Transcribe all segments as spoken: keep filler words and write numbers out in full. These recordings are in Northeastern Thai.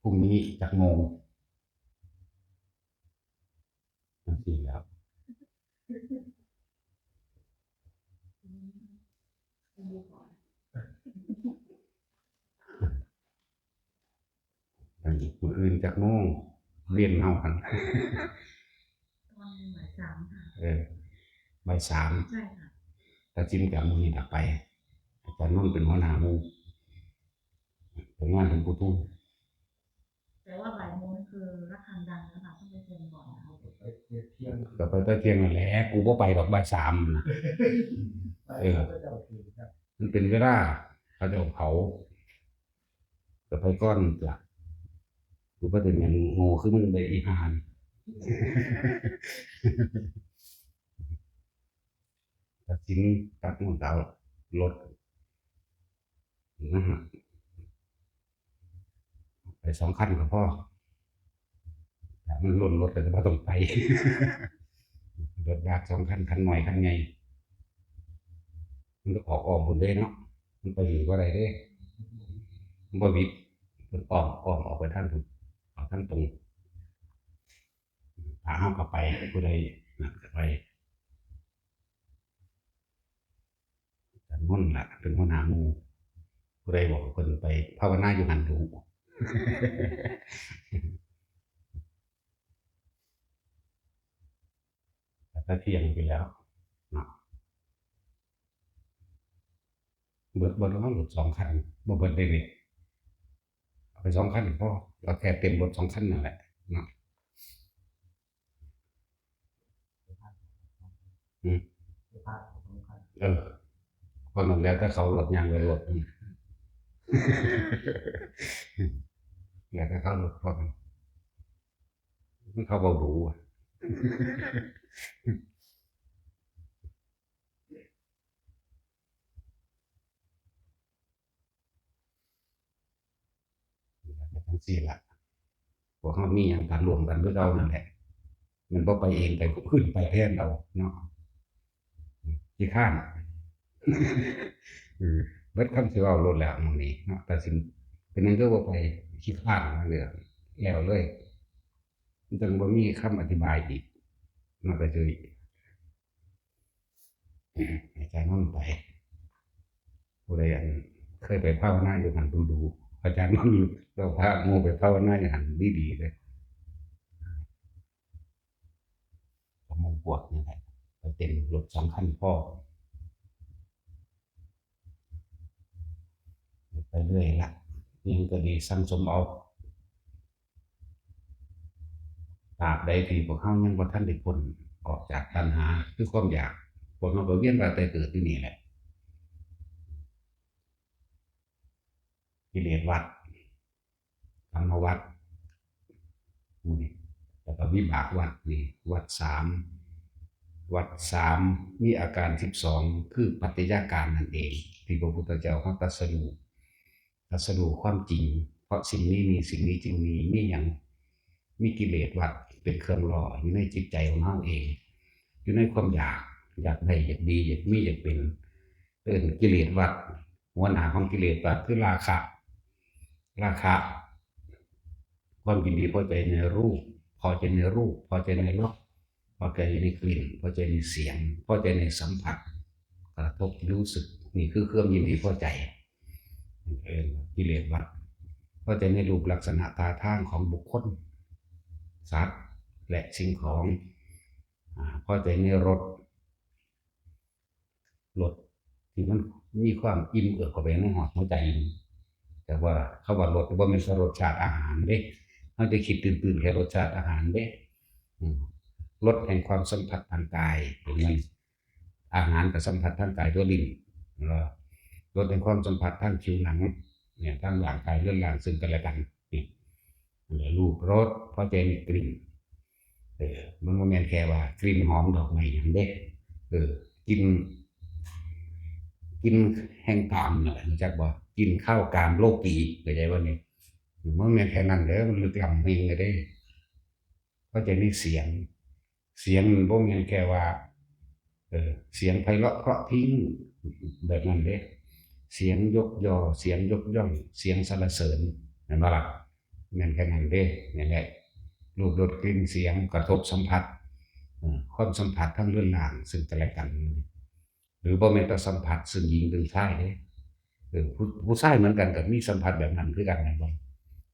พรุ่งนี้จักโมงจังซี้แหล้ว มื้ออื่นจักโมง เวียนเฮาหั่น ตอนบ่ายสามค่ะ เออ บ่ายสาม ใช่ค่ะ ตัดสินจากมื้อนี้ล่ะไป อาจารย์นนท์เป็นหัวหน้าหมู่ ไปงานหลวงปู่ทุ่ม แต่ว่าบ่ายโมงคือระฆังดังแล้วค่ะ ต้องไปเตรียมก่อนนะคะ ก็ไปแต่เที่ยงนั่นแหละ กูบ่ไปดอกบ่ายสามนะ เออ มันเป็นเวลาเขาเจ้าเผา ก็ไปก่อนจ้ะ กูบ่ได้แม่นโง่คือมึงได้อีห่านี่ ตัดสินตัดหมดแล้ว รถนะฮะ ไปสองคันก็พอ ถ้ามันล้นรถก็บ่ต้องไป รถลากสองคัน คันน้อยคันใหญ่ มันก็ออกอ้อมพุ้นเด้เนาะ มันไปนี่บ่ได้เด้ มันบ่หวิด มันอ้อม อ้อมออกไปทางพุ้น ออกทางตรง ถ้าเฮาก็ไป ผู้ใดนั่นก็ไป อาจารย์นนท์ล่ะ เป็นหัวหน้าหมู่ ผู้ใดบอกเพิ่นไปภาวนาอยู่หั่นดู แต่ถ้าเที่ยงไปแล้วเนาะ เบิดบ่เนาะ รถสองคัน บ่เบิดเด้นี่ เอาไปสองคันพอ เอาแค่เต็มรถสองคันนั่นแหละเนาะ อืม เออ คนนั้นแล้วแต่เขา รถยางไปรถ อืม แล้วแต่เขา รถพวกนั้น มันเขาเว้าดูอะ จังซี่ล่ะ พวกเฮามีหยังก็ร่วมกันคือเก่านั่นแหละ แม่นบ่ไปเอง ไปผู้อื่นไปแทนเอาเนาะ ขี้คร้าน เออ เบิดคำสิเว้าโลดแล้วหม่องนี้เนาะ ตัดสิน เป็นหยังคือบ่ไป ขี้คร้านนั่นเด้อ แล้วเลย มันจั่งบ่มีคำอธิบายอีกเนาะ ก็คือ อาจารย์นนท์ไป ผู้ใดอันเคยไปภาวนาอยู่หั่นดูๆ อาจารย์นนท์เราพาหมู่ไปภาวนาอยู่หั่นดีๆเลย ก็หมู่พวกนี่แหละ ไปเต็มรถสองคันพอ ไปเรื่อยละ อิหยังก็ดีสั่งสมเอา ตราบใดที่พวกเฮายังบ่ทันได้พ้นออกจากตัณหา คือความอยาก พวกเฮาก็เวียนว่ายตายเกิดอยู่นี่แหละ กิเลสวัฏ กรรมวัฏ หมู่นี้ แล้วก็วิบากวัฏนี่ วัฏสาม วัฏสามมีอาการสิบสอง คือปัจจัยอาการนั่นเอง ที่พระพุทธเจ้าเฮาตรัสรู้ ตรัสรู้ความจริง เพราะสิ่งนี้มี สิ่งนี้จึงมี มีหยัง มีกิเลสวัฏเป็นเครื่องหล่ออยู่ในจิตใจของเฮาเอง อยู่ในความอยาก อยากได้ อยากดี อยากมี อยากเป็น เอิ้นกิเลสวัฏ หัวหน้าของกิเลสวัฏคือราคะ ราคะ ความยินดีพอใจในรูป พอใจในรูป พอใจในรส พอใจในกลิ่น พอใจในเสียง พอใจในสัมผัส กระทบรู้สึก นี่คือความยินดีพอใจ เอิ้นกิเลสวัฏ พอใจในรูปลักษณะท่าทางของบุคคล สัตว์ และสิ่งของ อ่า พอใจในรส รสที่มันมีความอิ่มเอิบเข้าไปในหอดหัวใจ แต่ว่าคำว่ารสบ่แม่นแต่รสชาติอาหารเด้ เฮาจะคิดตื่นๆ แค่รสชาติอาหารเด้ อืม รสแห่งความสัมผัสทางกาย เป็นไง อาหารก็สัมผัสทางกายด้วยลิ้น เนาะ รสแห่งความสัมผัสทางผิวหนัง เนี่ย ทางร่างกายเรือนร่างซึ่งกันและกัน นี่ รูป รส พอใจในกลิ่น เออ มันบ่แม่นแค่ว่ากลิ่นหอมดอกไม้หยังเด้ เออ กลิ่น กลิ่นแห่งกามน่ะ รู้จักบ่ กลิ่นคาวกามโลกี เข้าใจบ่นี่ มันบ่แม่นแค่นั้นเด้อ มันลึกล้ำแฮงเด้ พอใจในเสียง เสียงมันบ่แม่นแค่ว่า เออ เสียงไพเราะเพราะพริ้งแบบนั้นเด้ เสียงยกยอ เสียงยกย่อง เสียงสรรเสริญ แม่นบ่ล่ะ แม่นแค่นั้นเด้ นี่แหละ รูปรสกลิ่นเสียงกระทบสัมผัส เอ่อ ความสัมผัสทั้งเรือนร่างซึ่งกันและกัน หรือบ่แม่นแต่สัมผัสซึ่งหญิงซึ่งชายเด้ เออ ผู้ ผู้ชายเหมือนกันก็มีสัมผัสแบบนั้นคือกันแม่นบ่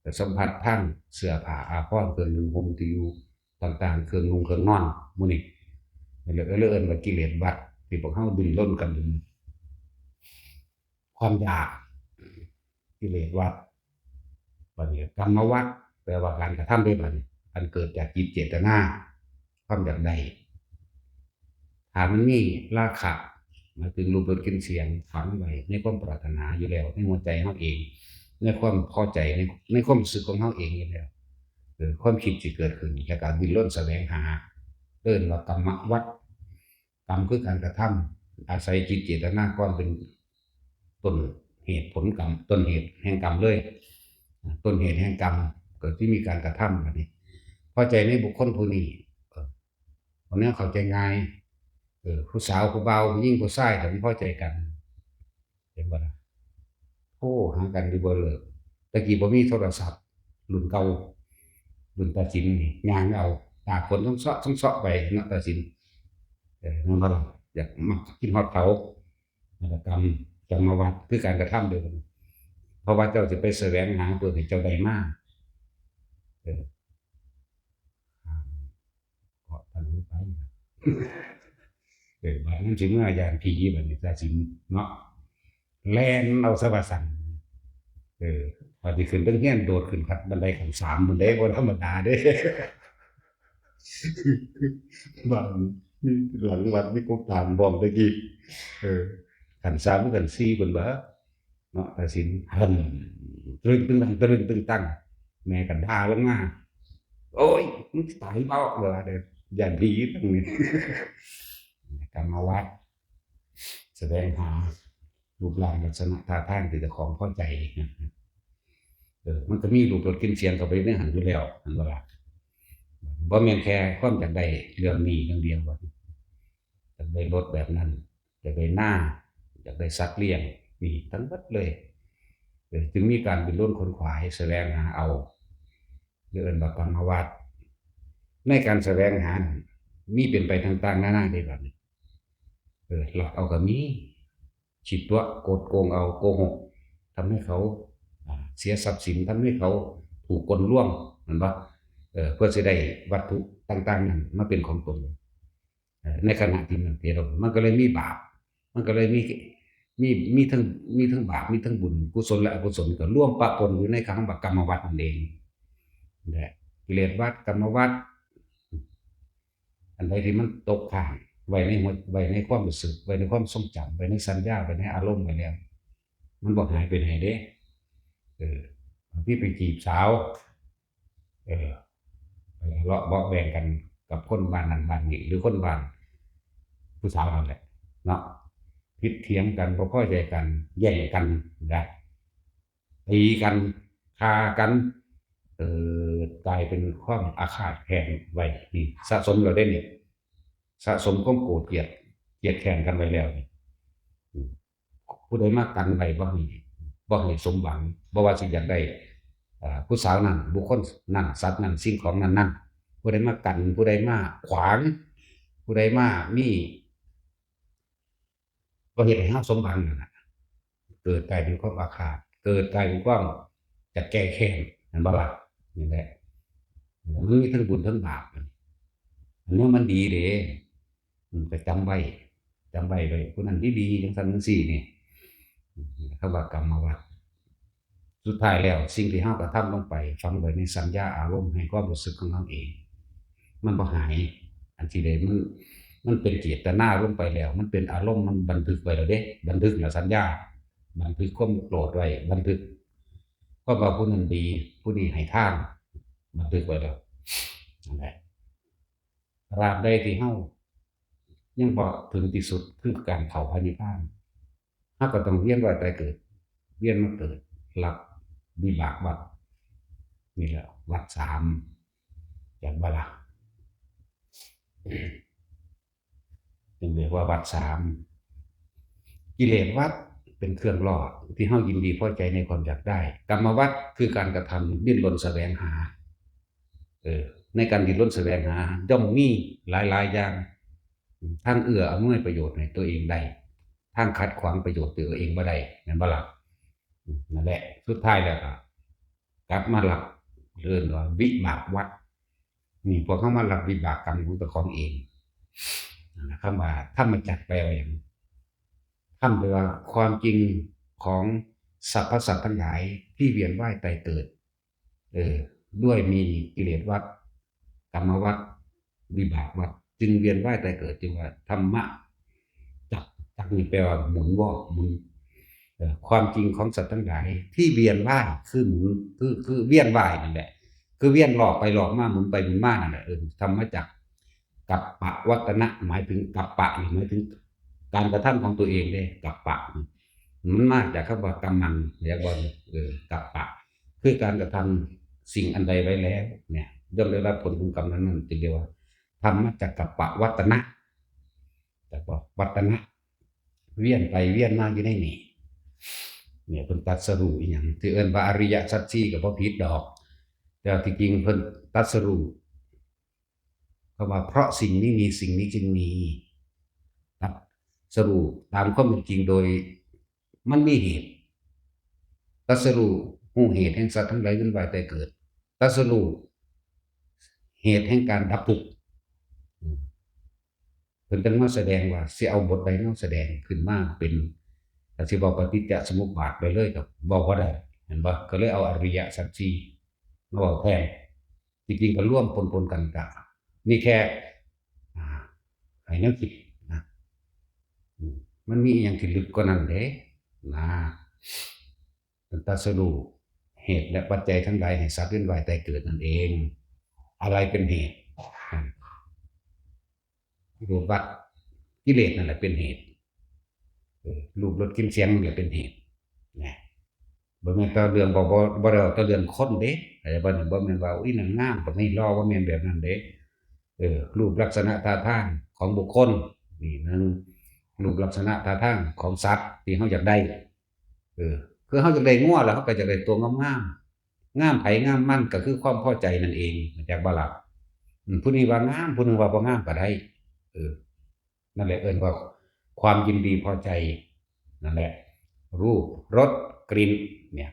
แต่สัมผัสทางเสื้อผ้าอาภรณ์เครื่องนุ่งห่มที่อยู่ต่างๆ เครื่องนุ่งเครื่องนอนหมู่นี้ นั่นแหละ ก็เลยเอิ้นว่ากิเลสวัฏที่พวกเฮาดิ้นรนกันอยู่ ความอยาก กิเลสวัฏ บัดนี้กรรมวัฏ แปลว่าการกระทำเด้บัดนี้ อันเกิดจากจิตเจตนา ความอยากได้ ถ้ามันมีราคะ หมายถึงรูปรสกลิ่นเสียงฝังไว้ในความปรารถนาอยู่แล้ว ในหัวใจเฮาเอง ในความพอใจ ใน ในความรู้สึกของเฮาเองอยู่แล้ว เออ ความคิดสิเกิดขึ้น แล้วก็ดิ้นรนแสวงหา เอิ้นว่ากรรมวัฏ กรรมคือการกระทำ อาศัยจิตเจตนาก่อนเป็นต้นเหตุผลกรรม ต้นเหตุแห่งกรรมเลย ต้นเหตุแห่งกรรม ก็ที่มีการกระทำอันนี้ พอใจในบุคคลผู้นี้ เออ คนนี้เข้าใจง่าย เออ ผู้สาวผู้บ่าว ผู้หญิงผู้ชาย ถ้ามันพอใจกัน เห็นบ่ล่ะ โทรหากันอยู่บ่เลิก แต่กี้บ่มีโทรศัพท์ รุ่นเก่า รุ่นตาสินนี่ ย่างเอา ตากฝนต้องเซาะต้องเซาะไปเนาะ ตาสิน เออ นั่นบ่ล่ะ อยากมากินฮอดเขา นั่นล่ะกรรม กรรมวัฏ คือการกระทำเด้อ เพราะว่าเจ้าสิไปแสวงหาเพื่อให้เจ้าได้มา เออ ข้ามเกาะทะลุไป เออ บาดนั้นสิเมือย้านผี บาดนี้ตาสินเนาะ แล่นเอาซะว่าซั่น เออ ว่าสิขึ้นเทิงเฮือน โดดขึ้นขั้นบันไดขั้นสาม บันไดบ่ธรรมดาเด้ บ้านมีหลังวัดมีกกตาลพร้อมแต่กี้ เออ ขั้นสามหรือขั้นสี่เพิ่นว่า เนาะ ตาสิน หั่น ตรึงตึงตัง ตรึงตึงตัง แม่ก็ด่าลงมา "โอ้ย มึงสิตายบ่" ว่าเด้อ ย้านผีทั้งนี้ กรรมวัฏ แสวงหารูปร่างลักษณะท่าทางที่เจ้าของพอใจนะ เออ มันก็มีรูปรสกลิ่นเสียงเข้าไปในหั้นอยู่แล้ว หั้นบ่ล่ะ บ่แม่นแค่ความอยากได้เรื่องนี้เรื่องเดียว อยากได้รถแบบนั้น อยากได้นา อยากได้สัตว์เลี้ยง นี่ทั้งหมดเลย เออ จึงมีการดิ้นรนขวนขวายแสวงหาเอา เรียกเอิ้นว่ากรรมวัฏ ในการแสวงหานั้น มีเป็นไปต่างๆ นานาเด้บัดนี้ เออ หลอกเอาก็มี คิดตัว กดโกงเอา โกหก ทำให้เขา อ่า เสียทรัพย์สิน ทำให้เขาถูกกลลวง แม่นบ่ เออ เพื่อสิได้วัตถุต่างๆ นั้นมาเป็นของตน เอ่อ ในขณะที่มันเปรียบเทียบ มันก็เลยมีบาป มันก็เลยมี มี มีทั้ง มีทั้งบาป มีทั้งบุญ กุศลและอกุศล ก็รวมปะปนอยู่ในคำว่ากรรมวัฏนั่นเอง และกิเลสวัฏ กรรมวัฏ อันใดที่มันตกค้างไว้ในหัว ไว้ในความรู้สึก ไว้ในความทรงจำ ไว้ในสัญญา ไว้ในอารมณ์ไว้แล้ว มันบ่หายไปไหนเด้ เออ บางทีไปจีบสาว เออ ไปทะเลาะเบาะแว้งกันกับคนบ้านนั้นบ้านนี้ หรือคนบ้านผู้สาวนั่นแหละ เนาะ ผิดเถียงกัน บ่พอใจกัน แย่งกันนะ ตีกัน ฆ่ากัน เออ กลายเป็นความอาฆาตแค้นไว้ นี่ สะสมแล้วเด้นี่ สะสมความโกรธเกลียด เกลียดแค้นกันไว้แล้วนี่ อืม ผู้ใดมากันไว้บ่ให้ บ่ให้สมหวัง บ่ว่าสิอยากได้ อ่า ผู้สาวนั้น บุคคลนั้น สัตว์นั้น สิ่งของนั้นๆ ผู้ใดมากัน ผู้ใดมาขวาง ผู้ใดมามี บ่เฮ็ดให้เฮาสมหวังนั่นน่ะ เกิดกลายเป็นความอาฆาต เกิดกลายเป็นความจะแก้แค้น แม่นบ่ล่ะ นี่แหละ มันมีทั้งบุญทั้งบาป อันนี้มันดีเด้ อืม ก็จำไว้ จำไว้เลย ผู้นั้นดีๆ จังซั่นจังซี่นี่ อืม คำว่ากรรมวัฏ สุดท้ายแล้ว สิ่งที่เฮากระทำลงไป ฝังไว้ในสัญญาอารมณ์ ให้ความรู้สึกของเฮาเอง มันบ่หาย อันที่ใดมัน มันเป็นเจตนาลงไปแล้ว มันเป็นอารมณ์ มันบันทึกไว้แล้วเด้ บันทึกแล้วสัญญา บันทึกความโกรธไว้ บันทึกความว่าผู้นั้นดี ผู้นี้ให้ทาน บันทึกไว้แล้ว นั่นแหละ ตราบใดที่เฮายังบ่ถึงที่สุดคือการเข้าพระนิพพาน เฮาก็ต้องเวียนว่ายตายเกิด เวียนมาเกิด รับวิบากวัฏ นี่แหละวัฏสาม จักบ่ล่ะ จึงเรียกว่าวัฏสาม กิเลสวัฏ เป็นเครื่องล่อที่เฮายินดีพอใจในความอยากได้ กรรมวัตรคือการกระทำดิ้นรนแสวงหา เออ ในการดิ้นรนแสวงหา ย่อมมีหลายๆ อย่าง ทางเอื้ออำนวยประโยชน์ให้ตัวเองได้ ทางขัดขวางประโยชน์ตัวเองบ่ได้ แม่นบ่ล่ะ? อืม นั่นแหละ สุดท้ายแล้วก็กลับมารับ เอิ้นว่าวิบากวัตร นี่พวกเฮามารับวิบากกรรมของเจ้าของเอง นั่นแหละ คำว่าธรรมจักรแปลว่าหยัง? ธรรมแปลว่าความจริงของสรรพสัตว์ทั้งหลายที่เวียนว่ายตายเกิด เออ ด้วยมีกิเลสวัตร กรรมวัตร วิบากวัตร จึงเวียนว่ายตายเกิด จึงว่าธรรมะจักร จักรนี่แปลว่าหมุนวอก หมุน เอ่อ ความจริงของสัตว์ทั้งหลายที่เวียนว่าย คือหมุน คือ คือเวียนว่ายนั่นแหละ คือเวียนรอบไปรอบมา หมุนไปหมุนมานั่นแหละ เออ ธรรมจักร กัปปะวัตตนะ หมายถึงกัปปะนี่หมายถึงการกระทำของตัวเองเด้ กัปปะ มันมาจากคำว่ากัมมัง เรียกว่า เออ กัปปะ คือการกระทำสิ่งอันใดไว้แล้วเนี่ย ย่อมได้รับผลของกรรมนั้นๆ จึงเรียกว่า ธรรมจักกัปปะวัตตนะ จักปะวัตตนะ เวียนไปเวียนมาอยู่ในนี่ เนี่ย เพิ่นตรัสรู้อีหยัง ที่เอิ้นว่าอริยสัจสี่ก็บ่ผิดดอก แต่ที่จริงเพิ่นตรัสรู้ คำว่าเพราะสิ่งนี้มี สิ่งนี้จึงมี ตรัสรู้ตามความเป็นจริงโดย มันมีเหตุ ตรัสรู้ ฮู้เหตุแห่งสัตว์ทั้งหลายเวียนว่ายตายเกิด ตรัสรู้ เหตุแห่งการดับทุกข์ อืม เพิ่นจั่งมาแสดงว่า สิเอาบทใดมาแสดงขึ้นมาเป็น ถ้าสิเว้าปฏิจจสมุปบาทไปเลยก็เว้าบ่ได้ เห็นบ่? ก็เลยเอาอริยสัจสี่มาเว้าแทน ที่จริงก็รวมปนๆ กัน ก็นี่แค่ อ่า ให้แนวคิดนะ อืม มันมีอีหยังที่ลึกกว่านั้นเด้ นะ ตรัสรู้เหตุและปัจจัยทั้งหลายให้สัตว์เวียนว่ายตายเกิดนั่นเอง อะไรเป็นเหตุ? อ่า รูปวัตร กิเลสนั่นแหละเป็นเหตุ เออ รูปรสกลิ่นเสียงนั่นแหละเป็นเหตุ นะ บ่แม่นแต่เรื่อง บ่ บ่ บ่ได้เว้าแต่เรื่องคนเด้ เข้าใจบ่นี่? บ่แม่นว่า อุ๊ย นางงามปานนี้หล่อ บ่แม่นแบบนั้นเด้ เออ รูปลักษณะท่าทางของบุคคล นี่หนึ่ง รูปลักษณะท่าทางของสัตว์ที่เฮาอยากได้ เออ คือเฮาอยากได้งัวแล้วเฮาก็อยากได้ตัวงามๆ งามไผงามมันก็คือความพอใจนั่นเอง เข้าใจบ่ล่ะ? อืม ผู้นี้ว่างาม ผู้หนึ่งว่าบ่งามก็ได้ เออ นั่นแหละเอิ้นว่าความยินดีพอใจ นั่นแหละ รูป รส กลิ่น เนี่ย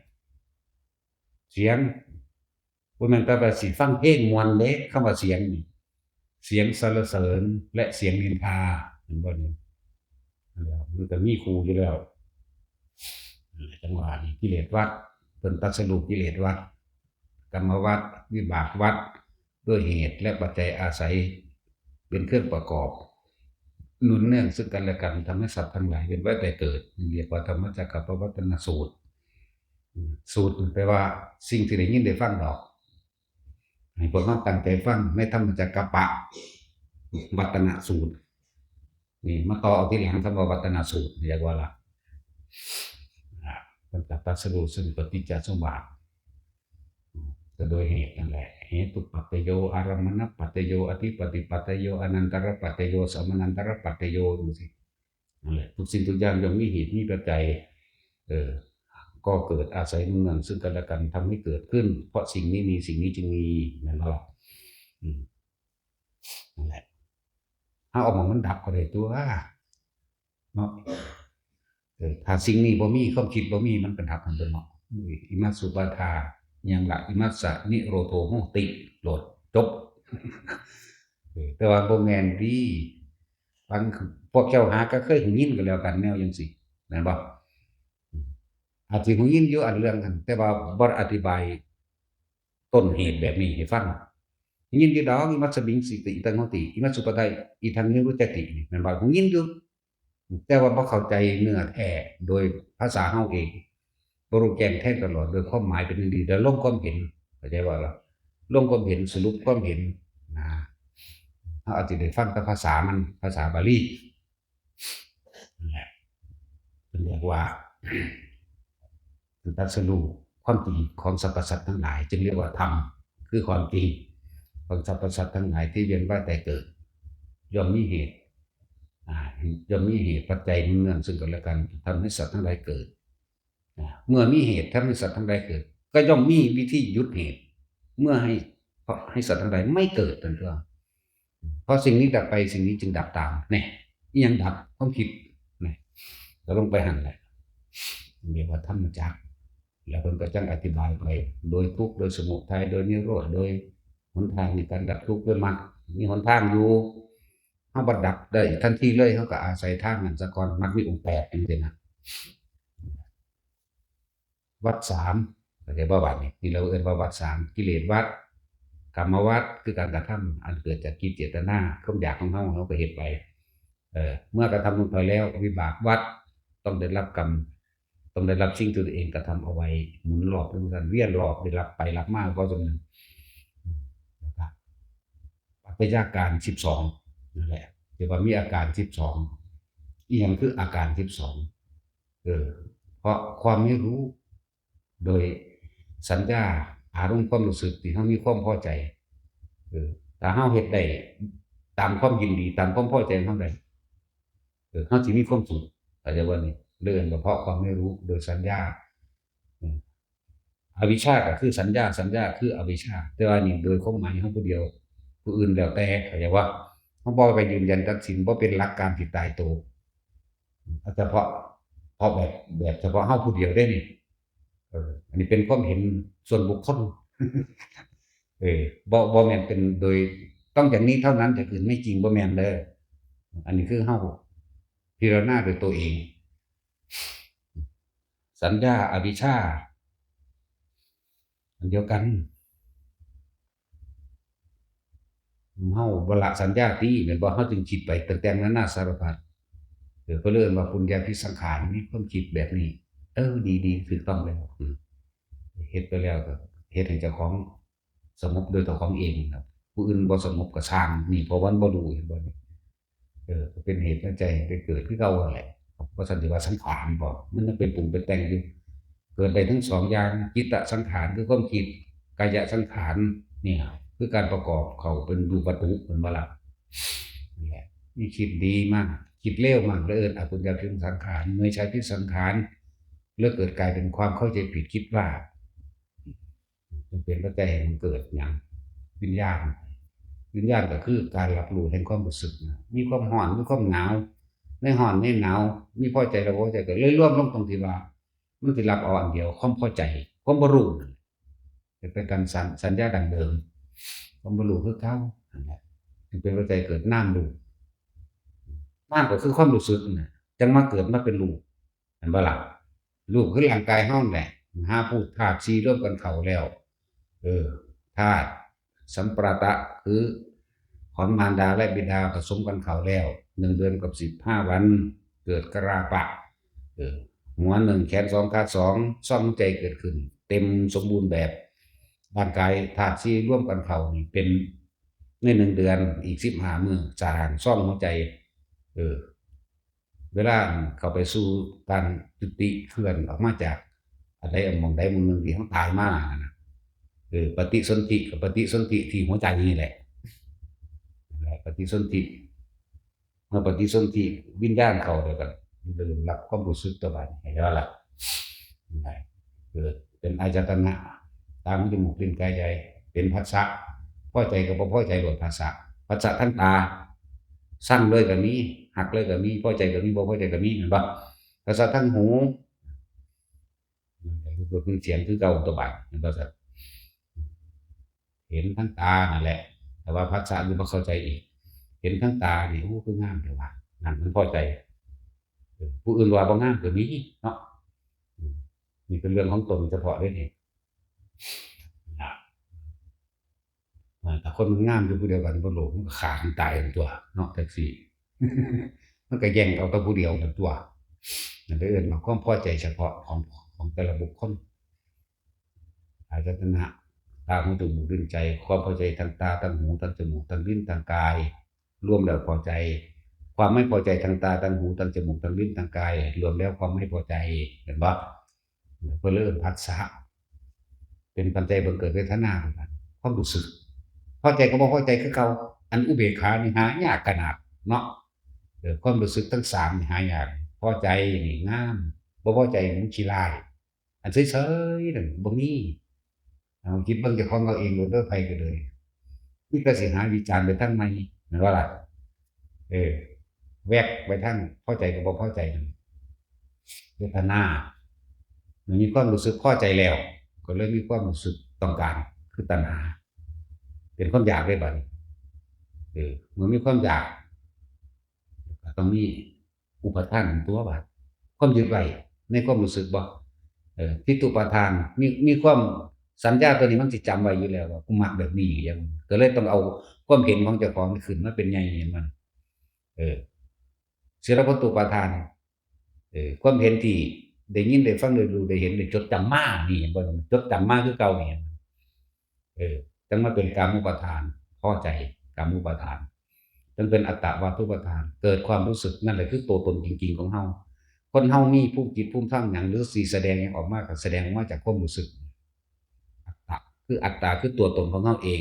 เสียง บ่แม่นแต่ว่าสิฟังเพลงม่วนเด้ คำว่าเสียงนี่ เสียงสรรเสริญและเสียงนินทา เห็นบ่นี่? อันเดียว มันก็มีคู่อยู่แล้ว จังหวะนี่ กิเลสวัตร เพิ่นตรัสรู้กิเลสวัตร กรรมวัตร วิบากวัตร ด้วยเหตุและปัจจัยอาศัยเป็นเครื่องประกอบ หนุนเนื่องซึ่งกันและกัน ทำให้สัตว์ทั้งหลายเวียนว่ายตายเกิด เรียกว่าธรรมจักรกัปปวัตตนสูตร อืม สูตรแปลว่าสิ่งที่ได้ยินได้ฟังดอก ให้พวกเราตั้งใจฟังในธรรมจักรกัปปวัตตนสูตร นี่มาต่อเอาทีหลังคำว่าวัตตนสูตร เรียกว่าละ อ่า เพิ่นก็ตรัสรู้ซึ่งปฏิจจสมุปบาท อืม ก็โดยเหตุนั่นแหละ เหตุปัจจโย อารัมมณปัจจโย อธิปติปัจจโย อนันตรปัจจโย สมนันตรปัจจโย จังซี้ นั่นแหละ ทุกสิ่งทุกอย่างย่อมมีเหตุมีปัจจัย เออ ก็เกิดอาศัยเนื่องซึ่งกันและกัน ทำให้เกิดขึ้น เพราะสิ่งนี้มี สิ่งนี้จึงมี แม่นบ่ล่ะ? อืม นั่นแหละ เฮาเอาหม่องมันดับก็ได้ตัว เนาะ เออ ถ้าสิ่งนี้บ่มี ความคิดบ่มี มันก็ดับหั่นตัวเนาะ อิมัสสุปาทา อิหยังล่ะ อิมัสสะนิโรโธโหติ โลด จบ เออ แต่ว่าบ่แม่นติ บาง พวกเจ้าหาก็เคยได้ยินก็แล้วกัน แนวจังซี้ แม่นบ่? อืม อาจสิได้ยินอยู่อันเรื่องนั้น แต่ว่าบ่อธิบายต้นเหตุแบบนี้ให้ฟัง ได้ยินอยู่ดอก อิมัสสมิงสิติ อิทังโหติ อิมัสสุปาทา อิทังนิรุจจติ นี่ แม่นบ่? ได้ยินอยู่ แต่ว่าบ่เข้าใจเนื้อแท้โดยภาษาเฮาเอง บ่รู้แจ้งแทงตลอดโดยความหมายเป็นอย่างดี แต่ลงความเห็น เข้าใจบ่ล่ะ? ลงความเห็น สรุปความเห็น นะ เฮาอาจสิได้ฟังแต่ภาษามัน ภาษาบาลี นั่นแหละ เพิ่นเรียกว่า ตรัสรู้ความจริงของสรรพสัตว์ทั้งหลาย จึงเรียกว่าธรรม คือความจริงของสรรพสัตว์ทั้งหลายที่เวียนว่ายตายเกิด ย่อมมีเหตุ อ่า ย่อมมีเหตุปัจจัยเนื่องซึ่งกันและกัน ทำให้สัตว์ทั้งหลายเกิด อ่า เมื่อมีเหตุทำให้สัตว์ทั้งหลายเกิด ก็ย่อมมีวิธีหยุดเหตุ เมื่อให้ ให้สัตว์ทั้งหลายไม่เกิดนั่นก็ เพราะสิ่งนี้ดับไป สิ่งนี้จึงดับตาม เนี่ย อิหยังดับ ความคิด เนี่ย ก็ลงไปหั่นแหละ เรียกว่าธรรมจักร แล้วเพิ่นก็จั่งอธิบายไป โดยทุกข์ โดยสมุทัย โดยนิโรธ โดยหนทางในการดับทุกข์ โดยมรรค มีหนทางอยู่ เฮาบ่ดับได้ทันทีเลย เฮาก็อาศัยทางนั้นซะก่อน มรรคมีองค์แปดจั่งซี้นะ วัฏสาม เข้าใจบ่บาดนี้ นี่เราเอิ้นว่าวัฏสาม กิเลสวัฏ กรรมวัฏ คือการกระทำอันเกิดจากจิตเจตนา ความอยากของเฮา เฮาก็เฮ็ดไป เอ่อ เมื่อกระทำลงไปแล้ว วิบากวัฏ ต้องได้รับกรรม ต้องได้รับสิ่งที่ตัวเองกระทำเอาไว้ หมุนรอบเป็นการเวียนรอบ ได้รับไปรับมา เพราะฉะนั้น แล้วก็ ปัจจัยอาการสิบสอง นั่นแหละ ที่ว่ามีอาการสิบสอง อีหยังคืออาการสิบสอง เออ เพราะความไม่รู้ โดยสัญญา อารมณ์ความรู้สึกที่เฮามีความพอใจ เออ ถ้าเฮาเฮ็ดได้ตามความยินดี ตามความพอใจของเฮาได้ เออ เฮาสิมีความสุข เข้าใจบ่นี่ เรื่องกระเพาะความไม่รู้ โดยสัญญา อืม อวิชชาก็คือสัญญา สัญญาคืออวิชชา แต่ว่านี่โดยความหมายของผู้เดียว ผู้อื่นแล้วแต่ เข้าใจบ่ เฮาบ่ไปยืนยันตัดสิน บ่เป็นหลักการที่ตายตัว เอาเฉพาะ เพราะแบบ แบบเฉพาะเฮาผู้เดียวเด้นี่ เออ อันนี้เป็นความเห็นส่วนบุคคล เออ บ่ บ่แม่นเป็นโดย ต้องอย่างนี้เท่านั้น อย่างอื่นไม่จริง บ่แม่นเด้อ อันนี้คือเฮาพิจารณาโดยตัวเอง สัญญา อวิชชา อันเดียวกัน เฮาบ่ละสัญญาติ แม่นบ่ เฮาจึงคิดไปต่างๆนานาสารพัด เออ เพิ่นเลยเอิ้นว่าปุญญาภิสังขาร มีความคิดแบบนี้ เออ ดีๆ ถูกต้องแล้ว อืม เฮ็ดไปแล้วก็เฮ็ดให้เจ้าของสงบโดยเจ้าของเองครับ ผู้อื่นบ่สงบก็ซ่าง นี่เพราะมันบ่รู้ เห็นบ่นี่ เออ ก็เป็นเหตุปัจจัยให้ไปเกิดคือเก่านั่นแหละ บ่ซั้นสิว่าสังขารบ่ มันยังไปปรุงไปแต่งอยู่ เกิดได้ทั้งสองอย่าง จิตตสังขารคือความคิด กายสังขารเนี่ย คือการประกอบเข้าเป็นรูปวัตถุ แม่นบ่ล่ะ นี่แหละ นี่คิดดีมาก คิดเลวมาก แล้วเอิ้นอปุญญาภิสังขาร เมื่อใช้ภิสังขาร แล้วเกิดกลายเป็นความเข้าใจผิดคิดว่า มันเป็นปัจจัยให้มันเกิดหยัง วิญญาณ วิญญาณก็คือการรับรู้แห่งความรู้สึกนะ มีความร้อน มีความหนาว ในร้อนในหนาว มีพอใจและบ่พอใจ ก็เลยรวมลงตรงที่ว่า มันสิรับเอาอันเดียว ความพอใจ ความบ่รู้นั่นแหละ เป็นการสัญ สัญญาดั้งเดิม ความบ่รู้คือเก่านั่นแหละ จึงเป็นปัจจัยเกิดนามรูป นามก็คือความรู้สึกนั่นแหละ จั่งมาเกิดมาเป็นรูป เห็นบ่ล่ะ รูปคือร่างกายเฮานั่นแหละ มหาภูตธาตุสี่รวมกันเข้าแล้ว เออ ธาตุสัมปราตะ คือของมารดาและบิดาผสมกันเข้าแล้ว หนึ่งเดือนกับสิบห้าวัน เกิดกราปะ เออ หัวหนึ่ง แขนสอง ขาสอง ซ่องหัวใจเกิดขึ้น เต็มสมบูรณ์แบบ ร่างกายธาตุสี่รวมกันเข้านี่เป็น ในหนึ่งเดือน อีกสิบห้ามื้อ สร้างซ่องหัวใจ เออ เวลาเข้าไปสู่การจุติเคลื่อนออกมาจากอันใดอันหม่องใดหม่องหนึ่งที่เฮาตายมานั่นน่ะ เออ ปฏิสนธิกับปฏิสนธิที่หัวใจนี่แหละ นั่นแหละ ปฏิสนธิ เมื่อปฏิสนธิวิญญาณเข้าแล้วก็ได้รับความรู้สึกตัวบาดนี้ เห็นบ่ล่ะ นั่นแหละ เกิดเป็นอายตนะ ตา หู จมูก ลิ้น กาย ใจ เป็นผัสสะ พอใจกับบ่พอใจโลดผัสสะ ผัสสะทางตา ซังเลยก็มี ฮักเลยก็มี พอใจก็มี บ่พอใจก็มี แม่นบ่ ผัสสะทางหู มันก็รูปรสกลิ่นเสียงคือเก่าตัวบาด แม่นบ่ซะ เห็นทางตานั่นแหละ แต่ว่าผัสสะนี่บ่เข้าใจอีก เห็นทางตานี่ โอ้ คืองามแท้ว่า นั่นมันพอใจ เออ ผู้อื่นว่าบ่งามก็มีเนาะ อืม นี่เป็นเรื่องของตนเฉพาะเด้นี่ นะ อ่า ถ้าคนมันงามอยู่ผู้เดียวกันบ่โลภ มันก็ฆ่ากันตายตั๊วเนาะ จั่งซี้ มันก็แย่งเอาแต่ผู้เดียวตั๊ว นั่นเลยเอิ้นว่าความพอใจเฉพาะของ ของแต่ละบุคคล อายตนะ ตา หู จมูก ลิ้น ใจ ความพอใจทางตา ทางหู ทางจมูก ทางลิ้น ทางกาย รวมแล้วพอใจ ความไม่พอใจทางตา ทางหู ทางจมูก ทางลิ้น ทางกาย รวมแล้วความไม่พอใจ เห็นบ่ เพิ่นเลยเอิ้นผัสสะ เป็นปัจจัยบังเกิดเวทนาคือกัน ความรู้สึก พอใจกับบ่พอใจคือเก่า อันอุเบกขานี่หายากขนาดเนาะ ออ ความรู้สึกทั้งสามนี่หายาก พอใจนี่งาม บ่พอใจมันขี้ร้าย อันเฉยๆนั่นบ่มี เอาคิดเบิ่งเจ้าของเอาเองโลดเด้อ ไผก็เลย มีแต่สิหาวิจารณ์ไปทางใหม่ แม่นบ่ล่ะ? เออ แวกไปทางพอใจกับบ่พอใจนั่น เวทนา มันมีความรู้สึกพอใจแล้ว ก็เลยมีความรู้สึกต้องการ คือตัณหา เป็นความอยากเลยบัดนี้ เออ เมื่อมีความอยาก ก็ต้องมีอุปาทานตัวบัด ความยึดไว้ในความรู้สึกบ่ เออ ทิฏฐุปาทาน มี มีความสัญญาตัวนี้มันสิจำไว้อยู่แล้วว่ากูมักแบบนี้อย่าง ก็เลยต้องเอาความเห็นของเจ้าของขึ้นมาเป็นใหญ่เห็นมัน เออ ศีลพัตตุปาทาน เออ ความเห็นที่ได้ยินได้ฟังได้รู้ได้เห็นได้จดจำมานี่เห็นบ่ จดจำมาคือเก่านี่เห็นบ่ เออ จั่งมาเป็นกามุปาทาน พอใจ กามุปาทาน จั่งเป็นอัตตวาทุปาทาน เกิดความรู้สึก นั่นแหละคือตัวตนจริงๆของเฮา คนเฮามีภูมิจิตภูมิธรรมหยัง หรือสิแสดงหยังออกมา ก็แสดงออกมาจากความรู้สึก อัตตะ คืออัตตา คือตัวตนของเฮาเอง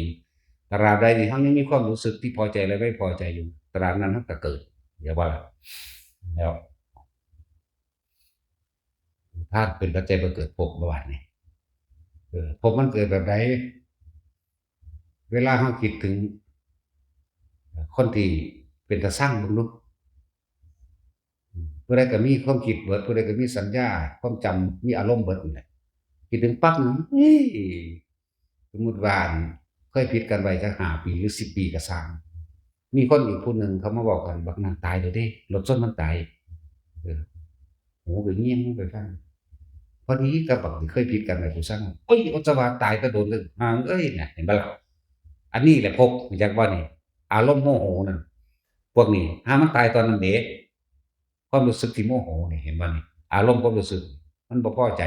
ตราบใดที่เฮายังมีความรู้สึกที่พอใจและไม่พอใจอยู่ ตราบนั้นเฮาก็เกิด เรียกว่า แล้ว ธาตุเป็นปัจจัยบ่เกิดภพ บ่ว่านี่ เออ ภพมันเกิดแบบใด เวลาเฮาคิดถึง คนที่เป็นตาซังเบิ่งดู อืม ผู้ใดก็มีความคิดเบิด ผู้ใดก็มีสัญญา ความจำ มีอารมณ์เบิดนั่นแหละ คิดถึงปั๊บนี่ เฮ้ย สมมุติว่า เคยผิดกันไว้จักห้าปีหรือสิบปีก็ซ่าง มีคนอีกผู้หนึ่งเขามาบอกกัน บักนั่นตายแล้วเด้ รถชนมันตาย เออ หูก็เงี่ยงไปฟัง พอดีกับบักที่เคยผิดกันไว้ผู้ซัง โอ้ย อุจจาระตายแต่โดนเลย ห่างเอ้ย น่ะ เห็นบ่ล่ะ อันนี้แหละภพ รู้จักบ่นี่ อารมณ์โมโหนั่น พวกนี้ หามันตายตอนนั้นเด้ ความรู้สึกที่โมโหนี่ เห็นบ่นี่ อารมณ์ความรู้สึก มันบ่พอใจ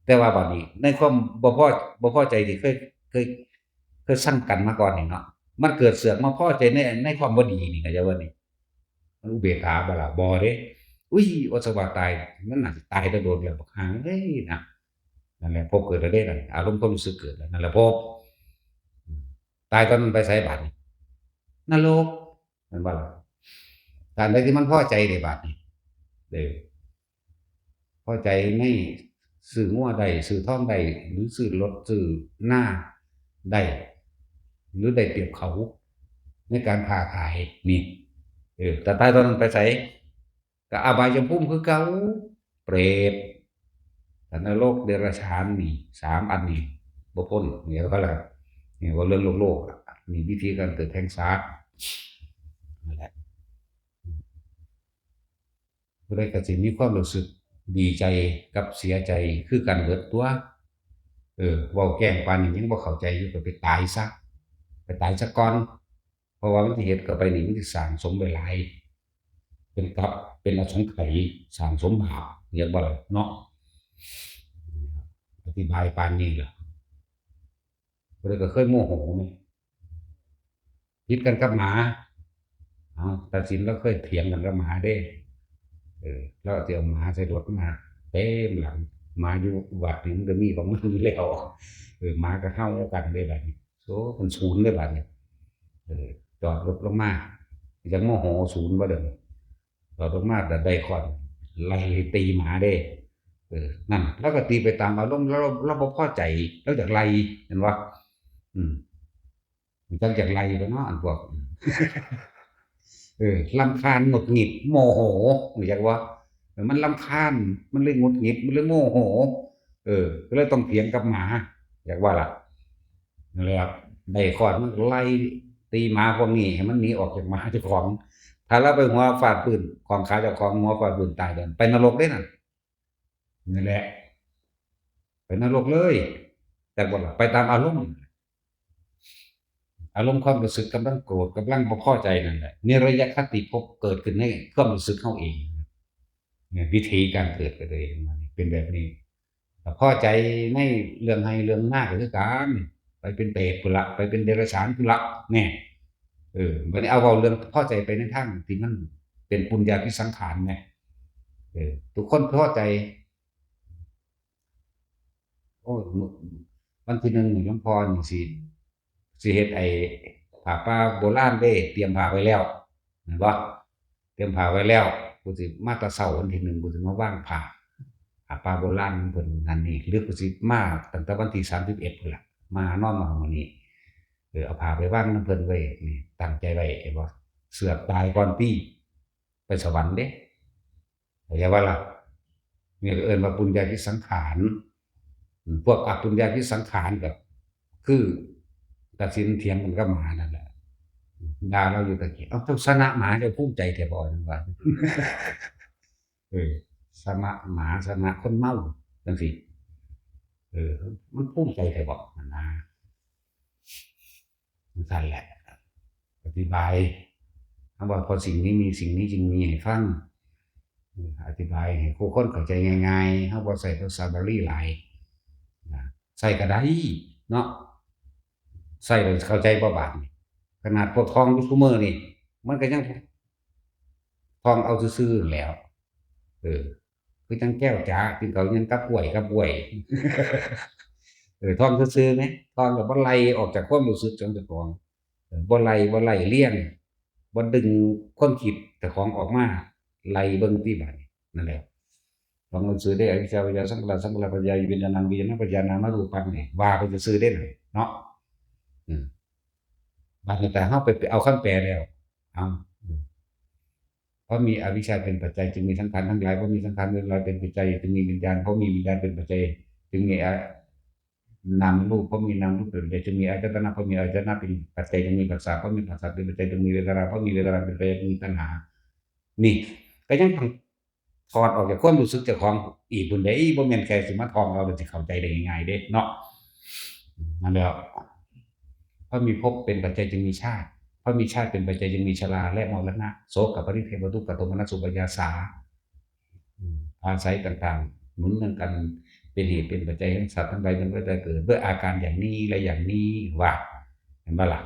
แต่ว่าบัดนี้ ในความบ่พอ บ่พอใจที่เคย เคย เคยซังกันมาก่อนนี่เนาะ มันเกิดเสือกมาพอใจใน ในความบ่ดีนี่ เข้าใจบ่นี่ มันอุเบกขาบ่ล่ะ บ่เด้ อุ้ย อุจจาระตาย มันน่าสิตายแต่โดนแล้ว บักห่าเอ้ย นะ นั่นแหละ ภพเกิดแล้วเด้นั่น อารมณ์ความรู้สึกเกิดแล้ว นั่นแหละภพ อืม ตายตอนนั้นไปไสบาดนี่ นรก แม่นบ่ล่ะ ตราบใดที่มันพอใจเด้บาดนี่ เด้อ พอใจในซื้องัวได้ ซื้อทองได้ หรือซื้อรถ ซื้อนาได้ หรือได้เปรียบเขาในการค้าขายนี่ เออ แต่ตายตอนนั้นไปไส ก็อบายภูมิคือเก่า เปรต นรก เดรัจฉาน นี่ สามอันนี่ บ่พ้น เนี่ย เขาละ นี่ เว้าเรื่องโลกๆ อะ นี่วิธีการเกิดแห่งสัตว์ นั่นแหละ ผู้ใดก็สิมีความรู้สึกดีใจกับเสียใจคือกันเบิดตั่ว เออ เว้าแกล้งปานนี้ยังบ่เข้าใจอยู่ ก็ไปตายซะ ไปตายซะก่อน เพราะว่ามันสิเฮ็ดเข้าไปนี่มันสิสร้างสมไว้หลาย เป็นกับ เป็นอสงไขย สร้างสมบาป เรียกว่าอะไรเนาะ อธิบายปานนี้ล่ะ ผู้ใดก็เคยโมโหไหม ผิดกันกับหมา เอา ตัดสินแล้วเคยเถียงกันกับหมาเด้ เออ แล้วสิเอาหมาใส่รถมาเต็มหลัง หมาอยู่วัดนี่มันก็มีของมันอยู่แล้ว เออ หมาก็เห่ากันเด้บัดนี้ โอ้ มันสูนเด้บัดนี้ เออ จอดรถลงมา ยังโมโหสูนบ่เด้อ จอดลงมาแต่ได้ค้อนไล่ตีหมาเด้ เออ นั่น แล้วก็ตีไปตามอารมณ์ แล้วเรา เราบ่พอใจ เราอยากไล่ เห็นบ่ อืม จักอยากไล่ไปเนาะ อันพวก เออ รำคาญ หงุดหงิด โมโห รู้จักบ่ เออ มันรำคาญ มันเลยหงุดหงิด มันเลยโมโห เออ ก็เลยต้องเถียงกับหมา อยากว่าล่ะ นั่นแหละครับ ได้ค้อนมันก็ไล่ตีหมาพวกนี้ให้มันหนีออกจากหมาเจ้าของ ถ้าเราไปหัวฟาดพื้น ของขาเจ้าของ หัวฟาดพื้นตายเด้อ ไปนรกเด้นั่น นั่นแหละ ไปนรกเลย แต่บ่ล่ะ ไปตามอารมณ์ อารมณ์ความรู้สึกกำลังโกรธ กำลังบ่พอใจนั่นแหละ นิรยคติภพเกิดขึ้นในความรู้สึกเฮาเอง เนี่ย วิธีการเกิดก็เลยเป็นแบบนี้ ถ้าพอใจในเรื่องไฮ่เรื่องนาก็คือกัน ไปเป็นเปรตพุ้นละ ไปเป็นเดรัจฉานพุ้นละ แน่ เออ บัดนี้เอาเว้าเรื่องพอใจไปในทางที่มันเป็นปุญญาภิสังขารแน่ เออ ทุกคนพอใจ โอ้ย มื้อ วันที่หนึ่งนี่หลวงพ่อนี่สิ สิเฮ็ดไอ้ผ้าป่าโบราณเด้ เตรียมผ้าไว้แล้ว แม่นบ่? เตรียมผ้าไว้แล้ว กูสิมาแต่เช้าวันที่หนึ่ง กูสิมาวางผ้า ผ้าป่าโบราณเพิ่นนั่นนี่ หรือกูสิมาตั้งแต่วันที่สามสิบเอ็ดพุ้นล่ะ มานอนมามื้อนี้ เออ เอาผ้าไปวางนำเพิ่นไว้ นี่ ตั้งใจไว้ เห็นบ่ เสือกตายก่อนตี้ ไปสวรรค์เด้ เข้าใจบ่ล่ะ นี่ก็เอิ้นว่าปุญญาภิสังขาร อืม พวกอปุญญาภิสังขารก็คือตัดสินเถียงกันกับหมานั่นแหละ ด่าลาวอยู่ตะกี้ เอ้า เจ้าชนะหมา เจ้าภูมิใจแท้บ่ จั่งว่า เออ ชนะหมา ชนะคนเมา จั่งซี้ เออ มันภูมิใจแท้บ่ หั่นนะ จั่งซั้นแหละ อธิบาย เฮาว่าเพราะสิ่งนี้มี สิ่งนี้จึงมีให้ฟัง เออ อธิบายให้คู่คนเข้าใจง่ายๆ เฮาบ่ใช้ภาษาบาลีหลาย นะ ใช้ก็ได้เนาะ ใช้แล้วเข้าใจบ่บาดนี้ ขนาดพวกท่องอยู่ซุมื้อนี่ มันก็ยังท่องเอาซื่อๆ นั่นแหล้ว เออ คือจั่งแก้วจ๋า กินข้าวยังกับกล้วย กับกล้วย เออ ท่องซื่อๆ แหม ท่องแล้วบ่ไล่ออกจากความรู้สึกของเจ้าของ เออ บ่ไล่ บ่ไล่เลียง บ่ดึงความคิดเจ้าของออกมาไล่เบิ่งติบาดนี้ นั่นแหละ ท่องหนังสือเด้ อวิชชา ปัจจยา สังขารา สังขารปัจจยา วิญญาณัง วิญญาณปัจจยา นามรูปัง นี่ ว่าไปซื่อๆ เด้น่ะ เนาะ อืม บาดนี้ถ้าเฮาไปเอาคำแปลแล้ว เอา อืม เพราะมีอวิชชาเป็นปัจจัย จึงมีสังขารทั้งหลาย เพราะมีสังขารทั้งหลายเป็นปัจจัย จึงมีวิญญาณ เพราะมีวิญญาณเป็นปัจจัย จึงมีอะ นามรูป เพราะมีนามรูปเป็นปัจจัย จึงมีอายตนะ เพราะมีอายตนะเป็นปัจจัย จึงมีผัสสะ เพราะมีผัสสะเป็นปัจจัย จึงมีเวทนา เพราะมีเวทนาเป็นปัจจัย จึงมีตัณหา นี่ ก็ยังต้องถอดออกจากความรู้สึกเจ้าของอีกพุ้นเด้ บ่แม่นแค่สิมาท่องเอาแล้วสิเข้าใจได้ง่ายๆ เด้เนาะ นั่นแหละ เพราะมีภพเป็นปัจจัยจึงมีชาติ เพราะมีชาติเป็นปัจจัยจึงมีชราและมรณะ โสกปริเทวทุกขโทมนัสอุปายาสา อืม อาศัยต่างๆ หนุนนำกัน เป็นเหตุเป็นปัจจัยให้สัตว์ทั้งหลายยังไม่ได้เกิด ด้วยอาการอย่างนี้และอย่างนี้ ว่า เห็นบ่ล่ะ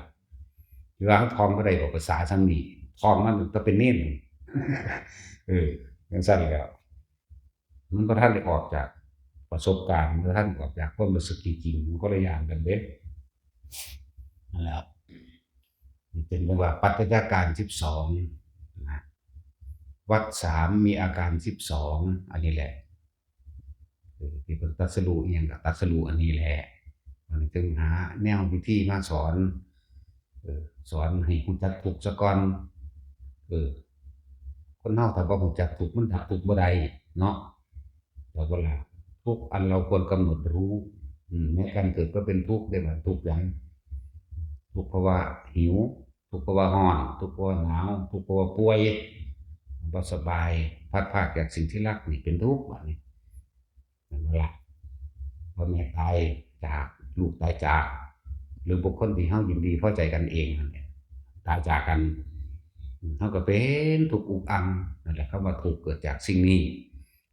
ที่ว่าเฮาท่องบ่ได้ดอกภาษาส่ำนี้ ท่องมาตั้งแต่เป็นเณร เออ จั่งซั้นแหล้ว มันบ่ทันได้ออกจากประสบการณ์ บ่ทันออกจากความรู้สึกจริงๆ มันคนละอย่างกันเด้ นั่นแหละ นี่เป็นเรียกว่าปัจจัยอาการสิบสองนะ วัฏสามมีอาการสิบสอง อันนี้แหละ เออ ที่เพิ่นตรัสรู้อิหยังก็ตรัสรู้อันนี้แหละ มันจึงหาแนววิธีมาสอน เออ สอนให้รู้จักทุกข์ซะก่อน เออ คนเฮาถ้าบ่รู้จักทุกข์ มันดับทุกข์บ่ได้เนาะ แต่เวลาทุกข์อันเราควรกำหนดรู้ อืม ในการเกิดก็เป็นทุกข์ได้ว่าทุกข์หยัง ทุกข์เพราะว่าหิว ทุกข์เพราะว่าร้อน ทุกข์เพราะว่าหนาว ทุกข์เพราะว่าป่วย บ่สบาย พลัดพรากจากสิ่งที่รักนี่เป็นทุกข์ บาดนี้ นั่นล่ะ พ่อแม่ตายจาก ลูกตายจาก หรือบุคคลที่เฮายินดีพอใจกันเองนั่นแหละ ตายจากกัน เฮาก็เป็นทุกข์อุกอัง นั่นแหละ คำว่าทุกข์เกิดจากสิ่งนี้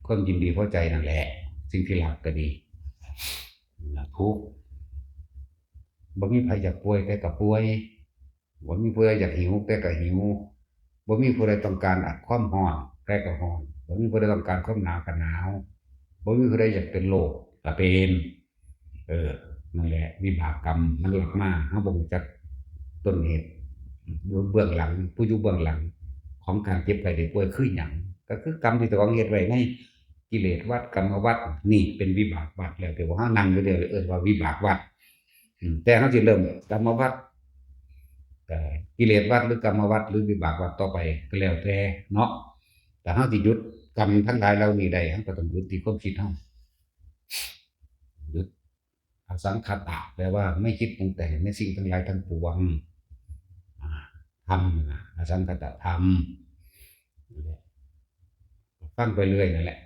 ความยินดีพอใจนั่นแหละ สิ่งที่รักก็ดี นั่นล่ะทุกข์ บ่มีไผอยากป่วย แต่ก็ป่วย บ่มีผู้ใดอยากหิว แต่ก็หิว บ่มีผู้ใดต้องการความร้อน แต่ก็ร้อน บ่มีผู้ใดต้องการความหนาวก็หนาว บ่มีผู้ใดอยากเป็นโรคก็เป็น เออ นั่นแหละ วิบากกรรมมันรับมา เฮาบ่รู้จักต้นเหตุ อยู่เบื้องหลัง ผู้อยู่เบื้องหลังของการเจ็บไข้ได้ป่วยคือหยัง ก็คือกรรมที่เจ้าของเฮ็ดไว้ในกิเลสวัฏ กรรมวัฏ นี่เป็นวิบากวัฏ แล้วแต่ว่าเฮานั่งอยู่เดียวเอิ้นว่าวิบากวัฏ อืม แต่เฮาสิเริ่มกรรมวัฏ เอ่อ กิเลสวัฏ หรือกรรมวัฏ หรือวิบากวัฏต่อไปก็แล้วแต่เนาะ แต่เฮาสิหยุดกรรมทั้งหลายเหล่านี้ได้ เฮาก็ต้องหยุดที่ความคิดเฮา หยุดอสังขตะ แปลว่าไม่คิดปรุงแต่งในสิ่งทั้งหลายทั้งปวง อ่า ธรรมนะ อสังขตธรรม นั่นแหละ ฟังไปเรื่อยนั่นแหละ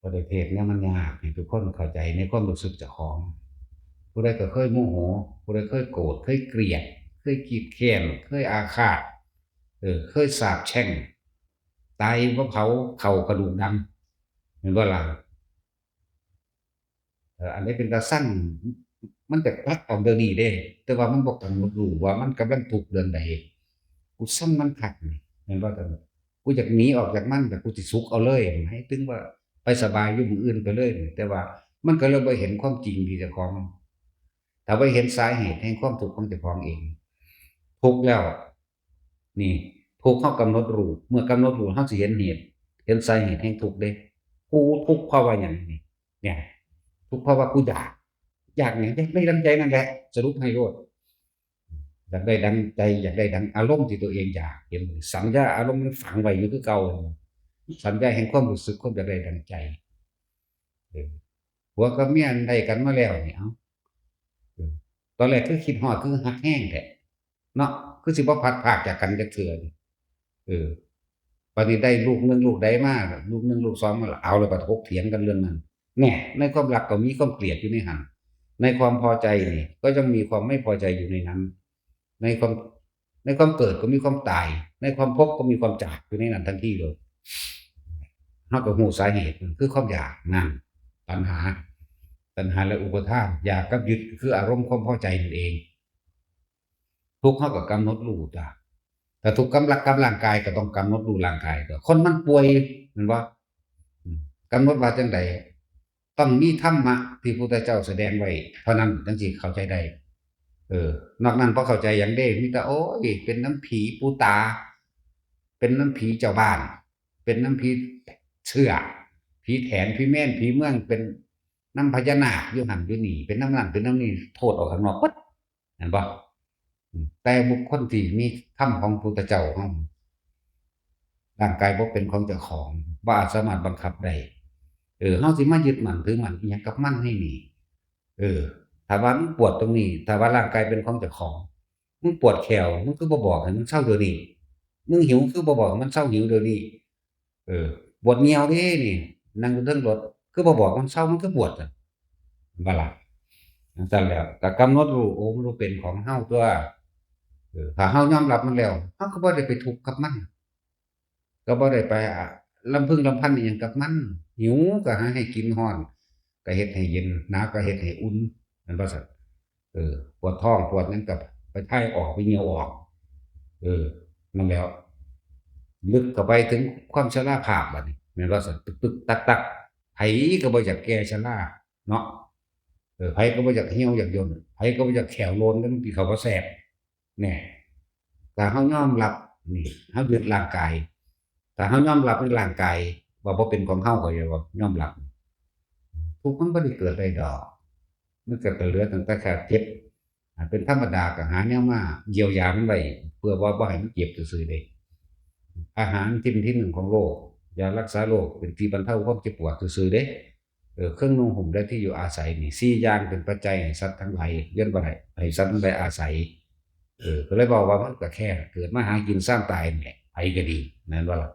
บ่ได้เทศน์แนวมันยาก ให้ทุกคนเข้าใจในความรู้สึกเจ้าของ ผู้ใดก็เคยโมโห ผู้ใดเคยโกรธ เคยเกลียด เคยเกลียดแค้น เคยอาฆาต เออ เคยสาปแช่ง ตายบ่เผา เข้ากระดูกดำ แม่นบ่ล่ะ? เอ่อ อันใดเป็นตาซัง มันจะตัดออกเดี๋ยวนี้เด้ แต่ว่ามันบ่กำหนดรู้ว่ามันกำลังทุกข์เรื่องใด กูซังมันคักนี่ แม่นบ่? กูอยากหนีออกจากมัน แต่กูสิสุกเอาเลย หมายถึงว่าไปสบายอยู่มื้ออื่นไปเลย แต่ว่ามันก็เลยบ่เห็นความจริงที่เจ้าของ ถ้าบ่เห็นสาเหตุแห่งความทุกข์ของเจ้าของเอง ทุกข์แล้ว นี่ ทุกข์เฮากำหนดรู้ เมื่อกำหนดรู้ เฮาสิเห็นเหตุ เห็นสาเหตุแห่งทุกข์เด้ กูทุกข์เพราะว่าหยังนี่ เนี่ย ทุกข์เพราะว่ากูอยาก อยากหยัง อยากได้ดังใจนั่นแหละ สรุปให้โลด อยากได้ดังใจ อยากได้ดังอารมณ์ที่ตัวเองอยาก เห็นบ่ สัญญาอารมณ์มันฝังไว้อยู่คือเก่า สัญญาแห่งความรู้สึก ความอยากได้ดังใจ เออ ผัวกับเมียได้กันมาแล้วนี่ เอ้า เออ ตอนแรกคือคิดฮอด คือฮักแฮงแท้ เนาะ คือสิบ่พลัดพรากจากกันจักเทื่อนี่ เออ บัดนี้ได้ลูกหนึ่งลูกใดมา ลูกหนึ่งลูกสองมาแล้ว เอาแล้วบัดถกเถียงกันเรื่องนั้น แน่ ในความรักก็มีความเกลียดอยู่ในหั้น ในความพอใจนี่ ก็ย่อมมีความไม่พอใจอยู่ในนั้น ในความ ในความเกิดก็มีความตาย ในความพบก็มีความจากอยู่ในนั้นทันทีเลย เฮาก็รู้สาเหตุ มันคือความอยากนั่น ตัณหา ตัณหาและอุปาทาน อยากกับยึดคืออารมณ์ความพอใจนั่นเอง ทุกข์เฮาก็กำหนดรู้จ้ะ ถ้าทุกข์กับร่าง กับร่างกายก็ต้องกำหนดรู้ร่างกาย ก็คนมันป่วย แม่นบ่ อืม กำหนดว่าจั่งใด ต้องมีธรรมะที่พุทธเจ้าแสดงไว้เท่านั้นจั่งสิเข้าใจได้ เออ นอกนั้นบ่เข้าใจหยังเด้ มีแต่ โอ้ย เป็นนำผีปู่ตา เป็นนำผีเจ้าบ้าน เป็นนำผีเสื้อ ผีแถน ผีแมน ผีเมือง เป็นนำพญานาคอยู่หั่นอยู่นี่ เป็นนำนั่น เป็นนำนี่ โทษออกข้างนอกเบิด เห็นบ่ อืม แต่บุคคลที่มีธรรมของพุทธเจ้าเฮา ร่างกายบ่เป็นของเจ้าของ บ่อาจสามารถบังคับได้ เออ เฮาสิมายึดมั่นถือมั่นอิหยังกับมันให้นี่ เออ ถ้าว่ามึงปวดตรงนี้ ถ้าว่าร่างกายเป็นของเจ้าของ มึงปวดแข้ว มึงคือบ่บอกให้มันเซาเดี๋ยวนี้ มึงหิวคือบ่บอกให้มันเซาหิวเดี๋ยวนี้ เออ ปวดเยี่ยวเด้นี่ นั่งอยู่เทิงรถ คือบ่บอกมันเซา มันคือปวดอะ บ่ล่ะ จั่งซั้นแล้ว ก็กำหนดรู้ โอ้ มันบ่เป็นของเฮาตั๊ว เออ ถ้าเฮายอมรับมันแล้ว เฮาก็บ่ได้ไปทุกข์กับมัน ก็บ่ได้ไป อ่ะ รำพึงรำพันอิหยังกับมัน หิวก็หาให้กิน ร้อนก็เฮ็ดให้เย็น หนาวก็เฮ็ดให้อุ่น แม่นบ่ซั่น เออ ปวดท้องปวดหยังก็ไปถ่ายออก ไปเยี่ยวออก เออ นั่นแหล้ว ลึกเข้าไปถึงความชราภาพบัดนี้ แม่นบ่ซั่น ตึกๆ ตักๆ ไผก็บ่อยากแก่ชราเนาะ เออ ไผก็บ่อยากเหี่ยวอยากย่น ไผก็บ่อยากแข้วโลน มันกินข้าวบ่แซ่บ แน่ ถ้าเฮายอมรับ นี่ เฮายึดร่างกาย ถ้าเฮายอมรับในร่างกาย ว่าบ่เป็นของเฮา เข้าใจบ่ ยอมรับ ทุกข์มันบ่ได้เกิดได้ดอก มันก็เหลือตั้งแต่แค่เจ็บ อ่า เป็นธรรมดา ก็หาแนวมาเยียวยามันไว้ เพื่อว่าบ่ให้มันเจ็บซื่อๆ เด้ อาหารทิ่นที่หนึ่งของโลก ยารักษาโรค เป็นที่บรรเทาความเจ็บปวดซื่อๆ เด้ เออ เครื่องนุ่งห่มและที่อยู่อาศัยนี่ สี่อย่างเป็นปัจจัยให้สัตว์ทั้งหลายเวียนว่าย ให้สัตว์ทั้งหลายอาศัย เออ ก็เลยบอกว่ามันก็แค่เกิดมาหากินซ่านตายนี่แหละ ไผก็ดี แม่นบ่ล่ะ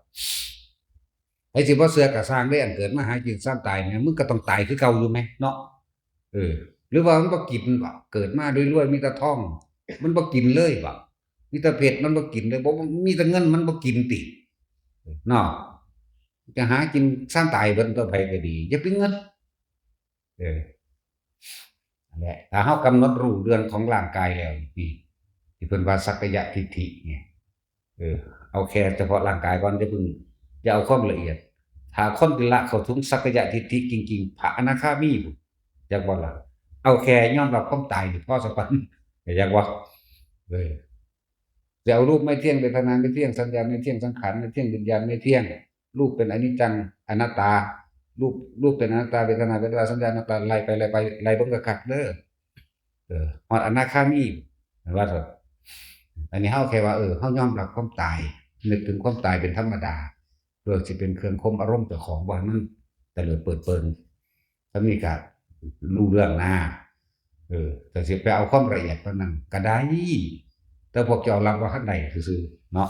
ไผสิบ่เชื่อก็ซ่างเด้ อันเกิดมาหากินซ่านตายเนี่ย มึงก็ต้องตายคือเก่าอยู่แหมเนาะ เออ หรือว่ามันบ่กินบ่ เกิดมารวยๆ มีแต่ทอง มันบ่กินเลยบ่ มีแต่เพชร มันบ่กินเลย บ่ มีแต่เงิน มันบ่กินติ เนาะ จะหากินซ่านตายเบิดตั๊ว ไผก็ดี อย่าไปเงิน เออ นั่นแหละ ถ้าเฮากำหนดรู้เรื่องของร่างกายแล้วนี่ ที่เพิ่นว่าสักกายทิฏฐิเนี่ย เออ เอาแค่เฉพาะร่างกายก่อน อย่าเพิ่ง อย่าเอาความละเอียด ถ้าคนที่ละเข้าถึงสักกายทิฏฐิจริงๆ พระอนาคามีพุ้น จักบ่ล่ะ เอาแค่ยอมรับความตายนี่พอสักวัน จักบ่ เออ จะเอารูปไม่เที่ยง เวทนาไม่เที่ยง สัญญาไม่เที่ยง สังขารไม่เที่ยง วิญญาณไม่เที่ยง รูปเป็นอนิจจัง อนัตตา รูป รูปเป็นอนัตตา เวทนาเป็นอนัตตา สัญญาอนัตตา ไล่ไป ไล่ไป ไล่เบิ่งคักๆ เด้อ เออ ฮอดอนาคามี ว่าเถอะ อันนี้เฮาแค่ว่า เออ เฮายอมรับความตาย นึกถึงความตายเป็นธรรมดา เพื่อสิเป็นเครื่องข่มอารมณ์เจ้าของ บ่ให้มันเตลิดเปิดเปิง ถ้ามีก็รู้เรื่องนะ เออ แต่สิไปเอาความละเอียดปานนั้นก็ได้ แต่พวกเจ้ารับบ่ทันได้ซื่อๆ เนาะ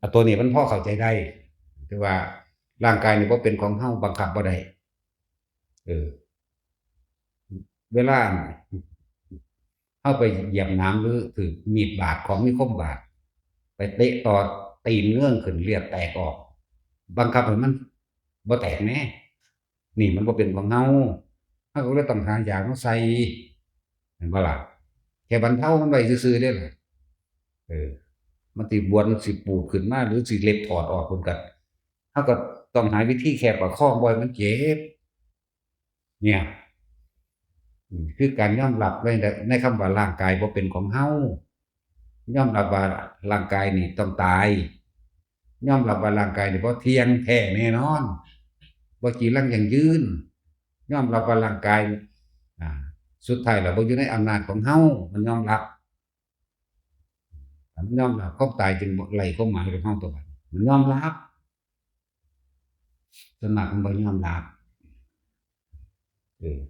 อ่ะ ตัวนี้มันพอเข้าใจได้ คือว่าร่างกายนี่บ่เป็นของเฮา บังคับบ่ได้ เออ เวลาเฮาไปเหยียบหนามหรือถืกมีดบาด ของมีคมบาด ไปเตะต่อตีนเงื้องขึ้น เลือดแตกออก บังคับให้มันบ่แตกแหม นี่มันบ่เป็นของเฮา เฮาก็เลยต้องหายามาใส่ เห็นบ่ล่ะ แค่บรรเทามันไว้ซื่อๆ เด้ล่ะ เออ มันสิบวมสิปูดขึ้นมา หรือสิเล็บถอดออกพุ้นก็ เฮาก็ต้องหาวิธีแค่ประคองบ่ให้มันเจ็บ เนี่ย อืม คือการยอมรับใน ในคำว่าร่างกายบ่เป็นของเฮา ยอมรับว่าร่างกายนี่ต้องตาย ยอมรับว่าร่างกายนี่บ่เที่ยงแท้แน่นอน บ่จีรังยั่งยืน ยอมรับว่าร่างกาย อ่า สุดท้ายแล้วบ่อยู่ในอำนาจของเฮา มันยอมรับ มันยอมรับ ความตายจึงบ่ไร้ความหมายกับเฮาตัวบัดนี้ มันยอมรับ ส่วนมากมันบ่ยอมรับ เออ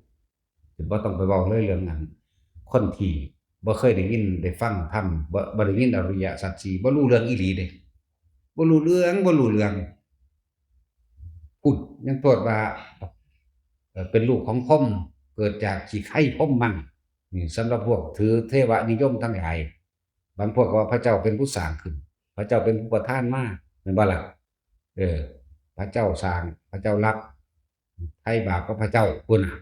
จะบ่ต้องไปเว้าเลยเรื่องนั้น คนที่บ่เคยได้ยินได้ฟังธรรม บ่ บ่ได้ยินอริยสัจสี่ บ่รู้เรื่องอีหลีเด้ บ่รู้เรื่อง บ่รู้เรื่อง พุ้น ยังโทษว่า เอ่อ เป็นลูกของพรหม เกิดจากขี้ไคพรหมมัง นี่สำหรับพวกถือเทวนิยมทั้งหลาย บางพวกก็ว่าพระเจ้าเป็นผู้สร้างขึ้น พระเจ้าเป็นผู้ประทานมา แม่นบ่ล่ะ เออ พระเจ้าสร้าง พระเจ้ารับ ไถ่บาปกับพระเจ้าพุ้นน่ะ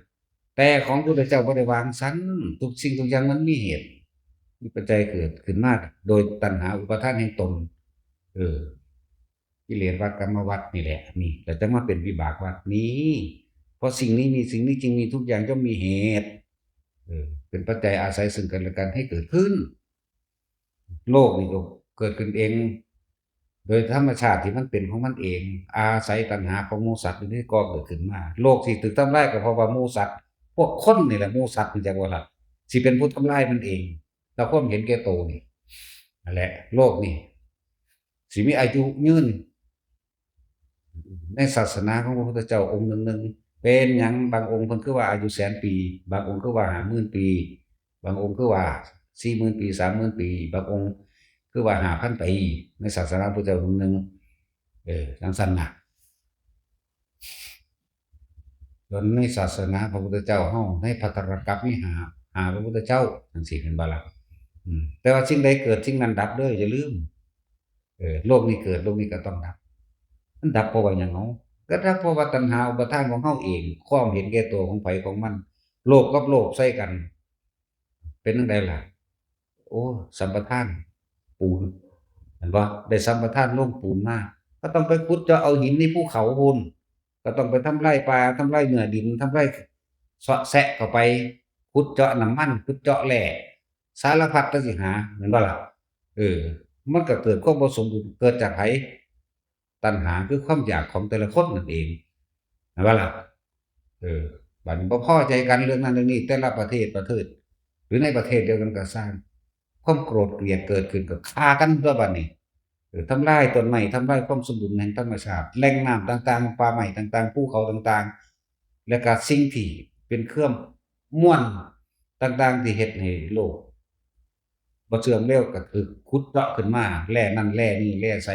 แต่ของพุทธเจ้าบ่ได้ว่าจั่งซั้น ทุกสิ่งทุกอย่างมันมีเหตุ มีปัจจัยเกิดขึ้นมาโดยตัณหาอุปาทานแห่งตน เออ กิเลสวัฏกรรมวัฏนี่แหละ นี่ แล้วจั่งมาเป็นวิบากวัฏ นี่ เพราะสิ่งนี้มี สิ่งนี้จึงมี ทุกอย่างย่อมมีเหตุ เออ เป็นปัจจัยอาศัยซึ่งกันและกันให้เกิดขึ้น โลกนี่ก็เกิดขึ้นเอง โดยธรรมชาติที่มันเป็นของมันเอง อาศัยตัณหาของหมู่สัตว์นี่ก่อเกิดขึ้นมา โลกที่ถูกทำลายก็เพราะว่าหมู่สัตว์ พวกคนนี่แหละหมู่สัตว์ จักว่าล่ะ สิเป็นผู้ทำลายมันเอง แล้วความเห็นแก่โตนี่ นั่นแหละ โลกนี่ สิมีอายุยืน ในศาสนาของพระพุทธเจ้าองค์หนึ่งๆ เป็นหยังบางองค์เพิ่นคือว่าอายุแสนปี บางองค์คือว่าห้าหมื่นปี บางองค์คือว่าสี่หมื่นปี สามหมื่นปี บางองค์คือว่าห้าพันปี ในศาสนาพุทธเจ้าองค์หนึ่ง เออ จั่งซั้นน่ะ ส่วนในศาสนาพระพุทธเจ้าเฮา ในภัททรกัปปะมีห้า ห้าพระพุทธเจ้า จั่งซี้ แม่นบ่ล่ะ อืม แต่ว่าสิ่งใดเกิดสิ่งนั้นดับเด้อ อย่าลืม เออ โลกนี้เกิด โลกนี้ก็ต้องดับ มันดับเพราะว่าหยังเนาะ ก็ดับเพราะว่าตัณหาอุปาทานของเฮาเอง ความเห็นแก่ตัวของไผของมัน โลภกับโลภใส่กัน เป็นจั่งใดล่ะ โอ้ สัมปทานปูน เห็นบ่ ได้สัมปทานโรงปูนมา ก็ต้องไปขุดเจาะเอาหินในภูเขาพู้น ก็ต้องไปทำลายป่า ทำลายเนื้อดิน ทำลายเซาะแซะเข้าไป ขุดเจาะน้ำมัน ขุดเจาะแร่ สารพัดจั่งซี้หา แม่นบ่ล่ะ เออ มันก็เกิดความบ่สมดุล เกิดจากไผ ตัณหาคือความอยากของแต่ละคนนั่นเอง แม่นบ่ล่ะ เออ บัดนี้บ่พอใจกันเรื่องนั้นเรื่องนี้ แต่ละประเทศประเทศ หรือในประเทศเดียวกันก็ซ่าง ความโกรธเกลียดเกิดขึ้นก็ฆ่ากันตัวบัดนี้ เออ ทำลายต้นไม้ ทำลายความสมดุลแห่งธรรมชาติ แหล่งน้ำต่างๆ ป่าไม้ต่างๆ ภูเขาต่างๆ และก็สิ่งที่เป็นเครื่องมวลต่างๆ ที่เฮ็ดให้โลกบ่เสื่อมเร็วก็ถูกขุดเจาะขึ้นมา แร่นั่นแร่นี่ แร่ใส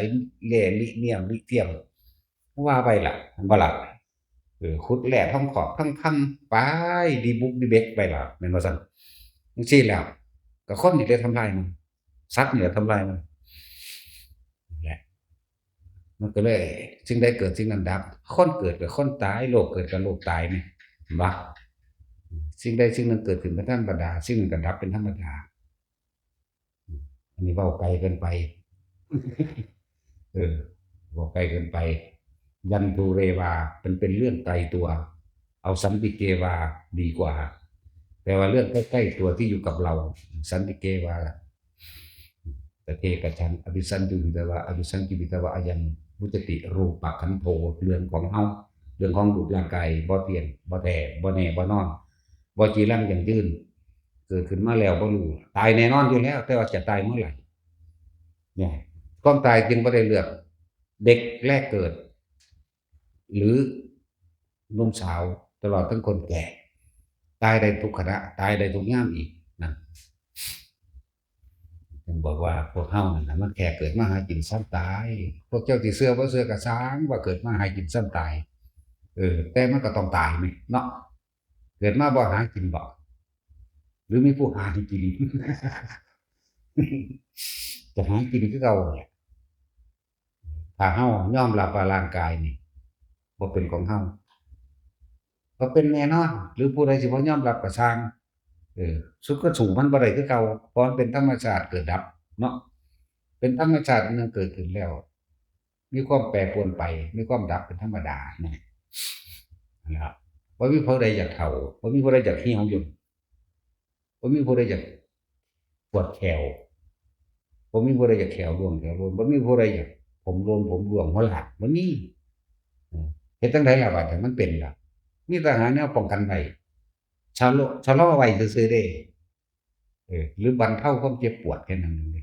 แร่ลิเนียม ลิเทียม ว่าไปล่ะ แม่นบ่ล่ะ เออ ขุดแร่ทองคำ ทองคำ ไป ดีบุกดีเบกไปล่ะ แม่นบ่ซั่น จั่งซี้แล้ว ก็คนนี่แหละทำลายมัน สัตว์นี่แหละทำลายมัน นั่นแหละ มันก็เลย สิ่งใดเกิดสิ่งนั้นดับ คนเกิดก็คนตาย โลกเกิดก็โลกตายนี่ เห็นบ่ สิ่งใดสิ่งหนึ่งเกิดขึ้นเป็นธรรมดา สิ่งหนึ่งก็ดับเป็นธรรมดา อันนี้เว้าไกลเกินไป เออ เว้าไกลเกินไป ยันทูเรวา มันเป็นเรื่องไกลตัว เอาสันติเกวาดีกว่า แปลว่าเรื่องใกล้ๆตัวที่อยู่กับเรา สันติเกวา ตะเทกะฉัน อภิสันจุหิตวา อภิสังกิปิตวา อายัง วุจจติ รูปะขันโธ เรื่องของเฮา เรื่องของรูปร่างกาย บ่เที่ยง บ่แท้ บ่แน่ บ่นอน บ่จีรังยั่งยืน เกิดขึ้นมาแล้วบ่รู้ ตายแน่นอนอยู่แล้ว แต่ว่าจะตายเมื่อไหร่ เนี่ย ความตายจึงบ่ได้เลือก เด็กแรกเกิด หรือหนุ่มสาว ตลอดทั้งคนแก่ ตายได้ทุกขณะ ตายได้ทุกยามอีกนะ เพิ่นบอกว่าพวกเฮานั่นน่ะ มันแค่เกิดมาหากินซ่ำตาย พวกเจ้าสิเชื่อบ่เชื่อก็ซ่าง ว่าเกิดมาหากินซ่ำตาย เออ แต่มันก็ต้องตายแหมเนาะ เกิดมาบ่หากินบ่ หรือมีผู้หาให้กิน จะหากินคือเก่าแหละ ถ้าเฮายอมรับว่าร่างกายนี่บ่เป็นของเฮา ก็เป็นแน่นอน หรือผู้ใดสิบ่ยอมรับก็ซ่าง เออ สุดก็สู้มันบ่ได้คือเก่า เพราะมันเป็นธรรมชาติเกิดดับเนาะ เป็นธรรมชาติมันเกิดขึ้นแล้ว มีความแปรปรวนไป มีความดับเป็นธรรมดา นี่ นะครับ บ่มีผู้ใดอยากเฒ่า บ่มีผู้ใดอยากเหี่ยวย่น บ่มีผู้ใดอยากปวดแข้ว บ่มีผู้ใดอยากแข้วร่วงแข้วโล้น บ่มีผู้ใดอยากผมโล้นผมร่วงหัวล้าน บ่มี อืม เฮ็ดจั่งใดล่ะบาดนี้ มันเป็นล่ะ มีแต่หาแนวป้องกันไว้ ชะลอ ชะลอไว้ซื่อๆเด้ เออ หรือบรรเทาความเจ็บปวดแค่นั้นเองเด้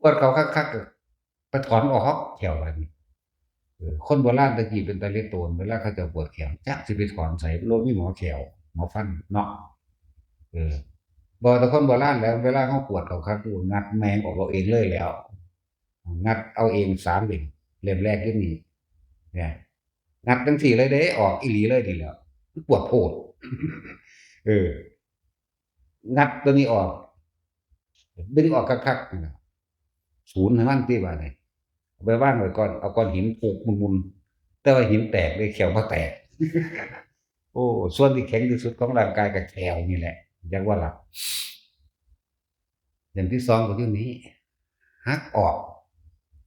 ปวดเข้าคักๆ ก็ไปถอนออกแข้วบาดนี้ เออ คนโบราณแต่กี้เป็นตาเหลือโตน เวลาเขาเจ้าปวดแข้ว จักสิไปถอนไส บ่มีหมอแข้ว หมอฟันเนาะ เออ บ่ แต่คนโบราณแล้ว เวลาเขาปวดเข้าคัก งัดแม่งออกเอาเองเลยแล้ว งัดเอาเองสามเล่ม เล่มแรกอยู่นี่ เนี่ย งัดจั่งซี้เลยเด้ ออกอีหลีเลยนี่แหล้ว มันปวดโพด เออ งัดตัวนี้ออก ดึงออกคักๆ นี่ล่ะ ศูนย์ให้มันติบาดนี้ เอาไปวางไว้ก่อน เอาก้อนหินผูกมุนๆ แต่ว่าหินแตกเด้ แข้วบ่แตก โอ้ ส่วนที่แข็งที่สุดของร่างกายก็แข้วนี่แหละ จักว่าล่ะ อย่างที่สองก็อยู่นี้ หักออก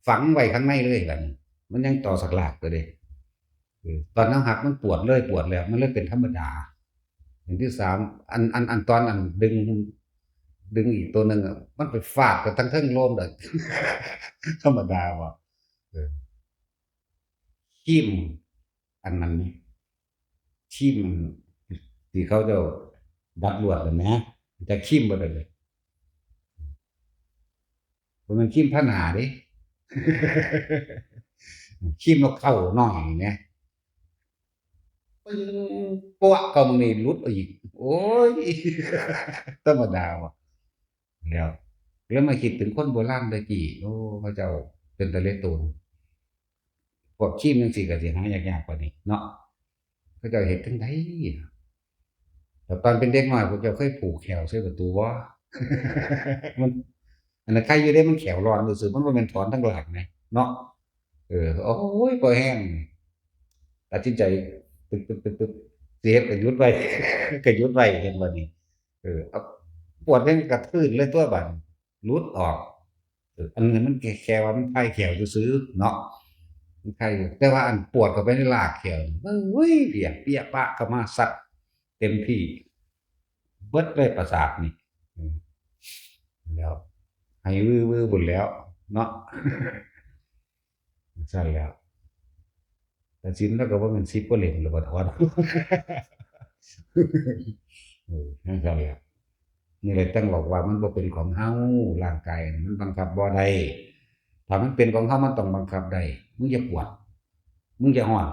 ฝังไว้ข้างในเลยบาดนี้ มันยังต่อสากลากอยู่เด้ เออ ตอนเฮาหักมันปวดเลยปวดแล้ว มันเลยเป็นธรรมดา อย่างที่สาม อัน อัน อันตอนอันดึง ดึงอีกตัวหนึ่งอะ มันไปฟาดกับทั้งเทิงโลนเลย ธรรมดาบ่ เออ ครีม อันนั้นนี่ ครีมที่เขาเจ้าดัดลวดน่ะแหม จักครีมบ่ได้เลย บ่แม่นครีมทาหน้าเด้ ครีมนกเต้าน้อยแหม ปึ้ง ปะ เข้ามื้อนี้หลุดออกอีก โอ้ย ธรรมดาบ่ แล้ว แล้วมาคิดถึงคนโบราณแต่กี้ โอ้ เขาเจ้าเป็นตาเหลือโตน พวกครีมจั่งซี้ก็สิหายากๆ กว่านี้เนาะ เขาเจ้าเฮ็ดจั่งใด แต่ตอนเป็นเด็กน้อย พวกเจ้าเคยผูกแข้วใส่ประตูบ่ มัน อันนั้นใครอยู่เด้ มันแข้วร้อนซื่อๆ มันบ่แม่นถอนทั้งหลังนะ เนาะ เออ โอ้ย พอแฮง ตัดสินใจ ตึกๆๆๆ สิเฮ็ดก็หยุดไว้ ก็หยุดไว้ เห็นบ่นี่ เออ เอา ปวดแฮงกระทืนเลยตัวบาดนี้ หลุดออก เออ อันนี้มันแค่ แค่ว่ามันคลายแข้วซื่อๆ เนาะ มันคลายอยู่ แต่ว่าอันปวดเข้าไปในรากแข้วนี่ เฮ้ย เปียกเปียกปะเข้ามาซัดเต็มที่ เบิดเลยประสาทนี่ อืม แล้ว ให้วื้อๆ พุ้นแล้ว เนาะ ซั่นแล้ว แต่ศีลลาวก็บ่แม่นสิบกว่าเล่มแล้วบ่ถอน เออ จั่งซั่นแหละ นี่แหละจั่งบอกว่ามันบ่เป็นของเฮา ร่างกายมันบังคับบ่ได้ ถ้ามันเป็นของเฮามันต้องบังคับได้ มึงอย่าปวด มึงอย่าร้อน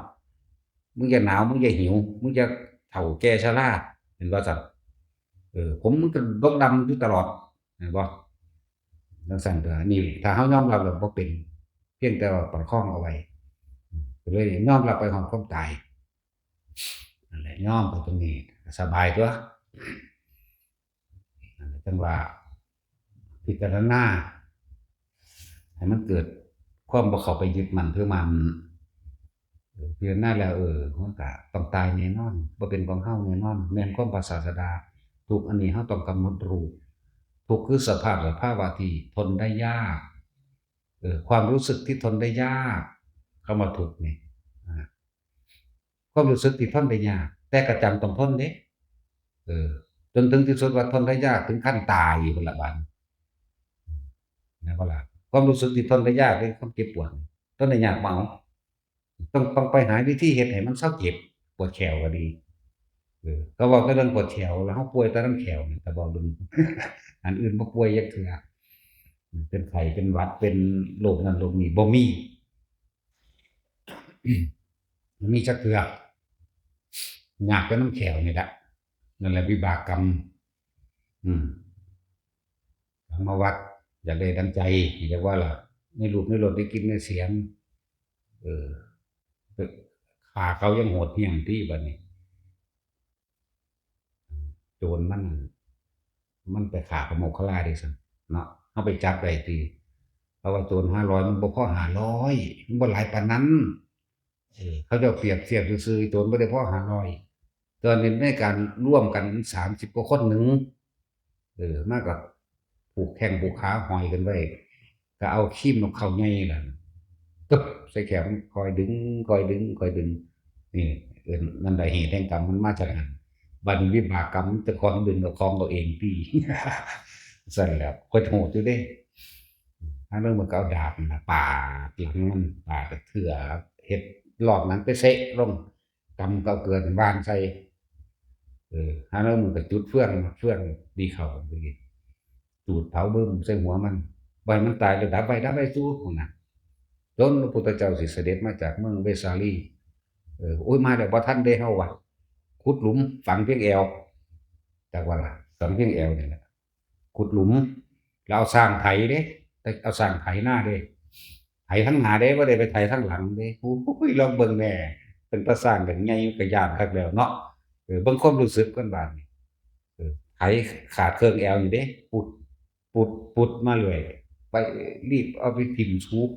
มึงอย่าหนาว มึงอย่าหิว มึงอย่าเฒ่าแก่ชรา เห็นบ่ซั่น เออ ผมมันก็ดกดำอยู่ตลอด เห็นบ่ จั่งซั่นตัว นี่ถ้าเฮายอมรับแล้วบ่เป็น เพียงแต่ว่าประคองเอาไว้ อืม ก็เลยยอมรับไปฮอดความตาย นั่นแหละ ยอมไปตรงนี้ สบายตัว นั่นแหละ จั่งว่า พิจารณา ให้มันเกิดความบ่เข้าไปยึดมั่นถือมั่น เออ พิจารณาแล้ว เออ มันก็ต้องตายแน่นอน บ่เป็นของเฮาแน่นอน แม่นความพระศาสดา ทุกข์อันนี้เฮาต้องกำหนดรู้ ทุกข์คือสภาพ สภาวะที่ทนได้ยาก เออ ความรู้สึกที่ทนได้ยาก คำว่าทุกข์นี่ อ่า ความรู้สึกที่ทนได้ยาก แต่ก็จำต้องทนเด้ เออ จนถึงที่สุดว่าทนได้ยากถึงขั้นตายพุ้นละบาดนี้ แม่นบ่ล่ะ ความรู้สึกที่ทนได้ยากคือความเจ็บปวด ทนได้ยากบ่เอา ต้อง ต้องไปหาวิธีเฮ็ดให้มันเซาเจ็บ ปวดแข้วก็ดี เออ ก็เว้าแต่เรื่องปวดแข้ว แล้วเฮาป่วยแต่นำแข้วนี่ แต่เว้าเรื่อง อันอื่นบ่ป่วยจักเทื่อ เป็นไข้ เป็นหวัด เป็นโรคนั้นโรคนี้ บ่มี บ่มีจักเทื่อ ยากแต่นำแข้วนี่แหละ นั่นแหละวิบากกรรม อืม มาวัด อยากได้ดังใจ อยากว่าล่ะ ในรูปในรส ในกลิ่นในเสียง เออ ฆ่าเขายังโหดเหี้ยมติบัดนี้ โจรมัน มันไปฆ่าขโมยขโลยเด้ซั่นเนาะ เฮาไปจับได้ติ เพราะว่าโจรห้าร้อยมันบ่พอห้าร้อย มันบ่หลายปานนั้น เออ เขาเจ้าเปรียบเทียบซื่อๆ โจรบ่ได้พอห้าร้อย ตอนนี้ในการร่วมกันสามสิบกว่าคนหนึ่ง เออ มาก็ผูกแข้งผูกขาห้อยกันไว้ ก็เอาครีมนกเต้าใหญ่ล่ะ ตึ๊บ ใส่แขน คอยดึง คอยดึง คอยดึง นี่ เอิ้นนั่นแหละ เหตุแห่งกรรมมันมาจากนั้น บัดนี้วิบากกรรมเจ้าของดึงเอาของตัวเองติ ซั่นแหล้ว ข้อยโหดอยู่เด้ หาลางมื้อก็เอาดาบนั่นล่ะปาดหลังมัน ปาดเทื่อ เฮ็ดลอกหนังเปะเซะลง กำก็เอาเกลือหว่านใส่ เออ หาลางมื้อก็จุดเฟือง เฟืองดีเข้า จูดเผาบึ้มใส่หัวมัน บ่ให้มันตาย แล้วดับไว้ ดับไว้สู่ พู้นน่ะ จนพระพุทธเจ้าสิเสด็จมาจากเมืองเวสาลี เออ โอ้ย มาแล้ว บ่ทันเด้เฮาว่ะ ขุดหลุมฝังเพียงแอว จักว่าล่ะ ฝังเพียงแอวนี่แหละ ขุดหลุม แล้วเอาช้างไถเด้ เอาช้างไถนาเด้ ไถทางหน้าเด้ บ่ได้ไปไถทางหลังเด้ โอ้ย ลองเบิ่งแหน่ เป็นตาช้างก็ใหญ่ก็ย้านคักแล้วเนาะ เออ เบิ่งความรู้สึกคนบาดนี้ เออ ไถขาดเครื่องแอวนี่เด้ ปุด ปุด ปุดมาเรื่อย ไป รีบเอาไปถิ่มสูบ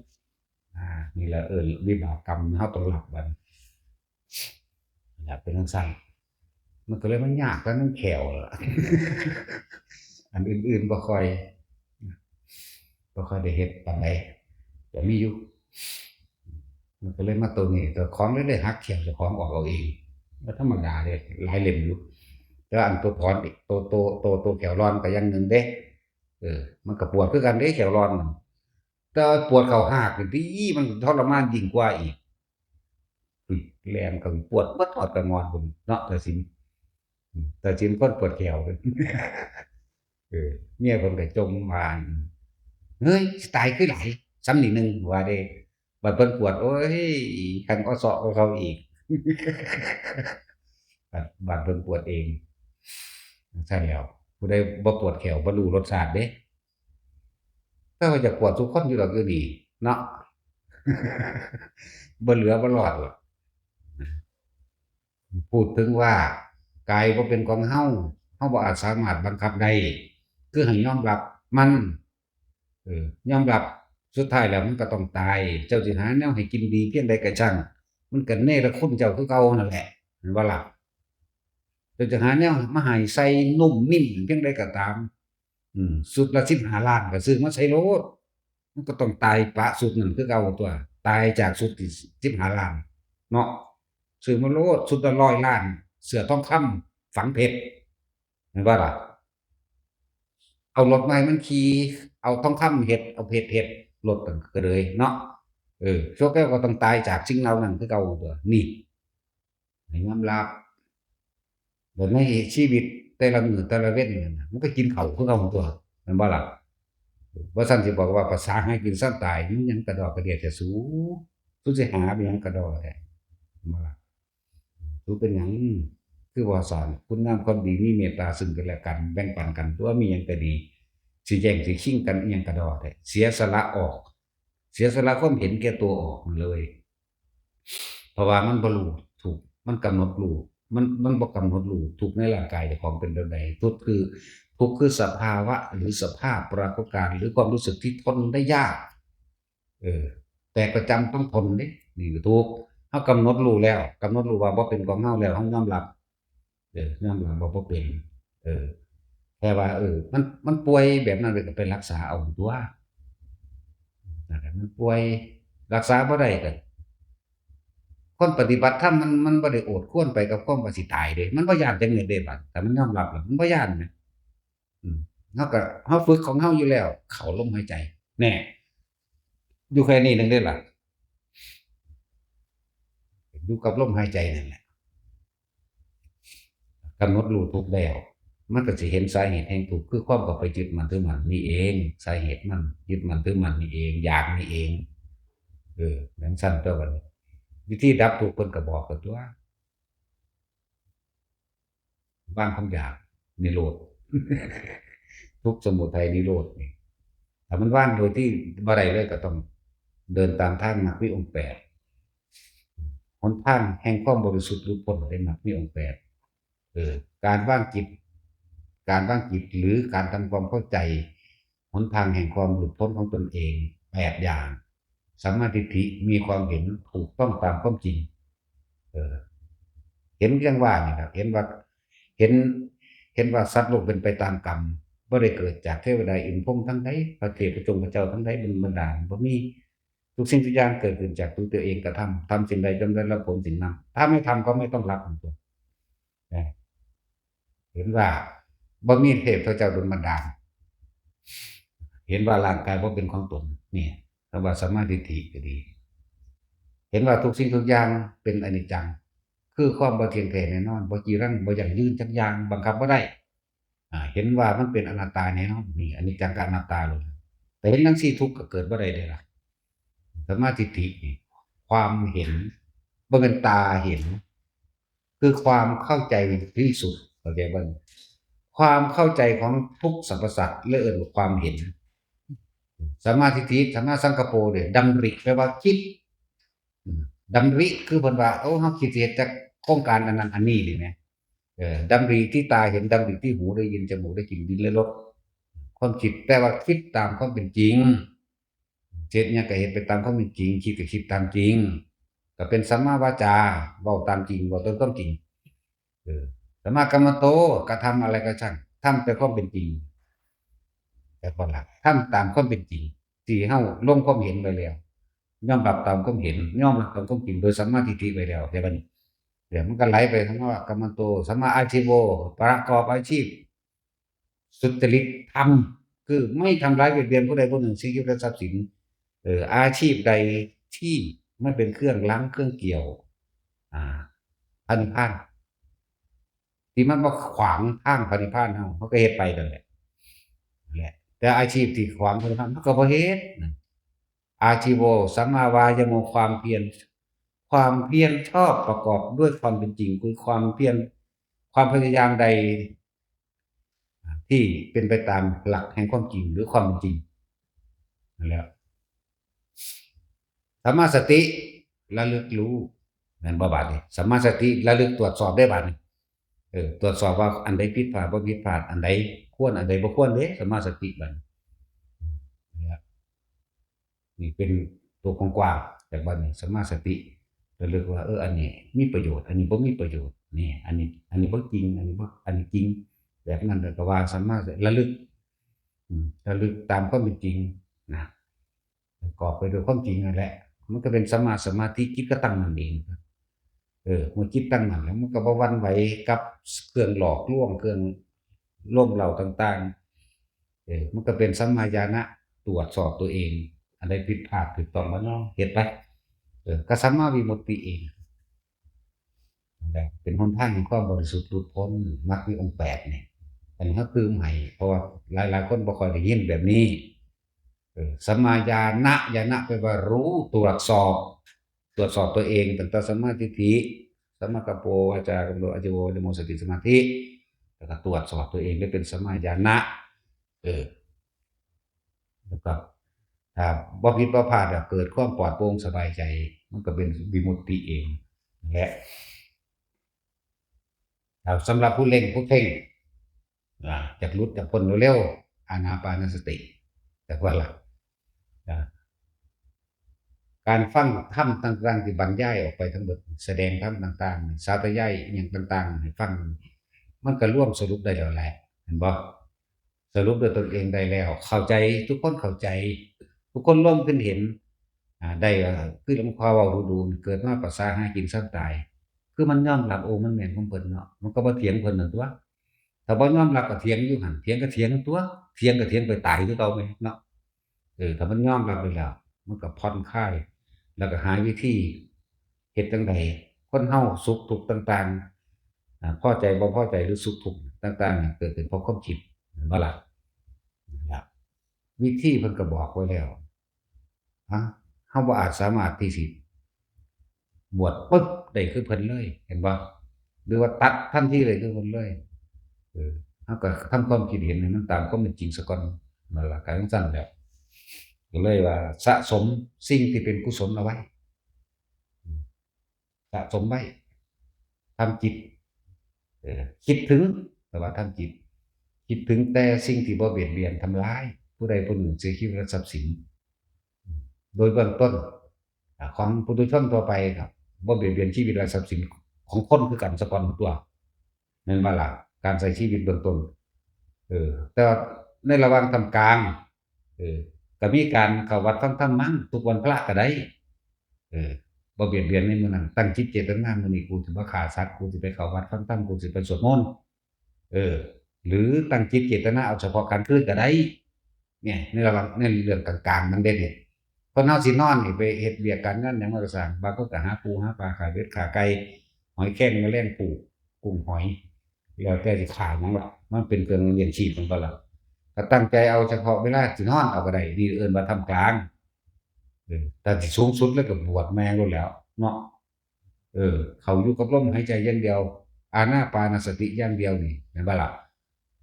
อ่า นี่แหละ เออ วิบากกรรมเฮาต้องรับบัด นั่นล่ะ เป็นจั่งซั้น มันก็เลยมายากแต่นำแข้วล่ะ อันอื่นๆบ่ค่อย บ่ค่อยได้เฮ็ดปานใด ก็มีอยู่ มันก็เลยมาโตนี้ เจ้าของเลยได้หักแข้วเจ้าของออกเอาเอง ก็ธรรมดาเด้ หลายเล่มอยู่ แต่ว่าอันโตถอน โต โต โต โตแข้วหล่อนก็อย่างหนึ่งเด้ เออ มันก็ปวดคือกันเด้ แข้วหล่อนนั่น แต่ว่าปวดเข้าฮากนี่ติ มันทรมานยิ่งกว่าอีก อืม แล่นก็ปวดเบิดฮอดกะงอนพู้นเนาะ ตาสิน อืม ตาสินคนปวดแข้ว เออ เมียเพิ่นก็จ่มว่า เฮ้ย สิตายคือหลาย ส่ำนี้หนึ่ง ว่าเด้ บัดเพิ่นปวด โอ้ย คันออเซาะกว่าเขาอีก บัด บัดเพิ่นปวดเอง ซั่นแหล้ว ผู้ใดบ่ปวดแข้วบ่รู้รสชาติเด้ แต่ว่าอยากปวดทุกคนอยู่ดอกอยู่นี่เนาะ บ่เหลือบ่รอดหรอก พูดถึงว่ากายบ่เป็นของเฮา เฮาบ่อาจสามารถบังคับได้ คือให้ยอมรับมัน เออ ยอมรับ สุดท้ายแล้วมันก็ต้องตาย เจ้าสิหาแนวให้กินดีเพียงใดก็ช่าง มันก็เนรคุณเจ้าคือเก่านั่นแหละ แม่นบ่ล่ะ เจ้าจะหาแนวมาให้ใส่นุ่มนิ่มเพียงใดก็ตาม อืม ชุดละสิบห้าล้านก็ซื้อมาใส่โลด มันก็ต้องตายปะชุดนั้นคือเก่าตั๊ว ตายจากชุดที่สิบห้าล้าน เนาะ ซื้อมาโลด ชุดละร้อยล้าน เสื้อทองคำฝังเพชร แม่นบ่ล่ะ เอารถมาให้มันขี่ เอาทองคำเฮ็ด เอาเพชรเฮ็ด รถนั่นก็เลยเนาะ เออ พวกแกก็ต้องตายจากสิ่งเหล่านั้นคือเก่าตั๊ว นี่ ให้ยอมรับ แล้วในชีวิตแต่ละมื้อแต่ละเว็นนั่นน่ะ มันก็กินข้าวคือเก่าตั๊ว แม่นบ่ล่ะ บ่ซั้นสิบอกว่าภาษาหากินซ่านตาย มันหยังกะด้อกะเดี้ยแท้สู สูสิหาไปหยังกะด้อแท้ แม่นบ่ล่ะ สูเป็นหยัง คือบ่สอนคุณงามความดี มีเมตตาซึ่งกันและกัน แบ่งปันกันตั๊ว มีหยังก็ดี สิแย่งสิชิงกันอิหยังกะด้อแท้ เสียสละออก เสียสละความเห็นแก่ตัวออกเลย เพราะว่ามันบ่รู้ทุกข์ มันกำหนดรู้ มัน มันบ่กำหนดรู้ทุกข์ในร่างกายเจ้าของเป็นแบบใด ทุกข์คือ ทุกข์คือสภาวะหรือสภาพปรากฏการณ์ หรือความรู้สึกที่ทนได้ยาก เออ แต่ก็จำต้องทนเด้ นี่ก็ทุกข์ เฮากำหนดรู้แล้ว กำหนดรู้ว่าบ่เป็นของเฮาแล้ว เฮายอมรับ เออ ยอมรับว่าบ่เป็น เออ แค่ว่า เออ มัน มันป่วยแบบนั้นเลยก็ไปรักษาเอาตั๊ว นั่นแหละ มันป่วย รักษาบ่ได้ก็ คนปฏิบัติธรรมมัน มันบ่ได้โอดครวญไปกับความว่าสิตายเด้ มันบ่ย้านจักเม็ดเด้บัด แต่มันยอมรับแล้ว มันบ่ย้านนะ อืม เฮาก็ เฮาฝึกของเฮาอยู่แล้ว เข้าลมหายใจ แน่ อยู่แค่นี้หนึ่งเด้ล่ะ อยู่กับลมหายใจนั่นแหละ กำหนดรู้ทุกข์แล้ว มันก็สิเห็นสาเหตุแห่งทุกข์ คือความเข้าไปยึดมั่นถือมั่นนี่เอง สาเหตุมัน ยึดมั่นถือมั่นนี่เอง อยากนี่เอง เออ จั่งซั้นตั๊วบัดนี้ วิธีดับทุกข์เพิ่นก็บอกกันตั๊ว วางความอยาก นิโรธ ทุกข์สมุทัยนิโรธนี่ ถ้ามันวางโดยที่บ่ได้เลยก็ต้องเดินตามทางมรรคมีองค์แปด หนทางแห่งความบริสุทธิ์หลุดพ้นได้มรรคมีองค์แปด เออ การวางจิต การวางจิตหรือการทำความเข้าใจ หนทางแห่งความหลุดพ้นของตนเองแปดอย่าง สัมมาทิฏฐิ มีความเห็นถูกต้องตามความจริง เออ เห็นอย่างว่านี่ครับ เห็นว่า เห็น เห็นว่าสัตว์โลกเป็นไปตามกรรม บ่ได้เกิดจากเทวดาอินทร์พรหมทั้งใด พระเทพพระจงพระเจ้าทั้งใดบันดาล บ่มี ทุกสิ่งทุกอย่างเกิดขึ้นจากตัวเองกระทำ ทำสิ่งใดย่อมได้รับผลสิ่งนั้น ถ้าไม่ทำก็ไม่ต้องรับมันตัว นะ เห็นว่าบ่มีเทพเจ้าดลบันดาล เห็นว่าร่างกายบ่เป็นของตน นี่ คำว่าสัมมาทิฏฐิก็ดี เห็นว่าทุกสิ่งทุกอย่างเป็นอนิจจัง คือความบ่เที่ยงแท้แน่นอน บ่จีรัง บ่ยั่งยืนจักอย่าง บังคับบ่ได้ อ่า เห็นว่ามันเป็นอนัตตาแน่นอน นี่ อนิจจังกับอนัตตาเลย แต่เห็นจั่งซี้ทุกข์ก็เกิดบ่ได้เด้ล่ะ สัมมาทิฏฐินี่ ความเห็น บ่แม่นตาเห็น คือความเข้าใจที่สุด เข้าใจบ่ ความเข้าใจของทุกสรรพสัตว์ เรียกว่าความเห็น สัมมาทิฏฐิ สัมมาสังกัปโปเนี่ย ดำริ แปลว่าคิด อืม ดำริ คือเพิ่นว่า โอ้ เฮาคิดสิเฮ็ดจักโครงการอันนั้นอันนี้นี่แหม เออ ดำริที่ตาเห็น ดำริที่หูได้ยิน จมูกได้กลิ่น ลิ้นได้รส ความคิด แต่ว่าคิดตามความเป็นจริง เฮ็ดหยังก็เฮ็ดไปตามความเป็นจริง คิดก็คิดตามจริง ก็เป็นสัมมาวาจา เว้าตามจริง เว้าตามความจริง เออ สัมมากัมมันโต กระทำอะไรก็ช่าง ทำแต่ความเป็นจริง แต่ก่อนละ ทำตามความเป็นจริง ที่เฮาลงความเห็นไว้แล้ว ยอมรับตามความเห็น ยอมรับตามความจริง โดยสัมมาทิฏฐิไว้แล้ว แต่บัดนี้ เดี๋ยวมันก็ไหลไป สัมมากัมมันโต สัมมาอาชีโว ประกอบอาชีพ สุจริตธรรม คือไม่ทำร้ายเบียดเบียนผู้ใดผู้หนึ่ง ซึ่งชีวิตและทรัพย์สิน เอ่อ อาชีพใดที่ไม่เป็นเครื่องรั้งเครื่องเกี่ยว อ่า พระนิพพาน ที่มันมาขวางทางพระนิพพานเฮา เฮาก็เฮ็ดไปนั่นแหละ แหละ แต่อาชีพที่ขวางพระนิพพาน เฮาก็บ่เฮ็ดนั่น อาชีโว สัมมาวายโม ความเพียร ความเพียรชอบประกอบด้วยความเป็นจริง คือความเพียร ความพยายามใด ที่เป็นไปตามหลักแห่งความจริง หรือความเป็นจริง นั่นแหละ สัมมาสติ ระลึกรู้ แม่นบ่บาดนี้ สัมมาสติ ระลึกตรวจสอบได้บาดนี้ เออ ตรวจสอบว่าอันใดผิดพลาด บ่ผิดพลาด อันใดควร อันใดบ่ควรเด้ สัมมาสติบาดนี้ นี่เป็นตัวกว้างๆ จากบาดนี้ สัมมาสติ ระลึกว่า เออ อันนี้มีประโยชน์ อันนี้บ่มีประโยชน์ นี่ อันนี้ อันนี้บ่จริง อันนี้บ่ อันนี้จริง แบบนั้น แล้วก็ว่าสัมมา ระลึก อืม ระลึกตามความเป็นจริงนะ ประกอบไปด้วยความจริงนั่นแหละ มันก็เป็นสัมมาสมาธิ จิตก็ตั้งมั่นเอง เออ เมื่อจิตตั้งมั่นแล้ว มันก็บ่หวั่นไหวกับเครื่องหลอกลวง เครื่องโน้มเร้าต่างๆ เออ มันก็เป็นสัมมาญาณะ ตรวจสอบตัวเอง อันใดผิดพลาด ถูกต้องบ่เนาะ เฮ็ดไป เออ ก็สัมมาวิมุตติเอง นั่นแหละ เป็นหนทางแห่งความบริสุทธิ์หลุดพ้น มรรคมีองค์แปดนี่ อันนี้เฮาตื่มให้ เพราะว่าหลายๆ คนบ่ค่อยได้ยินแบบนี้ เออ สัมมาญาณะ ญาณะแปลว่ารู้ ตรวจสอบ ตรวจสอบตัวเอง ตั้งแต่สัมมาทิฏฐิ สัมมากัมโปวาจากัมโต อาชีโว วายโม สติ สมาธิ แล้วก็ตรวจสอบตัวเองได้เป็นสัมมาญาณะ เออ แล้วก็ถ้าบ่ผิดบ่พลาดอะ เกิดความปลอดโปร่งสบายใจ มันก็เป็นวิมุตติเองแหละ แล้วสำหรับผู้เร่งผู้เพ่ง อ่า อยากหลุดอยากพ้นเร็วๆ อานาปานสติ จักว่าล่ะ อ่า การฟังธรรมต่างๆ ที่บรรยายออกไปทั้งหมด แสดงธรรมต่างๆ สาธยายอิหยังต่างๆ ให้ฟัง มันก็รวมสรุปได้แล้วแหละ เห็นบ่ สรุปด้วยตนเองได้แล้ว เข้าใจ ทุกคนเข้าใจ ทุกคนลงขึ้นเห็น อ่า ได้ว่า คือหลวงพ่อเว้าดูๆ เกิดมาประสาหากินซ้ำตาย คือมันยอมรับ โอ้ มันแม่นของเพิ่นเนาะ มันก็บ่เถียงเพิ่นนั่นตั๊ว ถ้าบ่ยอมรับก็เถียงอยู่หั่น เถียงก็เถียงตั๊ว เถียงก็เถียงไปตายคือเก่าแหมเนาะ เออ ถ้ามันยอมรับไปแล้ว มันก็ผ่อนคลาย แล้วก็หาวิธีเฮ็ดจั่งใด คนเฮาสุขทุกข์ต่างๆ อ่า พอใจบ่พอใจหรือสุขทุกข์ต่างๆ เนี่ย เกิดขึ้นเพราะความคิด แม่นบ่ล่ะ นั่นล่ะ วิธีเพิ่นก็บอกไว้แล้ว ฮะ เฮาบ่อาจสามารถที่สิบวชปึ๊บได้คือเพิ่นเลย เห็นบ่ หรือว่าตัดทันทีเลยคือเพิ่นเลย เออ เฮาก็ทำความคิดเห็นให้มันตามความเป็นจริงซะก่อน นั่นล่ะ ก็จั่งซั้นแหละ ก็เลยว่าสะสมสิ่งที่เป็นกุศลเอาไว้ อืม สะสมไว้ ทำจิต เออ คิดถึง แปลว่าทำจิต คิดถึงแต่สิ่งที่บ่เบียดเบียนทำร้ายผู้ใดผู้หนึ่ง เสียชีวิตและทรัพย์สิน โดยเบื้องต้น อ่า ของปุถุชนทั่วไปครับ บ่เบียดเบียนชีวิตและทรัพย์สินของคนคือกันซะก่อนตั๊ว แม่นบ่ล่ะ การใช้ชีวิตเบื้องต้น เออ แต่ว่าในระหว่างท่ามกลาง เออ ก็มีการเข้าวัดฟังธรรมมั้ง ทุกวันพระก็ได้ เออ บ่เบียดเบียนในมื้อนั้น ตั้งจิตเจตนา มื้อนี้กูสิบ่ฆ่าสัตว์ กูสิไปเข้าวัดฟังธรรม กูสิไปสวดมนต์ เออ หรือตั้งจิตเจตนาเอาเฉพาะกลางคืนก็ได้ เนี่ยในระหว่างในเรื่องกลางๆมันเด้เนี่ยคนเฮาสินอนนี่ไปเฮ็ดเวียกการงานหยังมันก็ซ่างบางคนก็หาปูหาปลาขาเบ็ดขาไก่หอยแครงแมลงภู่กุ้งหอยแล้วแต่สิขาหยังล่ะมันเป็นเครื่องเลี้ยงชีพมันก็ล่ะก็ตั้งใจเอาเฉพาะเวลาสินอนเอาก็ได้นี่เอิ้นว่าทำกลางเออแต่ที่สูงสุดแล้วก็บวชแม่งโลดแล้วเนาะ เออ เขาอยู่กับลมหายใจอย่างเดียว อานาปานสติอย่างเดียวนี่แม่นบ่ล่ะ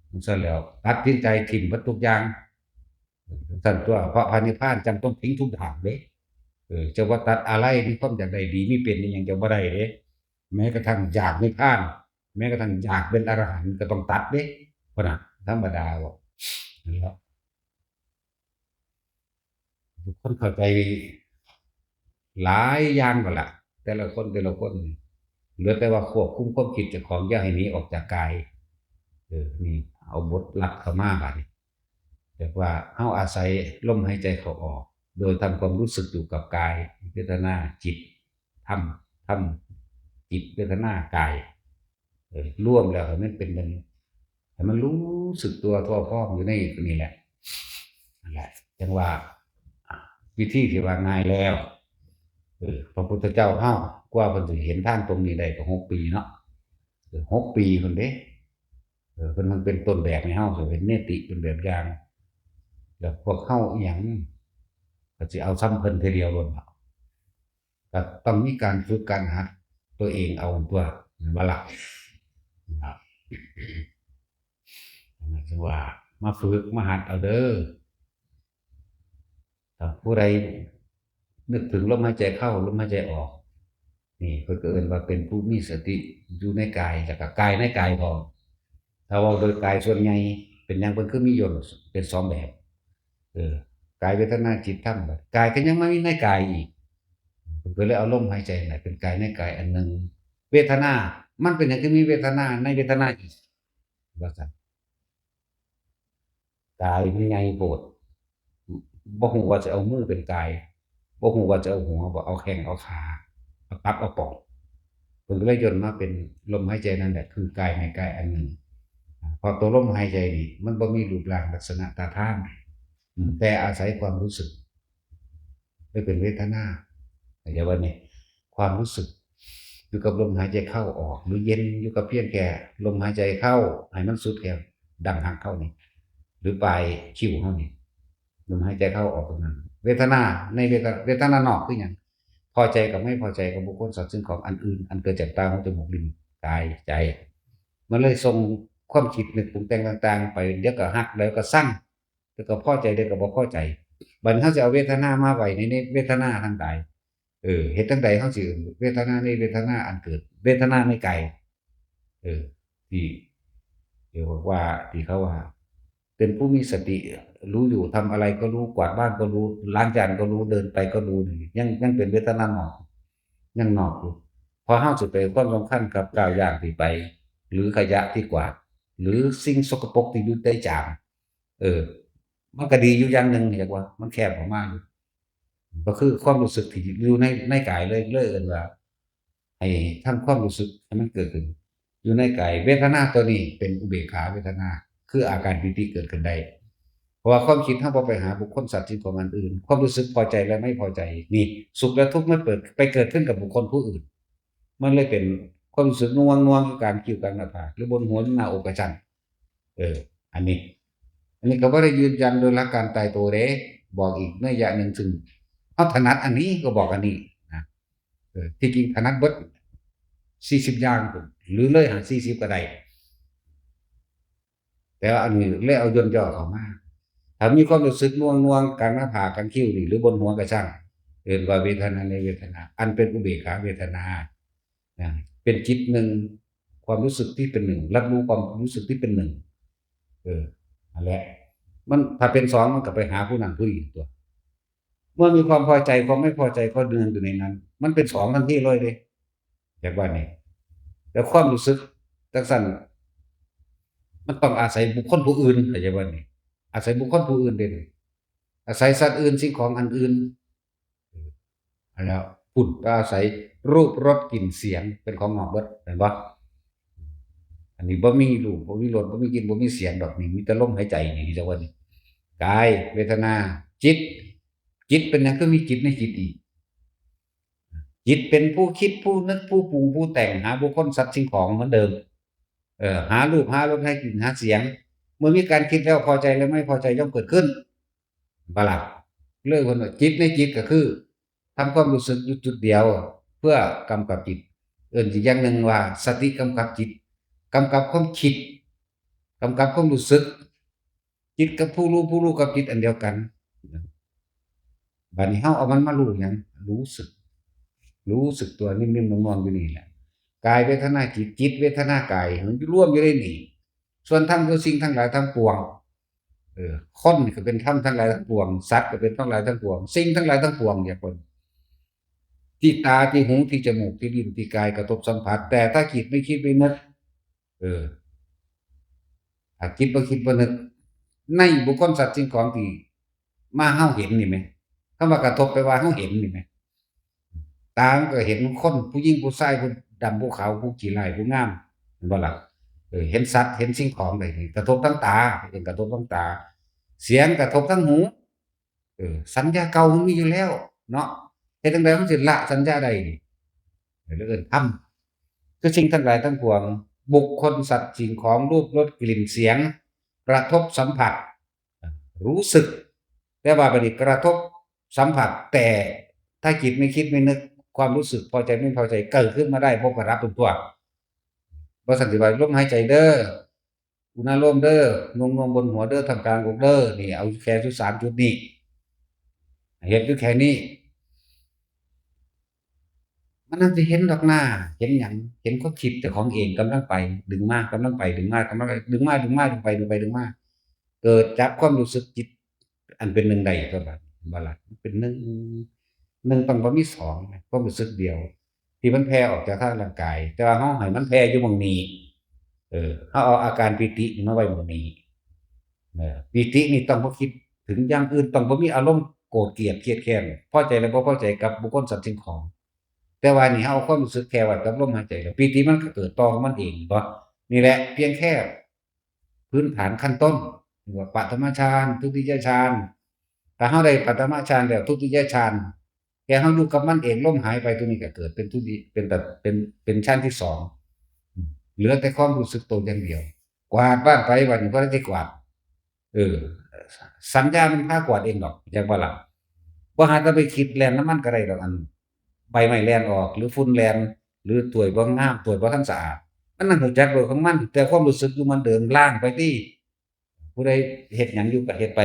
จั่งซั่นแล้วตัดสินใจถิ่มเบิดทุกอย่างจั่งซั่นตัวเพราะพระนิพพานจั่งต้องทิ้งทุกอย่างเด้เออจะว่าตัดอะไรมีความอยากได้ดีมีเป็นนี่ยังจะบ่ได้เด้แม้กระทั่งอยากนิพพานแม้กระทั่งอยากเป็นอรหันต์ก็ต้องตัดเด้เพราะน่ะธรรมดาบ่นั่นแหละ ทุกคนเข้าใจหลายอย่างก็ละแต่ละคนแต่ละคนเหลือแต่ว่าควบคุมความคิดเจ้าของอย่าให้หนีออกจากกายเออนี่เอาบทหลักเข้ามาบาดนี้เรียกว่าเฮาอาศัยลมหายใจเข้าออก โดยทำความรู้สึกอยู่กับกายเวทนาจิตทำทำจิตเวทนากาย เออรวมแล้วให้มันเป็นหนึ่งให้มันรู้สึกตัวทั่วพร้อมอยู่ในนี่แหละนั่นแหละจั่งว่าวิธีที่ว่าง่ายแล้วเออพระพุทธเจ้าเฮากว่าเพิ่นสิเห็นทางตรงนี้ได้ก็หกปีเนาะเออหกปีพุ้นเด้เออเพิ่นมันเป็นต้นแบบให้เฮาเห็นเนติเป็นแบบอย่างแล้วพวกเฮาอีหยังก็สิเอาส่ำเพิ่นเทื่อเดียวโลดเนาะ ก็ต้องมีการฝึกการหัดตัวเองเอาตัวแม่นบ่ล่ะนะครับอันนั้นคือว่ามาฝึกมาหัดเอาเด้อถ้าผู้ใดนึกถึงลมหายใจเข้าลมหายใจออกนี่เพิ่นก็เอิ้นว่าเป็นผู้มีสติอยู่ในกายแล้วก็กายในกายพร้อมถ้าเว้าโดยกายส่วนใหญ่เป็นหยังเพิ่นคือมีย่นเป็นสองแบบ เออกายเวทนาจิตธรรมบัดกายก็ยังมามีในกายอีกเพิ่นก็เลยเอาลมหายใจนั่นแหละเป็นกายในกายอันหนึ่งเวทนามันเป็นหยังคือมีเวทนาในเวทนาอีกว่าซั่นกายมันใหญ่โพดบ่ฮู้ว่าจะเอามือเป็นกายบ่ฮู้ว่าจะเอาหัวบ่เอาแข้งเอาขาเอาตับเอาปอดเพิ่นก็เลยย่นมาเป็นลมหายใจนั่นแหละคือกายในกายอันหนึ่งเพราะตัวลมหายใจนี่มันบ่มีรูปร่างลักษณะท่าทาง อืมแต่อาศัยความรู้สึกไม่เป็นเวทนาเข้าใจว่านี่ความรู้สึก อยู่กับลมหายใจเข้าออก หรือเย็นอยู่กับเพียงแค่ลมหายใจเข้าให้มันสุดแค่ดังหางเข้านี่หรือปลายคิ้วเข้านี่ลมหายใจเข้าออกตรงนั้น เวทนาในเวทเวทนานอกคืออย่างพอใจกับไม่พอใจกับบุคคลสัตว์สิ่งของอันอื่น อันเกิดจากตาหูจมูกลิ้นกายใจ มันเลยส่งความคิดนึกปรุงแต่งต่างๆ ไปเดี๋ยวก็ฮักเดี๋ยวก็ซัง แล้วก็พอใจได้ก็บ่พอใจบัดนี้เฮาสิเอาเวทนามาไว้ในในเวทนาทั้งหลายเออเฮ็ดจั่งใดเฮาสิเวทนาในเวทนาอันเกิดเวทนาในกายเออที่เรียกว่าที่เขาว่าเป็นผู้มีสติรู้อยู่ทำอะไรก็รู้กวาดบ้านก็รู้ล้างจานก็รู้เดินไปก็รู้นี่ยังยังเป็นเวทนานอกยังนอกอยู่พอเฮาสิไปความสำคัญกับก้าวย่างที่ไปหรือขยะที่กวาดหรือสิ่งสกปรกที่อยู่ใต้จาน เออ มันก็ดีอยู่อย่างหนึ่งเรียกว่ามันแคบออกมาอยู่ก็คือความรู้สึกที่อยู่ในในกายเลยเลยเอิ้นว่าให้ทำความรู้สึกให้มันเกิดขึ้น อยู่ในกายเวทนาตัวนี้เป็นอุเบกขาเวทนา คืออาการปีติเกิดขึ้นได้ เพราะว่าความคิดเฮาบ่ไปหาบุคคลสัตว์สิ่งของอันอื่น ความรู้สึกพอใจและไม่พอใจ นี่สุขและทุกข์มันเปิดไปเกิดขึ้นกับบุคคลผู้อื่น มันเลยเป็นความรู้สึกง่วงง่วงอยู่กลางคิ้วกลางหน้าผากหรือบนหัวหรือหน้าอกกระชัง เออ อันนี้ อันนี้ก็บ่ได้ยืนยันโดยหลักการตายตัวเด้ บอกอีกนัยยะหนึ่งซึ่งเฮาถนัดอันนี้ก็บอกอันนี้นะเออที่จริงถนัดเบิดสี่สิบอย่างพุ้นหรือเลยหาสี่สิบก็ได้ แต่ว่าอันนี้เลยเอาย่นย่อเข้ามาถ้ามีความรู้สึกน่วงๆกลางหน้าผากกลางคิ้วนี่หรือบนหัวก็ช่างเอิ้นว่าเวทนาในเวทนา อันเป็นอุเบกขาเวทนานะเป็นจิตหนึ่งความรู้สึกที่เป็นหนึ่งรับรู้ความรู้สึกที่เป็นหนึ่งเออนั่นแหละมันถ้าเป็นสองมันก็ไปหาผู้นั้นผู้นี้ตัวเมื่อมีความพอใจความไม่พอใจก็เนืองอยู่ในนั้น มันเป็นสองทันทีเลยเด้แบบว่านี่แต่ความรู้สึกจังซั่นมันต้องอาศัยบุคคลผู้อื่นเข้าใจบ่นี่อาศัยบุคคลผู้อื่นเด้นี่อาศัยสัตว์อื่นสิ่งของอันอื่น อันแล้วพุ้นก็อาศัยรูปรสกลิ่นเสียงเป็นของนอกเบิดเห็นปะอันนี้บ่มีรูปบ่มีรสบ่มีกลิ่นบ่มีเสียงดอกนี่มีแต่ลมหายใจนี่จังว่านี่ กาย เวทนา จิต จิตเป็นหยังคือมีจิตในจิตอีก จิตเป็นผู้คิด ผู้นึก ผู้ปรุง ผู้แต่ง หาบุคคล สัตว์ สิ่งของเหมือนเดิม เออ หารูป หารส หากลิ่น หาเสียง เมื่อมีการคิดแล้ว พอใจและไม่พอใจย่อมเกิดขึ้น บ่ล่ะ เลยเพิ่นว่าจิตในจิตก็คือ ทำความรู้สึกอยู่จุดเดียว เพื่อกำกับจิต เอิ้นอีกอย่างหนึ่งว่าสติกำกับจิต กำกับความคิด กำกับความรู้สึก จิตกับผู้รู้ ผู้รู้กับจิตอันเดียวกัน บัดนี้เฮาเอามันมารู้หยัง รู้สึก รู้สึกตัวนิ่มๆนวลๆอยู่นี่แหละ กายเวทนาจิต จิตเวทนากาย มันรวมอยู่ในนี่ ส่วนธรรมคือสิ่งทั้งหลายทั้งปวง เออ คนก็เป็นธรรมทั้งหลายทั้งปวง สัตว์ก็เป็นทั้งหลายทั้งปวง สิ่งทั้งหลายทั้งปวง อย่าคน ที่ตา ที่หู ที่จมูก ที่ลิ้น ที่กายกระทบสัมผัส แต่ถ้าจิตไม่คิดไม่นึก เออ ถ้าจิตบ่คิดบ่นึก ในบุคคล สัตว์ สิ่งของที่มาเฮาเห็นนี่แหม คำว่ากระทบแปลว่าเฮาเห็นนี่แหม ตามันก็เห็นคน ผู้หญิงผู้ชาย ผู้ดำผู้ขาว ผู้ขี้ร้ายผู้งาม แม่นบ่ล่ะ เออ เห็นสัตว์ เห็นสิ่งของได้นี่ กระทบทางตา เป็นกระทบทางตา เสียงกระทบทางหู เออ สัญญาเก่ามันมีอยู่แล้วเนาะ เฮ็ดจั่งใดมันสิละสัญญาได้นี่ เออ เรื่องธรรม คือสิ่งทั้งหลายทั้งปวง บุคคล สัตว์ สิ่งของ รูป รส กลิ่น เสียง กระทบสัมผัส รู้สึก แต่ว่าบัดนี้กระทบสัมผัส แต่ถ้าจิตไม่คิดไม่นึก ความรู้สึกพอใจไม่พอใจเกิดขึ้นมาได้ พบกับรับเป็นตัว บ่ซั่นสิว่าลมหายใจเด้อ อุณาโลมเด้อ นวมๆบนหัวเด้อ ท่ามกลางอกเด้อ นี่เอาแค่อยู่สามจุดนี้ เฮ็ดอยู่แค่นี้ มันน่าจะเห็นดอกหน้า เห็นหยัง เห็นความคิดเจ้าของเองกำลังไป ดึงมา กำลังไป ดึงมา กำลังไป ดึงมา ดึงมา ดึงไป ดึงไป ดึงมา เกิดจับความรู้สึกจิต อันเป็นหนึ่งได้ก็แบบบ่ล่ะ มันเป็นหนึ่ง หนึ่งต้องบ่มีสองนะ ความรู้สึกเดียว ที่มันแผ่ออกจากทางร่างกาย แต่ว่าเฮาให้มันแผ่อยู่หม่องนี้ เออ เฮาเอาอาการปีตินี่มาไว้หม่องนี้ เออ ปีตินี่ต้องบ่คิดถึงอย่างอื่น ต้องบ่มีอารมณ์โกรธเกลียดเครียดแค้น พอใจและบ่พอใจกับบุคคล สัตว์ สิ่งของ แต่ว่านี่เฮาเอาความรู้สึกแค่ไว้กับลมหายใจ แล้วปีติมันก็เกิดต่อของมันเอง บ่ นี่แหละ เพียงแค่พื้นฐานขั้นต้น เรียกว่าปฐมฌาน ทุติยฌาน ถ้าเฮาได้ปฐมฌานแล้ว ทุติยฌาน แค่เฮาอยู่กับมันเอง ลมหายไป ตัวนี้ก็เกิดเป็นทุติ เป็นแบบ เป็น เป็นฌานที่สอง อืม เหลือแต่ความรู้สึกตัวอย่างเดียว กวาดบ้านไป บัดนี้บ่ได้สิกวาด เออ สัญญามันพากวาดเองดอก จักบ่ล่ะ บ่หาแต่ไปคิดแล่นนำมันก็ได้ดอก อันใบไม้แล่นออก หรือฝุ่นแล่น หรือถ้วยบ่งาม ถ้วยบ่ทันสะอาด มันนั่นรู้จักโดยของมัน แต่ความรู้สึกอยู่เหมือนเดิม ล้างไปติ ผู้ใดเฮ็ดหยังอยู่ก็เฮ็ดไป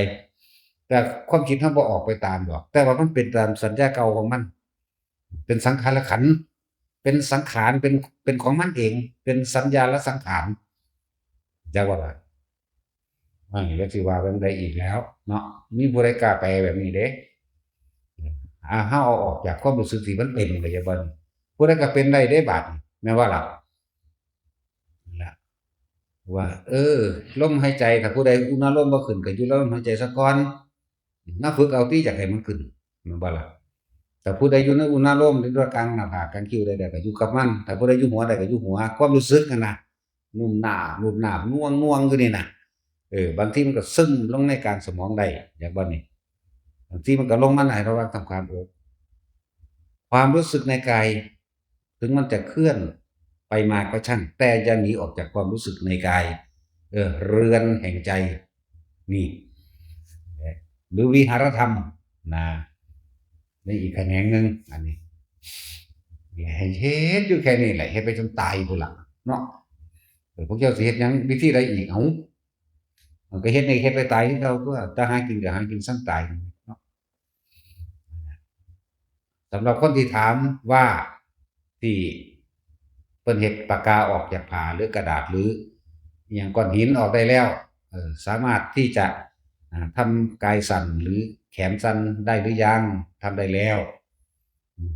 แต่ความคิดเฮาบ่ออกไปตามดอก แต่ว่ามันเป็นตามสัญญาเก่าของมัน เป็นสังขารขันธ์ เป็นสังขาร เป็น เป็นของมันเอง เป็นสัญญาละสังขาร จักว่าล่ะ อันนี้ก็สิว่าจั่งใดอีกแล้วเนาะ มีผู้ใดกล้าแปลแบบนี้เด้ อ่า เฮาเอาออกจากความรู้สึกที่มันเป็นก็จะบ่ ผู้ใดก็เป็นได้เด้บาดนี้ แม่นบ่ล่ะ นั่นล่ะ ว่า เออ ลมหายใจ ถ้าผู้ใดอุณาโลมบ่ขึ้น ก็อยู่ลมหายใจซะก่อน มาฝึกเอาติ อยากให้มันขึ้น แม่นบ่ล่ะ ถ้าผู้ใดอยู่ในอุณาโลม ในตัวกลางหน้าผาก กลางคิ้วได้ ได้ก็อยู่กับมัน ถ้าผู้ใดอยู่หัวได้ก็อยู่หัว ความรู้สึกนั่นน่ะ นุ่มนาบ นุ่มนาบ น่วงๆอยู่นี่น่ะ เออ บางทีมันก็ซึมลงในกลางสมองได้ อยากบ่นี่ บางทีมันก็ลงมาในระหว่างทำความอก ความรู้สึกในกาย ถึงมันจะเคลื่อนไปมาก็ช่าง แต่อย่าหนีออกจากความรู้สึกในกาย เออ เรือนแห่งใจ นี่ หรือวิหารธรรม นะ นี่อีกแขนงหนึ่ง อันนี้ ให้เฮ็ดอยู่แค่นี้แหละ เฮ็ดไปจนตายพุ้นล่ะ เนาะ เออ พวกเจ้าสิเฮ็ดหยังวิธีใดอีก เอ้า มันก็เฮ็ดให้เฮ็ดไปตายคือเก่าตั๊ว แต่หากินก็หากินส่ำตาย เนาะ สำหรับคนที่ถามว่า ที่เพิ่นเฮ็ดปากกาออกจากผ้าหรือกระดาษ หรืออิหยังก้อนหินออกได้แล้ว เอ่อ สามารถที่จะ อ่า ทำกายสั่นหรือแขนสั่นได้หรือยัง ทำได้แล้ว อืม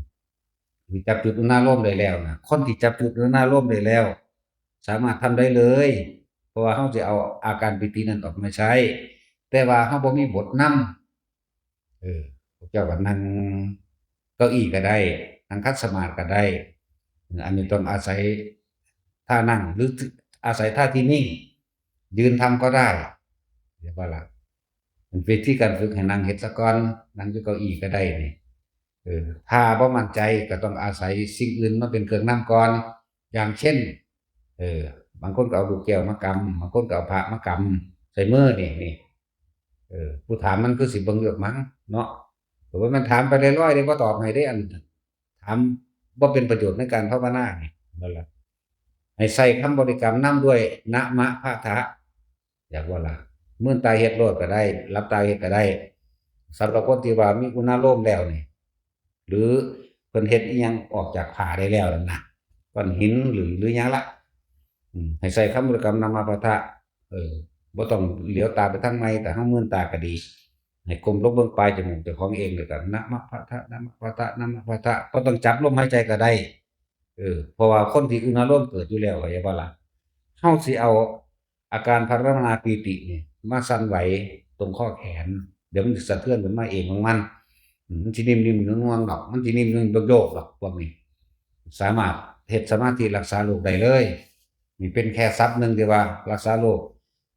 หรือจับจุดอุณาโลมได้แล้วนะ คนที่จับจุดอุณาโลมได้แล้ว สามารถทำได้เลย เพราะว่าเฮาสิเอาอาการปีตินั้นออกมาใช้ แต่ว่าเฮาบ่มีบทนำ เออ พวกเจ้าก็นั่งเก้าอี้ก็ได้ นั่งขัดสมาธิก็ได้ อันนี้ต้องอาศัยท่านั่ง หรืออาศัยท่าที่นิ่ง ยืนทำก็ได้ เรียกว่าหลัก เป็นวิธีการฝึกให้นั่งเฮ็ดซะก่อน นั่งอยู่เก้าอี้ก็ได้นี่ เออ ถ้าบ่มั่นใจก็ต้องอาศัยสิ่งอื่นมาเป็นเครื่องนำก่อน อย่างเช่น เออ บางคนก็เอาลูกแก้วมากำ บางคนก็เอาพระมากำใส่มือนี่ นี่ เออ ผู้ถามมันคือสิเบิ่งอยู่หรอกมั้งเนาะ แต่ว่ามันถามไปลอยๆเด้ บ่ตอบให้เด้ อัน ถามบ่เป็นประโยชน์ในการภาวนานี่ นั่นล่ะ ให้ใส่คำบริกรรมนำด้วย นะมะพะทะ อยากว่าล่ะ มืนตาเฮ็ดโลดก็ได้ หลับตาเฮ็ดก็ได้ สำหรับคนที่ว่ามีอุณาโลมแล้วนี่ หรือเพิ่นเฮ็ดอิหยังออกจากผ้าได้แล้วนั่นนะ ก้อนหินหรือ หรือหยังละ อืม ให้ใส่คำบริกรรมนะมะพะทะ เออ บ่ต้องเหลียวตาไปทางไม้ แต่เฮามืนตาก็ดี ให้ก้มลงเบิ่งปลายจมูกเจ้าของเองแล้วก็ นะมะพะทะ นะมะพะทะ นะมะพะทะ บ่ต้องจับลมหายใจก็ได้ เออ เพราะว่าคนที่อุณาโลมเกิดอยู่แล้ว เข้าใจบ่ล่ะ เฮาสิเอาอาการภาวนาปีตินี่มาสั่นไหวตรงข้อแขน เดี๋ยวมันสิสะเทือนขึ้นมาเองของมัน อืม มันสินิ่มๆง่วงๆดอก มันสินิ่มๆโยกๆดอก พวกนี้ สามารถเฮ็ดสมาธิรักษาโรคได้เลย นี่เป็นแค่ศัพท์หนึ่งที่ว่ารักษาโรค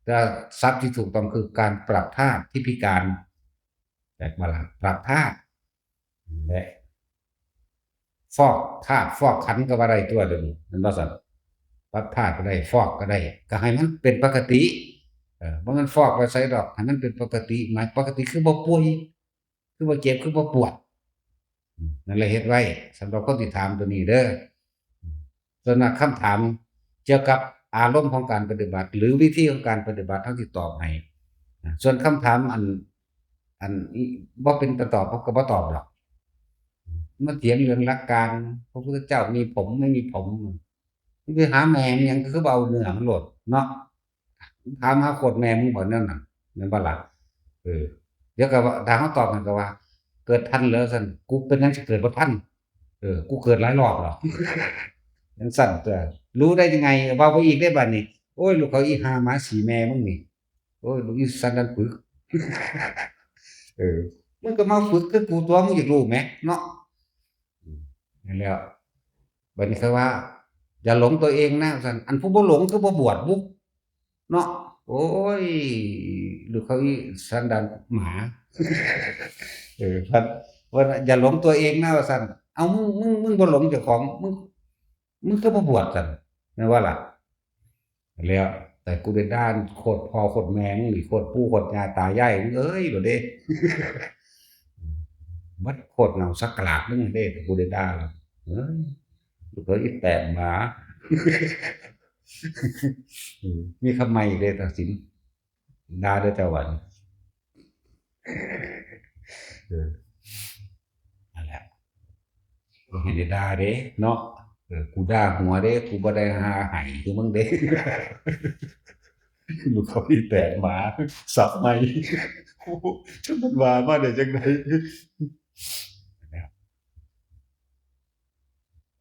แต่ศัพท์ที่ถูกต้องคือการปรับธาตุที่พิการ แปลว่าปรับธาตุ และฟอกธาตุฟอกขันธ์ก็ว่าได้ตัวเดียวนี้ แม่นบ่ซั่น ปรับธาตุก็ได้ ฟอกก็ได้ ก็ให้มันเป็นปกติ เออ บ่แม่นฟอกไปไสดอก ให้มันเป็นปกติ หมายปกติคือบ่ป่วย คือบ่เจ็บ คือบ่ปวด อืม นั่นแหละเฮ็ดไว้สำหรับคนที่ถามตัวนี้เด้อ อืม ส่วนมากคำถามเกี่ยวกับอารมณ์ของการปฏิบัติ หรือวิธีของการปฏิบัติ เฮาสิตอบให้ นะ ส่วนคำถามอัน อันบ่เป็นตาตอบ เฮาก็บ่ตอบดอก มาเถียงเรื่องหลักการ พระพุทธเจ้ามีผมไม่มีผม มันไปหาแม่มันหยัง คือบ่เอาเนื้อมันโลดเนาะ ถามหาโคตรแม่มึงบ่แนวนั้น แม่นบ่ล่ะ เออ เดี๋ยวก็ว่า ถ้าเฮาตอบมันก็ว่า เกิดทันเหรอซั่น กูเป็นหยังสิเกิดบ่ทัน เออ กูเกิดหลายรอบแล้ว จังซั่นตัว รู้ได้ยังไง ว่าไปอีกได้บัดนี้ โอ้ย ลูกเขาอีห่าหมาสีแม่มึงนี่ โอ้ย ลูกอีสันดานปึก เออ มึงก็มาฝึกคือกูตัว มึงอยากรู้แหมเนาะ อืม นั่นแหละ บัดนี้เขาว่า อย่าหลงตัวเองนะ ซั่น อันผู้บ่หลงคือบ่บวชบุ เนาะ โอ้ย ลูกเขาอีสันดานหมา เออ พัด ว่าอย่าหลงตัวเองนะ ว่าซั่น เอา มึง มึง มึงบ่หลงเจ้าของ มึง มึงคือบ่บวชซั่น แม่นบ่ล่ะ แล้ว แต่กูได้ด่าโคตรพ่อโคตรแม่มึงนี่ โคตรปู่โคตรย่าตายายมึงเอ้ย โลดเด้ บัดโคตรเงาสักกะหลาดมึงเด้ แต่กูได้ด่าแล้ว เอ้ย ลูกเอ้ย อีแตนหมา อืม มีคำใหม่อีกเด้ ตัดสิน ด่าเด้อเจ้าวัน เออ นั่นแหละ บ่ให้ได้ด่าเด้เนาะ เออ กูด่าหัวเด้ กูบ่ได้หาไห้คือมึงเด้ ลูกเขาอีแตนหมา สับใหม่ โอ้โห จักมันว่ามาได้จังใด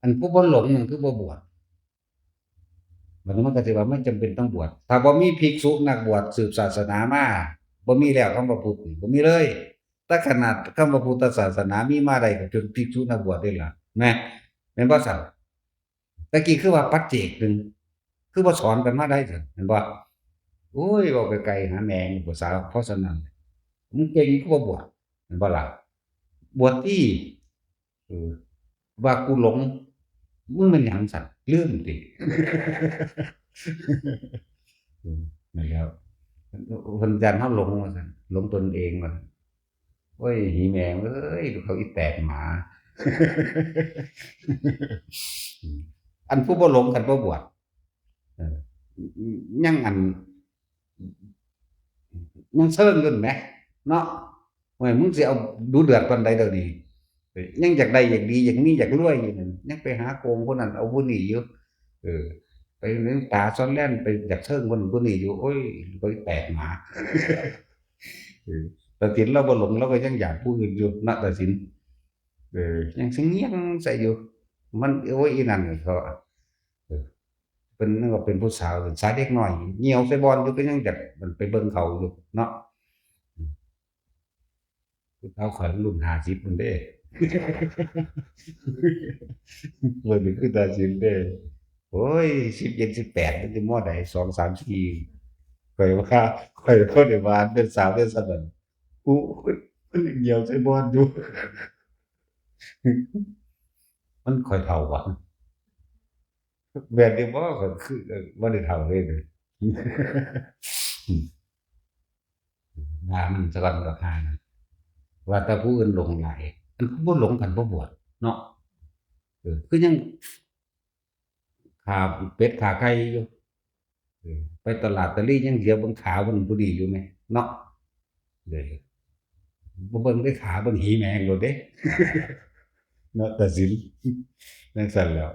อันผู้บ่หลงนั่นคือบ่บวช บัดนี้มันก็สิว่าไม่จำเป็นต้องบวช ถ้าบ่มีภิกษุนักบวชสืบศาสนามา บ่มีแล้วคำว่าพุทธนี่ บ่มีเลย แต่ขนาดคำว่าพุทธศาสนามีมาได้ก็จนภิกษุนักบวชได้ล่ะ แม่น แม่นบ่ซั่น ตะกี้คือว่าปัจเจกหนึ่ง คือบ่สอนกันมาได้ซั่น แม่นบ่ โอ้ย เว้าไกลๆ หาแม่งภาษา เพราะฉะนั้น มึงเก่งก็บ่บวช แม่นบ่ล่ะ บวชติ เออ ว่ากูหลง มึงแม่นหยังซั่น ลืมติ อืม นั่นแหล้ว เพิ่นย้านเฮาหลงว่าซั่น หลงตนเองว่าซั่น โอ้ย หีแม่งเอ้ย เขาอีแตนหมา อืม อันผู้บ่หลงคันบ่บวช เออ ยังอัน ยังเซิงอยู่แหม เนาะ โอ้ย มึงสิเอาดุเดือดปานใดเดี๋ยวนี้ เอ้ย ยังอยากได้อยากดีอยากมีอยากรวยอยู่นั่น ยังไปหาโกงผู้นั้นเอาผู้นี้อยู่ เออ ไปเลี้ยงตาซ้อนแล่นไปอยากเซิงผู้นั้นผู้นี้อยู่ โอ้ย ไปแตกหมา เออ ตัดสินเราบ่หลง เราก็ยังอยากผู้อื่นอยู่ ณ ตัดสิน เออ ยังสิเงี่ยงใส่อยู่ มัน โอ้ย อีนั่นเขา เออ เป็นนึกว่าเป็นผู้สาว เป็นสาวเด็กน้อย เหี่ยวใส่บอนอยู่ก็ยังอยากมันไปเบิ่งเขาอยู่เนาะ อืม ผู้สาวข่อยรุ่นห้าสิบพุ้นเด้ เบิ่งนี่คือตาสินเด้ โอ้ย สิบเจ็ด สิบแปด มันสิ ม.ใด สอง สาม สี่ ข่อยว่า ข่อยบ่ได้ว่าเป็นสาวเด้อซั่น กูมันยังเดียวใส่บอลอยู่ มันค่อยเท่าหวะ แบบนี้บ่ ก็คือ เออ บ่ได้เท่าเลยเด้อ ด่ามันซะก่อนดอกห่านะ ว่าแต่ผู้อื่นหลงหลาย อันผู้บ่หลงกันบ่บวชเนาะ เออ คือยัง ขาเป็ดขาไก่อยู่ เออ ไปตลาดตะลี่ยังเหลียวเบิ่งขามันผู้ดีอยู่ไหม เนาะ เด้อ บ่เบิ่งได้ขาเบิ่งหีแมงโลดเด้ เนาะ ตัดสิน จั่งซั้นแหล้ว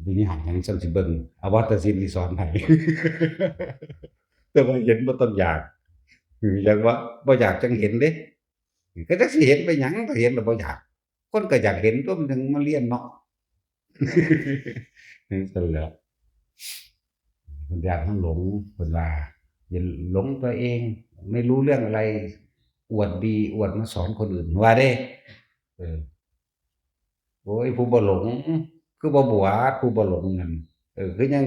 มีหยังจั่งซั้นสิเบิ่ง เอาว่าตัดสินสิสอนให้ แต่ว่าเห็นบ่ต้องอยาก อยากว่าบ่อยากจั่งเห็นเด้ ก็จักสิเห็นไปหยัง ถ้าเห็นแล้วบ่อยาก คนก็อยากเห็นตั๊ว มันจั่งมาเรียนเนาะ จั่งซั้นแหล้ว เพิ่นย้านเฮาหลง เพิ่นว่า อย่าหลงตัวเอง ไม่รู้เรื่องอะไร อวดดี อวดมาสอนคนอื่น ว่าเด้ เออ โอ้ย ผู้บ่หลง คือบ่บวช ผู้บ่หลงนั่น เออ คือยัง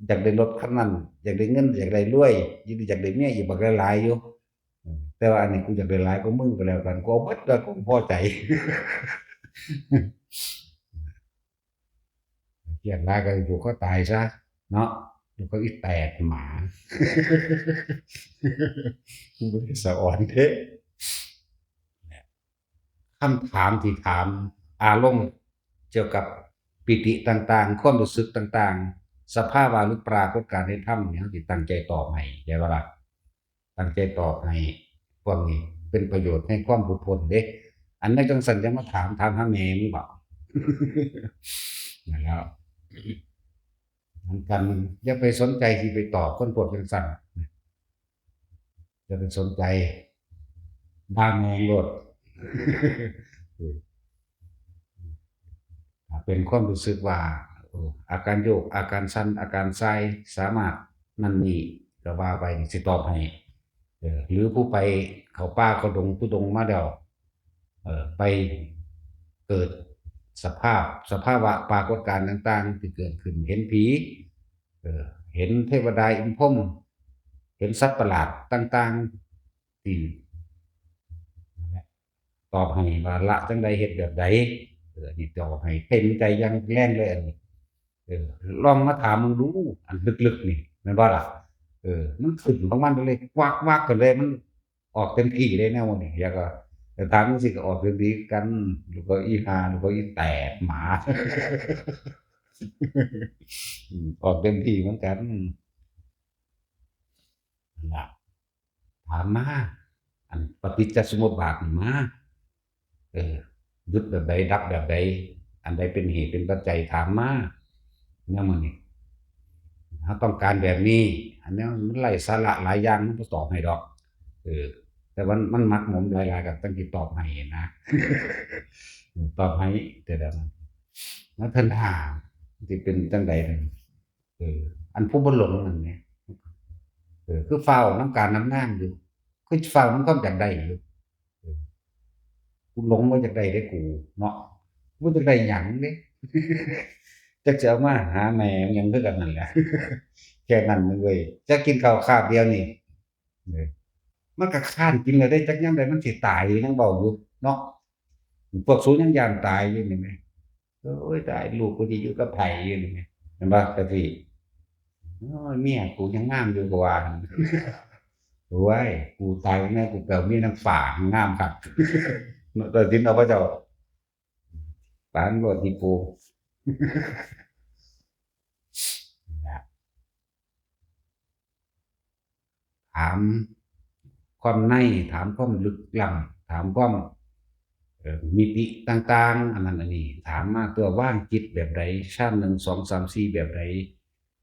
อยากได้รถคันนั้น อยากได้เงิน อยากได้รวย อยากได้เมียอีกบักหลายๆอยู่ เออ แต่ว่าอันนี้กูอยากได้หลายกว่ามึงก็แล้วกัน กูเอาเบิดแล้วกูพอใจ เกลียดหลายก็ผูกคอตายซะ เนาะ แล้วก็อีแตกหมา บ่ได้สะออนเด้ คำถามที่ถาม อารมณ์เกี่ยวกับปีติต่างๆ ความรู้สึกต่างๆ สภาวะหรือปรากฏการณ์ในธรรมนี่ เฮาสิตั้งใจตอบให้ ใช่บ่ล่ะ ตั้งใจตอบให้ พวกนี้เป็นประโยชน์ให้ความหลุดพ้นเด้ อันนั้นจั่งซั้นจะมาถาม ถามหาแม่มึงบ่ นั่นแหล้ว เหมือนกัน อย่าไปสนใจที่ไปตอบคนพวกจั่งซั้น อย่าไปสนใจ ด่าแม่งโลด ถ้าเป็นความรู้สึกว่า เออ อาการโยก อาการสั่น อาการส่าย สามารถนั่นนี่ ก็ว่าไป สิตอบให้ เออ หรือผู้ไปเข้าป่าเข้าดงทุดงค์มาแล้ว เอ่อ ไปเกิดสภาพ สภาวะปรากฏการณ์ต่างๆ ที่เกิดขึ้น เห็นผี เออ เห็นเทวดาอินพรหม เห็นสัตว์ประหลาดต่างๆ ที่ ตอบให้ว่าละจั่งใด เฮ็ดแบบใด เออ นี่ตอบให้เต็มใจอย่างแรงเลยอันนี้ เออ ลองมาถามมึงดู อันลึกๆนี่ แม่นบ่ล่ะ เออ มันขึ้นของมันเลย วักๆกันเลย มันออกเต็มที่เลยแนวนี้ แล้วก็ แต่ถามจั่งซี้ก็ออกเต็มที่คือกัน แล้วก็อีห่า แล้วก็อีแตกหมา อืม ออกเต็มที่เหมือนกัน นั่นล่ะ ถามมา อันปฏิจจสมุปบาทนี่มา เออ หยุดแบบใด ดับแบบใด อันใดเป็นเหตุเป็นปัจจัย ถามมา แนวมื้อนี้ เฮาต้องการแบบนี้ อันนี้มันไร้สาระหลายอย่าง มันบ่ตอบให้ดอก เออ แต่มัน มันหมักหมมหลายๆ ก็ต้องสิตอบให้นะ ตอบให้แต่ละมัน แล้วท่านถาม สิเป็นจั่งใดนั่น เออ อันผู้บ่หลงนั่นแหม เออ คือฟ้าวนำการนำงานอยู่ คือฟ้าวนำความอยากได้อยู่ เออ กูหลงว่าอยากได้เด้กู เนาะ บ่อยากได้หยังเด้ จักสิเอามาหาแม่มันหยังคือกันนั่นแหละ แค่นั้นเว้ย จักกินข้าวคาบเดียวนี่ เออ มันก็ค้านกินแล้วเด้ จักยามใดมันสิตายยังเว้าอยู่ เนาะ พวกสูยังย้านตายอยู่นี่แหม โอ้ย ตาย ลูกกูสิอยู่กับไผอยู่นี่แหม แม่นบ่ จั่งซี้ โอ้ย เมียกูยังงามอยู่ ก็ว่า โอ้ย กูตายแน่ กูไปเอาเมียนางฟ้างามคัก เนาะ ตัดสินเอาพระเจ้า ปานโลดนี่ปู ถามความใน ถามความลึกล้ำ ถามความ เอ่อ มิติต่างๆ อันนั้นอันนี้ ถามมาตั๊ว วางจิตแบบใด ฌานหนึ่ง สอง สาม สี่ แบบใด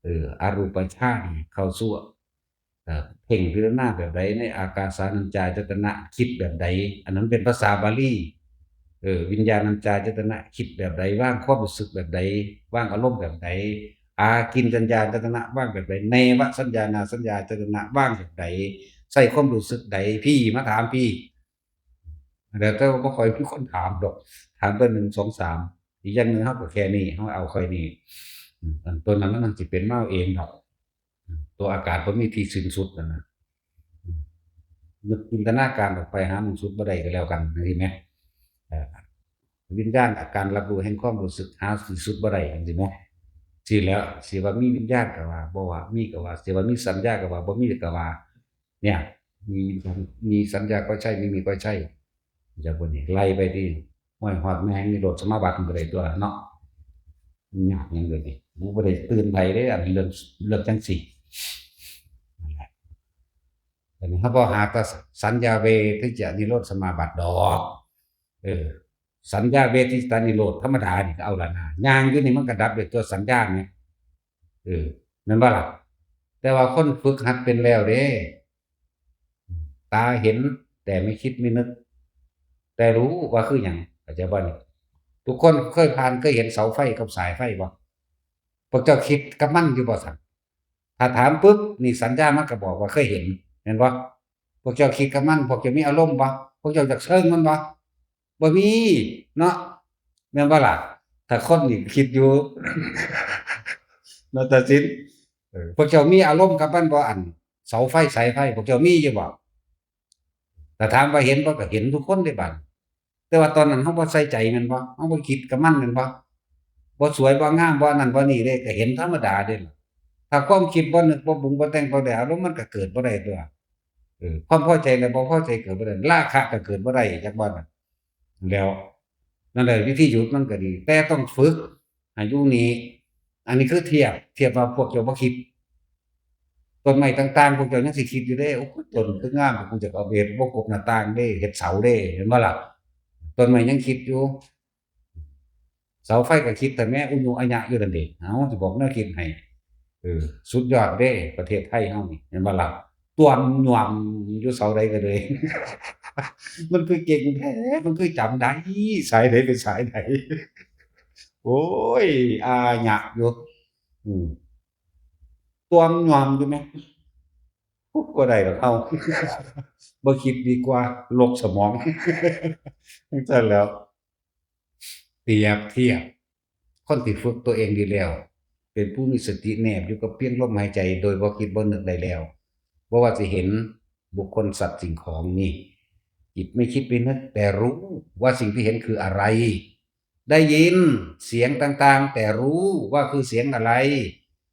เออ อรูปฌานเข้าสู่ เอ่อ เพ่งพิจารณาแบบใด ในอากาสานัญจายตนะคิดแบบใด อันนั้นเป็นภาษาบาลี เออ วิญญาณัญจายตนะคิดแบบใด วางความรู้สึกแบบใด วางอารมณ์แบบใด อากิญจัญญายตนะวางแบบใด เนวสัญญานาสัญญายตนะวางแบบใด ใช้ความรู้สึกใด พี้มาถามพี้ แล้วแต่ว่าบ่ค่อยมีคนถามดอก ถามแต่หนึ่ง สอง สาม อีกอย่างหนึ่งเฮาก็แค่นี้ เฮาเอาแค่นี้ อืม อันตัวนั้นมันสิเป็นมาเองดอก อืม ตัวอากาศบ่มีที่สิ้นสุดนั่นน่ะ นึกจินตนาการออกไปหาหม่องสุดบ่ได้ก็แล้วกัน จั่งซี้แหม เอ่อ วิญญาณ อาการรับรู้แห่งความรู้สึก หาที่สุดบ่ได้ จั่งซี้แหม ซี้แหล้ว สิว่ามีวิญญาณก็ว่า บ่ว่ามีก็ว่า สิว่ามีสัญญาก็ว่า บ่มีก็ว่า เนี่ย มีวิญญาณ มีสัญญาก็ใช่ ไม่มีก็ใช่ จั่งซี้ ไล่ไปติ ห้วย ฮอดแม่งนิโรธสมาบัติมันก็ได้ตั๊วเนาะ ยากหยังเดี๋ยวนี้ กูบ่ได้เตือนไผเด้ อันเรื่อง เรื่องจั่งซี้ นั่นแหละ อันนี้เฮาบ่หาแต่สัญญาเวทิตานิโรธสมาบัติดอก เออ สัญญาเวทิตานิโรธธรรมดานี่ก็เอาละนะ ย่างอยู่นี่มันก็ดับด้วยตัวสัญญาไง เออ แม่นบ่ล่ะ แต่ว่าคนฝึกหัดเป็นแล้วเด้ ตาเห็นแต่ไม่คิดไม่นึก แต่รู้ว่าคือหยัง เข้าใจบ่นี่ ทุกคนเคยผ่าน เคยเห็นเสาไฟกับสายไฟบ่ พวกเจ้าคิดกับมันอยู่บ่ซั่น ถ้าถามปุ๊บ นี่สัญญามันก็บอกว่าเคยเห็น แม่นบ่ พวกเจ้าคิดกับมัน พวกเจ้ามีอารมณ์บ่ พวกเจ้าอยากเชิงมันบ่ บ่มีเนาะ แม่นบ่ล่ะ ถ้าคนนี่คิดอยู่ เนาะ ตัดสิน เออ พวกเจ้ามีอารมณ์กับมันบ่ อันเสาไฟสายไฟ พวกเจ้ามีอยู่บ่ ถ้าถามว่าเห็นบ่ ก็เห็นทุกคนเด้บัด แต่ว่าตอนนั้นเฮาบ่ใส่ใจแม่นบ่ เฮาบ่คิดกับมันแม่นบ่ บ่สวยบ่งามบ่อันนั้นบ่นี่เด้ ก็เห็นธรรมดาเด้ล่ะ ถ้าความคิดบ่นึกบ่ปรุงบ่แต่งบ่ได้อารมณ์ มันก็เกิดบ่ได้ตั๊ว เออ ความพอใจและบ่พอใจเกิดบ่ได้ ราคะก็เกิดบ่ได้ จักบ่นั่น แล้ว นั่นแหละ วิธีหยุดมันก็ดี แต่ต้องฝึกให้อยู่นี่ อันนี้คือเทียบ เทียบว่าพวกเจ้าบ่คิด ต้นไม้ต่างๆ พวกเจ้ายังสิคิดอยู่เด้ โอ้ย ต้นคืองาม กูจะเอาไปเฮ็ดวงกบหน้าต่างเด้ เฮ็ดเสาเด้ เห็นบ่ล่ะ ต้นไม้ยังคิดอยู่ เสาไฟก็คิดแต่แม้อุญุอะยะอยู่นั่นเด้ เอ้า สิบอกแนวคิดให้ เออ สุดยอดเด้ ประเทศไทยเฮานี่ เห็นบ่ล่ะ ต้วมหย่อมอยู่เสาใดก็เลย มันคือเก่งแท้ มันคือจำได้ สายใดเป็นสายใด โอ้ย อาญะอยู่ อืม ต้วมหย่อมอยู่แหม ปุ๊บ บ่ได้ดอกเฮา บ่คิดดีกว่า ลกสมอง จั่งซั้นแหล้ว เปรียบเทียบ คนที่ฝึกตัวเองดีแล้ว เป็นผู้มีสติแนบอยู่กับเพียงลมหายใจ โดยบ่คิดบ่นึกได้แล้ว บ่ว่าสิเห็นบุคคลสัตว์สิ่งของนี่ จิตไม่คิดไม่นึก แต่รู้ว่าสิ่งที่เห็นคืออะไร ได้ยินเสียงต่างๆ แต่รู้ว่าคือเสียงอะไร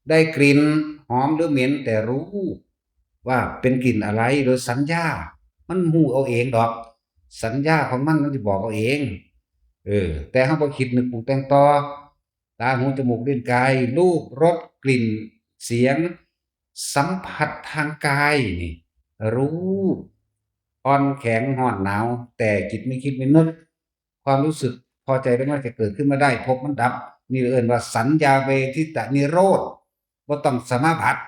ได้กลิ่นหอมหรือเหม็น แต่รู้ว่าเป็นกลิ่นอะไร โดยสัญญา มันฮู้เอาเองดอก สัญญาของมันมันสิบอกเอาเอง เออ แต่เฮาบ่คิดนึกปรุงแต่งต่อ ตา หู จมูก ลิ้น กาย รูป รส กลิ่น เสียง สัมผัสทางกายนี่ รู้ อ่อนแข็ง ร้อน หนาว แต่จิตไม่คิดไม่นึก ความรู้สึกพอใจได้มันจะเกิดขึ้นมาได้ พบมันดับ นี่เอิ้นว่าสัญญาเวทิตานิโรธ บ่ต้องสมาบัติ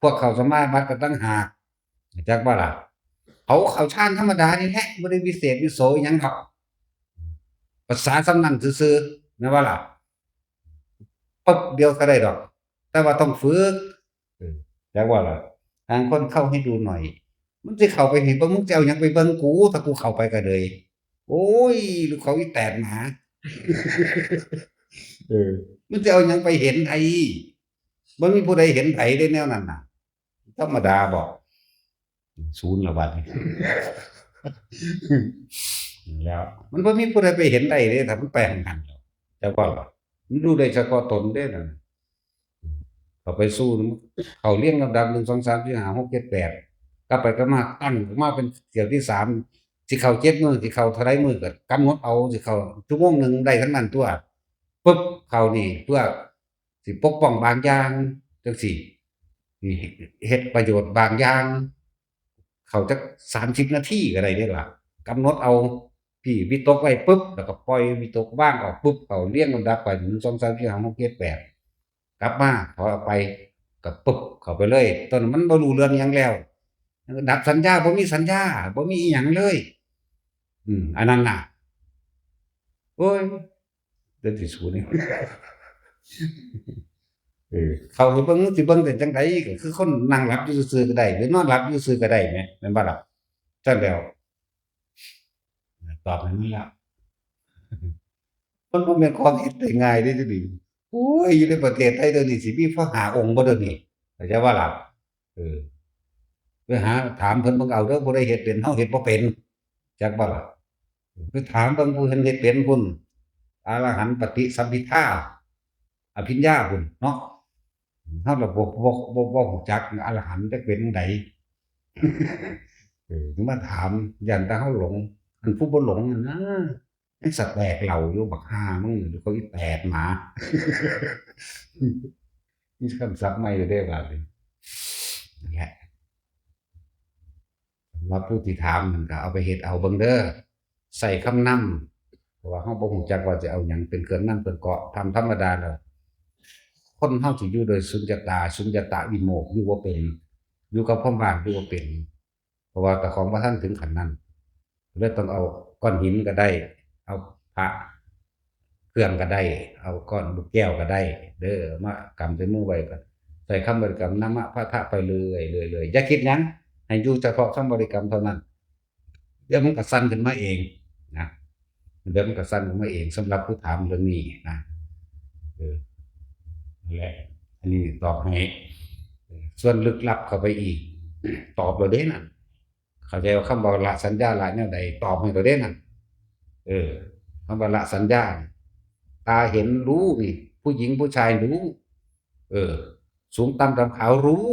พวกเข้าสมาบัติก็ต่างหาก จักบ่ล่ะ เขาเข้าฌานธรรมดานี่แหละ บ่ได้วิเศษวิโสอิหยังดอก ภาษาส่ำนั้นซื่อๆ แม่นบ่ล่ะ ปึ๊บเดียวก็ได้ดอก แต่ว่าต้องฝึก เออ จักบ่ล่ะ ทางคนเข้าให้ดูหน่อย มันสิเข้าไปเห็นบ่ มึงสิเอาหยังไปเบิ่งกู ถ้ากูเข้าไปก็เลย โอ้ย ลูกเขาอีแตกหมา เออ มันสิเอาหยังไปเห็นไผ บ่มีผู้ใดเห็นไผเด้แนวนั้นน่ะ ธรรมดาบ่ ศูนย์ละบัดนี้ แล้ว มันบ่มีผู้ใดไปเห็นได้เด้ ถ้ามันไปหั่นๆ แล้ว จักว่าล่ะ มันรู้ได้เฉพาะตนเด้นั่นน่ะ เข้าไปสู่ เข้าเรียงลำดับ หนึ่ง สอง สาม สี่ ห้า หก เจ็ด แปด กลับไปกลับมา ตั้งออกมาเป็นเที่ยวที่สาม สิเข้าเจ็ดมื้อ สิเข้าเท่าใดมื้อก็กำหนดเอา สิเข้าชั่วโมงหนึ่งได้ทั้งนั้นตั๊ว ปึ๊บ เข้านี่เพื่อสิปกป้องบางอย่างจั่งซี้ สิเฮ็ดประโยชน์บางอย่าง เข้าจักสามสิบนาทีก็ได้เด้ล่ะ กำหนดเอา พี่วิตกไว้ปึ๊บ แล้วก็ปล่อยวิตก วางออกปึ๊บ เข้าเรียงลำดับไป หนึ่ง สอง สาม สี่ ห้า หก เจ็ด แปด กลับมา ถอยออกไป ก็ปึ๊บ เข้าไปเลย ตอนนั้นมันบ่รู้เรื่องหยังแล้ว ดับสัญญา บ่มีสัญญา บ่มีอีหยังเลย อืม อันนั้นน่ะ โอ้ย เดี๋ยวสิสูนี่ เออ เข้าไปเบิ่ง สิเบิ่งเป็นจั่งใด ก็คือคนนั่งหลับอยู่ซื่อๆ ก็ได้ หรือนอนหลับอยู่ซื่อๆ ก็ได้แหม แม่นบ่ล่ะ ซั่นแล้ว ตอบให้มันละ มันบ่แม่นของเฮ็ดได้ง่ายเด้เดี๋ยวนี้ โอ้ย อยู่ในประเทศไทยเดี๋ยวนี้สิมีพระห้าองค์บ่เดี๋ยวนี้ เข้าใจบ่ล่ะ เออ ไปหาถามเพิ่นเบิ่งเอาเด้อ ผู้ใดเฮ็ดเป็น เฮาเฮ็ดบ่เป็น จักบ่ล่ะ ไปถามเบิ่งผู้เพิ่นเฮ็ดเป็นพุ้น อรหันต์ปฏิสัมภิทา อภิญญาพุ้นเนาะ เฮาละบ่ บ่ บ่ บ่ฮู้จักอรหันต์จักเป็นจั่งใด เออ มาถาม ย่านแต่เฮาหลง อันผู้บ่หลงนั่นนะ ยังสะแตกเหล่าอยู่ บักห่ามึง เดี๋ยวเขาอีแตกหมา มีคำศัพท์ใหม่อยู่เด้บาดนี้ นั่นแหละ สำหรับผู้ที่ถามนั่นก็เอาไปเฮ็ดเอาเบิ่งเด้อ ใส่คำนำ เพราะว่าเฮาบ่ฮู้จักว่าจะเอาหยังเป็นเครื่องนำเครื่องเกาะ ตามธรรมดาแล้ว คนเฮาสิอยู่โดยสุญญตา สุญญตาวิโมกข์ อยู่บ่เป็น อยู่กับความว่างอยู่บ่เป็น เพราะว่าเจ้าของบ่ทันถึงขั้นนั้น เลยต้องเอาก้อนหินก็ได้ เอาพระเครื่องก็ได้ เอาก้อนลูกแก้วก็ได้ เด้อ มากำใส่มือไว้ก็ใส่คำบริกรรม นะมะพะทะ ไปเรื่อยๆๆ อย่าคิดหยัง ให้อยู่เฉพาะคำบริกรรมเท่านั้น เดี๋ยวมันก็สั่นขึ้นมาเองนะ เดี๋ยวมันก็สั่นขึ้นมาเอง สำหรับผู้ถามเรื่องนี้นะ เออ นั่นแหละ อันนี้ตอบให้ เออ ส่วนลึกลับเข้าไปอีก ตอบแล้วเด้นั่น เข้าใจว่าคำว่าละสัญญาละแนวใด ตอบให้แล้วเด้นั่น เออ คำว่าละสัญญานี่ ตาเห็นรู้นี่ ผู้หญิงผู้ชายรู้ เออ สูงต่ำดำขาวรู้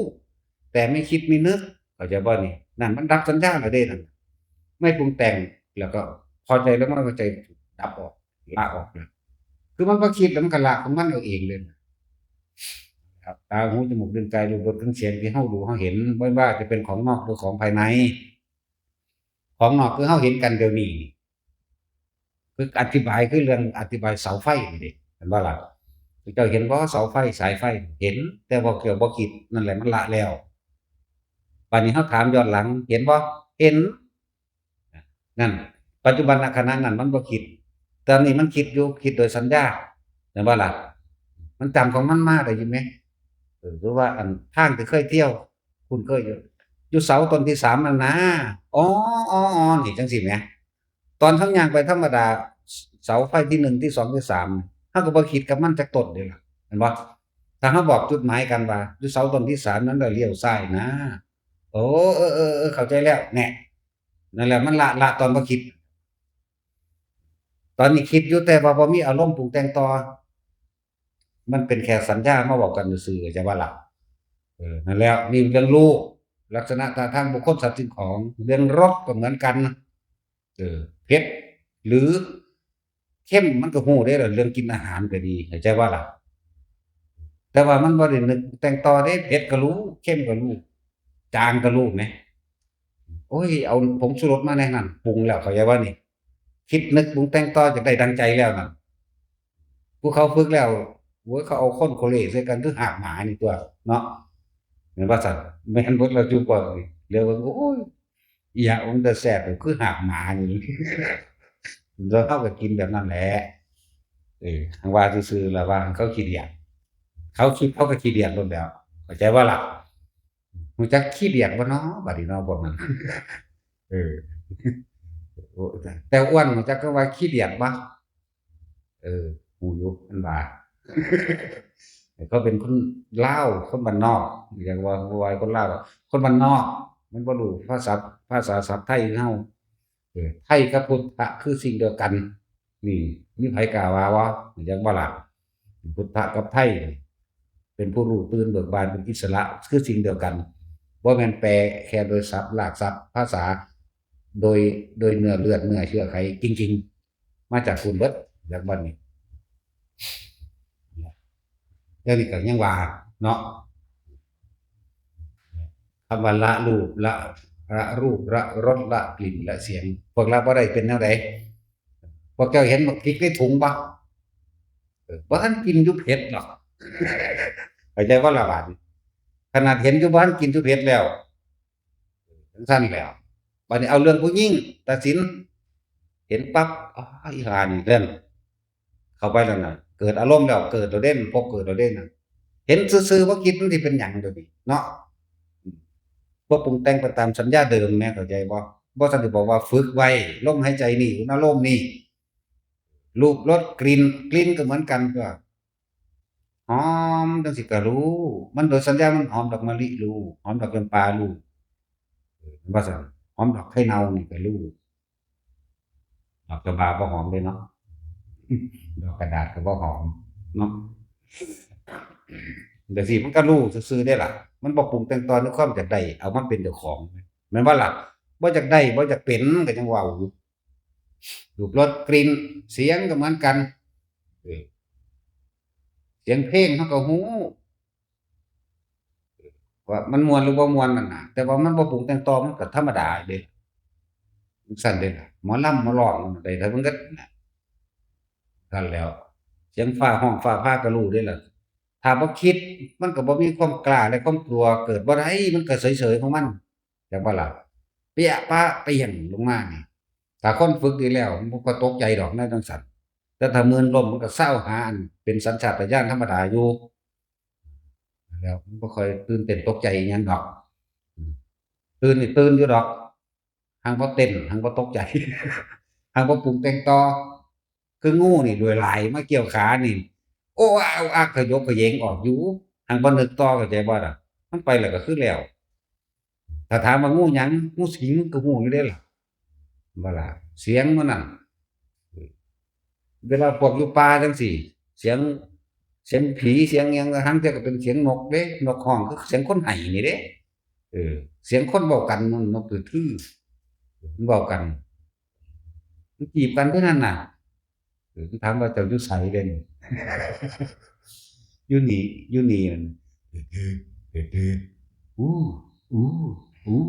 แต่ไม่คิดไม่นึก เข้าใจบ่นี่ นั่นมันดับสัญญาแล้วเด้นั่น ไม่ปรุงแต่ง แล้วก็พอใจแล้วมันก็ใจดับออก ละออกแล้ว คือมันบ่คิดแล้วมันก็ละของมันเอาเองเลยนะครับ ตา หู จมูก ลิ้น กาย รูป รส กลิ่น เสียง ที่เฮารู้เฮาเห็น บ่ว่าจะเป็นของนอกหรือของภายใน ของนอกคือเฮาเห็นกันเดี๋ยวนี้นี่ คืออธิบายคือเรื่องอธิบายเสาไฟนี่เด้ เห็นบ่ล่ะ เจ้าเห็นบ่เสาไฟสายไฟ เห็น แต่ว่าเจ้าบ่คิด นั่นแหละมันละแล้ว บัดนี้เฮาถามย้อนหลัง เห็นบ่ เห็น นั่น ปัจจุบันขณะนั้นมันบ่คิด ตอนนี้มันคิดอยู่ คิดโดยสัญญา เห็นบ่ล่ะ มันจำของมันมาได้ยินไหม เออ หรือว่าอันทางที่เคยเที่ยว คุ้นเคยอยู่ อยู่เสาต้นที่สามนั่นนะ อ๋อ อ๋อ อ๋อ นี่จังซี่แหม ตอนเฮาย่างไปธรรมดา เสาไฟที่หนึ่ง ที่สอง ที่สาม เฮาก็บ่คิดกับมันจักต้นเด้ล่ะ เห็นบ่ ถ้าเฮาบอกจุดหมายกันว่า อยู่เสาต้นที่สามนั้น แล้วเลี้ยวซ้ายนะ โอ้ เออ เออ เออ เข้าใจแล้ว แน่ นั่นแหละ มันละ ละตอนบ่คิด ตอนนี้คิดอยู่ แต่ว่าบ่มีอารมณ์ปรุงแต่งต่อ มันเป็นแค่สัญญามาบอกกันซื่อๆ จะว่าละ เออ นั่นแหละ นี่เรื่องรูป ลักษณะท่าทางบุคคลสัตว์สิ่งของ เรื่องรสก็เหมือนกัน เออ เผ็ด หรือ เค็มมันก็ฮู้เด้ล่ะ เรื่องกินอาหารก็ดี เข้าใจบ่ล่ะ แต่ว่ามันบ่ได้นึกแต่งต่อเด้ เผ็ดก็รู้ เค็มก็รู้ จางก็รู้แหม โอ้ย เอาผงชูรสมาแหน่นั่น ปรุงแล้ว เข้าใจบ่นี่ คิดนึกปรุงแต่งต่อ อยากได้ดังใจแล้วนั่น ผู้เขาฝึกแล้ว โอ้ย เขาเอาคนโคเลใส่กันคือหากหมานี่ตั๊วเนาะ แม่นว่าซั่น แม่นเบิดแล้วจุบ่นี่ เหลือเบิ่ง โอ้ย อีหยังมันแต่แซ่บ คือหากหมานี่ แล้วเฮาก็กินแบบนั้นแหละ เออ ว่าซื่อๆ ล่ะว่าเขาขี้เดียด เขาคิดเขาก็ขี้เดียดโลดแล้ว เข้าใจบ่ล่ะ รู้จักขี้เดียดบ่น้อ บัดนี้น้อ พวกนั้น เออ โอ้ แต่อ้วนรู้จักคำว่าขี้เดียดบ่ เออ ฮู้อยู่ มันว่า เขาเป็นคนลาว คนบ้านนอก อยากว่า ว่าคนลาว คนบ้านนอก มันบ่รู้ภาษา ภาษาศัพท์ไทยคือเฮา เออ ไทยกับพุทธะคือสิ่งเดียวกัน นี่ มีไผกล้าว่าบ่ อยากบ่ล่ะ พุทธะกับไทย เป็นผู้รู้ตื่นเบิกบาน เป็นอิสระ คือสิ่งเดียวกัน บ่แม่นแปลแค่โดยศัพท์ รากศัพท์ ภาษา โดย โดยเนื้อเลือดเนื้อเชื้อไขจริงๆ มาจากพุ้นเบิด จากบ้านนี้ แล้วนี่ก็ยังว่าเนาะ คำว่าละรูป ละ ละรูป ละรส ละกลิ่น ละเสียง พวกละบ่ได้เป็นแนวใด พวกเจ้าเห็นบักพริกในถุงบ่ เออ บ่ทันกินอยู่เผ็ดหรอก เข้าใจบ่ล่ะบาดนี้ ขนาดเห็นอยู่บ่ทันกินอยู่เผ็ดแล้ว จังซั่นแล้ว บัดนี้เอาเรื่องผู้หญิงตัดสิน เห็นปั๊บ อ๋อ อีห่านี่เรื่อง เข้าไปแล้วน่ะ เกิดอารมณ์แล้ว เกิดแล้วเด้ พอเกิดแล้วเด้น่ะ เห็นซื่อๆ บ่คิดมันสิเป็นหยังเดี๋ยวนี้เนาะ บ่ปรุงแต่งไปตามสัญญาเดิมแหม เข้าใจบ่ บ่ทันได้บอกว่าฝึกไว้ ลมหายใจนี่ อุณาโลมนี่ รูป รส กลิ่น กลิ่นก็เหมือนกันตั๊ว หอมจังซี่ก็รู้ มันโดยสัญญามันหอมดอกมะลิรู้ หอมดอกจำปารู้ ว่าซั่น หอมดอกไข่เน่านี่ก็รู้ ดอกจำปาบ่หอมเด้เนาะ ดอกกระดาษก็บ่หอมเนาะ จั่งซี้มันก็รู้ซื่อๆเด้ล่ะ มันบ่ปรุงแต่งต่อในความอยากได้ เอามาเป็นเจ้าของ แม่นบ่ล่ะ บ่อยากได้ บ่อยากเป็น ก็ยังเว้าอยู่ รูปรสกลิ่น เสียงก็เหมือนกัน เออ เสียงเพลงเฮาก็รู้ ว่ามันม่วนหรือบ่ม่วนนั่นน่ะ แต่ว่ามันบ่ปรุงแต่งต่อ มันก็ธรรมดาเด้ จั่งซั้นเด้ล่ะ หมอลำหมอร้องได้เท่าเบิดน่ะ ซั่นแหล้ว เสียงฟ้าฮ้องฟ้าผ่าก็รู้เด้ล่ะ ถ้าบ่คิด มันก็บ่มีความกล้าและความกลัว เกิดบ่ได้ มันก็เฉยๆของมัน จักบ่ล่ะ เปี้ยะปะเปี้ยงลงมานี่ ถ้าคนฝึกดีแล้ว มันบ่ค่อยตกใจดอก แนวจั่งซั้น แต่ถ้ามื่นล้ม มันก็ซาวหาอันเป็นสัญชาตญาณธรรมดาอยู่ แล้วมันบ่ค่อยตื่นเต้นตกใจอิหยังดอก อืม ตื่นนี่ตื่นอยู่ดอก หังบ่เต้น หังบ่ตกใจ หังบ่ปรุงแต่งต่อ คืองูนี่ ด้วยหลายมาเกี่ยวขานี่ โอ้ อ้า อ้า ขยกขยงออกอยู่ หังบ่นึกต่อ เข้าใจบ่ล่ะ มันไปแล้วก็คือแล้ว ถ้าถามว่างูหยัง งูสิง ก็ฮู้อยู่เด้ล่ะ บ่ล่ะ เสียงมันนั่น เวลาพวกอยู่ป่าจั่งซี้ เสียง เสียงผี เสียงหยัง ลางเทื่อก็เป็นเสียงนกเด้ นกฮ้อง คือเสียงคนไห้นี่เด้ เออ เสียงคนเว้ากัน นก นกทื่อๆ มันเว้ากัน มันจีบกันเท่านั้นน่ะ เออ มันถามว่าเจ้าอยู่ไสเด้นี่ อยู่นี่ อยู่นี่นั่น อู้ อู้ อู้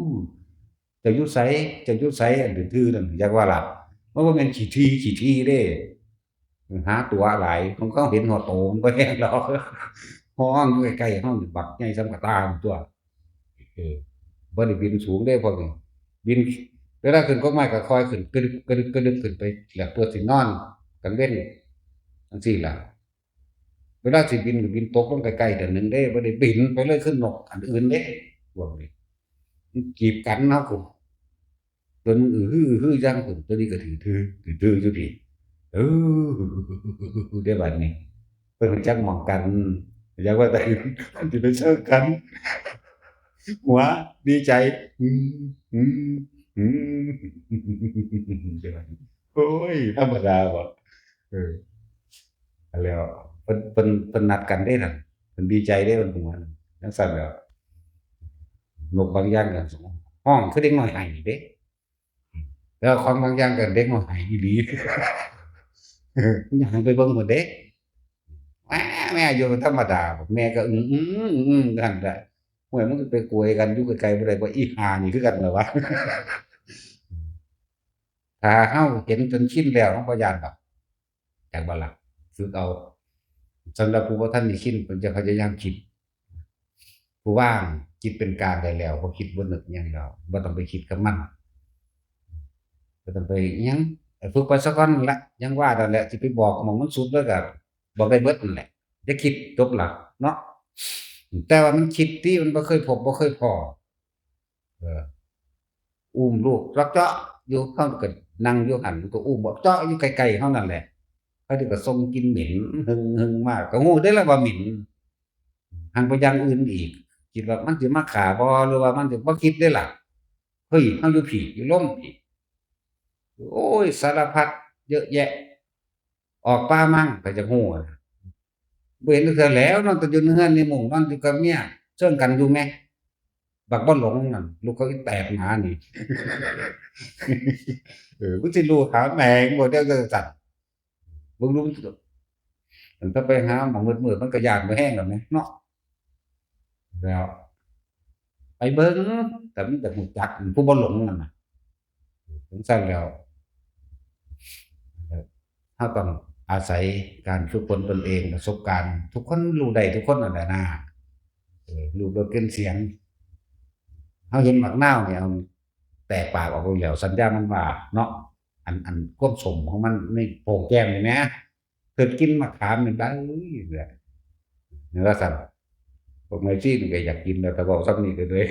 เจ้าอยู่ไส เจ้าอยู่ไส อันทื่อๆนั่น อยากว่าล่ะ มันบ่แม่นขี้ถี่ ขี้ถี่เด้ หาตั๋วหลาย ของเขาเห็นฮอดโตมันบ่แฮงดอก ฮ้องอยู่ใกล้ๆ ฮ้องบักใหญ่ส่ำกะต่าตั๊ว เออ บ่ได้บินสูงเด้พวกนี้ บิน เวลาขึ้นกกไม้ก็ค่อยขึ้น กระดึบ กระดึบ กระดึบขึ้นไป แล้วเพื่อสินอนกลางเว็น จั่งซี้ล่ะ เวลาสิบินก็บินตกลงใกล้ๆ เทื่อหนึ่งเด้ บ่ได้บินไปเลยคือนกอันอื่นเด้ พวกนี้ มันจีบกันเนาะ กู ตัวหนึ่งอื้อหืออื้อหือจั่ง ตัวนี้ก็ถือถือ ถือถืออยู่พี้ เออ เด้บัดนี้ เพิ่นรู้จักหม่องกัน รู้จักว่าแต่ สิไปเชิงกัน หัว ดีใจ อืม อืม อืม เด้บัดนี้ โอ้ย ธรรมดาบ่ เออ แล้ว เพิ่น เพิ่น เพิ่นนัดกันเด้นั่น เพิ่นดีใจเด้ เพิ่นหัว จั่งซั้นแหล้ว นกบางอย่างก็ฮ้องคือเด็กน้อยไห้เด้ แล้วของบางอย่างก็เด็กน้อยไห้อีหลี ย่างไปเบิ่งพุ้นเด้ แม่ แม่อยู่ธรรมดา แม่ก็ อื้อ อื้อ อื้อ อื้อ นั่นแหละ โอ้ย มันก็ไปกวยกันอยู่ไกลๆบ่ได้ บ่ อีห่านี่คือกันเหรอวะ ถ้าเฮาเห็นจนชินแล้ว เฮาบ่ย้านดอก จักบ่ล่ะ ฝึกเอา สำหรับผู้บ่ทันได้ชิน เพิ่นจะพยายามคิด ผู้ว่างจิตเป็นกลางได้แล้ว บ่คิดบ่นึกหยังแล้ว บ่ต้องไปคิดกับมัน บ่ต้องไปหยัง ให้ฝึกไปซะก่อนละ ยังว่านั่นแหละ สิไปบอกหม่องมันสุดแล้วก็บอกได้เบิดนั่นแหละ อย่าคิดจบละเนาะ แต่ว่ามันคิดติ มันบ่เคยพบบ่เคยพ้อ เออ อุ้มลูกจอกเจาะอยู่ เฮาก็นั่งอยู่หั่น ก็อุ้มบอกเจาะอยู่ใกล้ๆเฮานั่นแหละ เขาเดี๋ยวก็ส่งกลิ่นเหม็นหึ่งๆมา ก็ฮู้เด้ล่ะว่าเหม็น หันไปอย่างอื่นอีก คิดว่ามันสิมาฆ่าบ่ หรือว่ามันสิ บ่คิดเด้ล่ะ เฮ้ย เฮาอยู่พี้ อยู่ลมพี้ โอ้ย สารพัดเยอะแยะ ออกป่ามั่ง ไผจักฮู้อะ บ่เห็นจักเทื่อแหล้ว นอนแต่อยู่ในเฮือนในมุ้ง นอนอยู่กับเมีย เซิงกันอยู่แหม บักบ่หลงนั่น ลูกเขาอีแตกหมานี่ เออ มึงสิรู้หาแม่งบ่ เดี๋ยวจั่งซั้น เบิ่งดูมัน ถ้าไปหาหม่องมืดๆ มันก็ย้านบ่แฮงแล้วแหมเนาะ แล้ว ไปเบิ่ง แต่มันจะรู้จักผู้บ่หลงนั่นน่ะ จั่งซั้นแล้ว เฮาต้องอาศัยการฝึกฝนตนเอง ประสบการณ์ ทุกคนรู้ได้ทุกคนนั่นแหละนะ เออ รูปรสกลิ่นเสียง เฮาเห็นหมากนาวนี่ เอาแตกปากออกแล้ว สัญญามันว่าเนาะ อัน อันความส้มของมันในโป่งแก้มนี่แหม เกิดกินมะขามนี่ได้เลย นี่ว่าซั่น พวกแม่ชีนี่ก็อยากกินแล้ว แต่เว้าส่ำนี้ก็เลย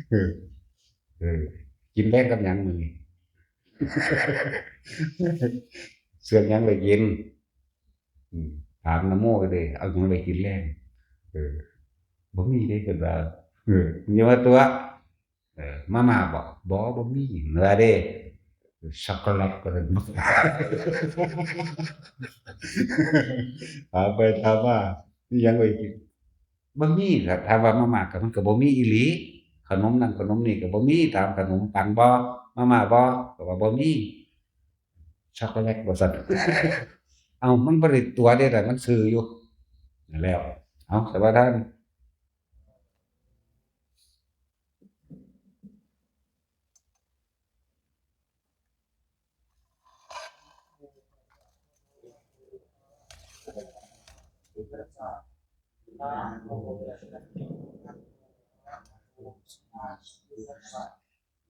เออ เออ กินแลงกับหยังมื้อนี้ เสือกหยังไว้กิน อืม ถามนะโมก็เลย เอาหยังไว้กินแลง เออ บ่มีเด้ เพิ่นว่า เออ อย่าว่าตัว เออ มาม่าบ่ บ่ บ่มี ว่าเด้ ช็อกโกแลต ก็เลย ถามไปถามมา มีหยังไว้กิน บ่มี ก็ถามว่ามาม่า ก็มันก็บ่มีอีหลี ขนมนั่นขนมนี่ก็บ่มี ถามขนมปังบ่ มาม่าบ่ ก็ว่าบ่มี ช็อกโกแลต ว่าซั่น เอ้า มันบ่ได้ตั๋วเด้ล่ะ มันซื่ออยู่ นั่นแล้ว เอ้า แต่ว่าท่าน Thank you.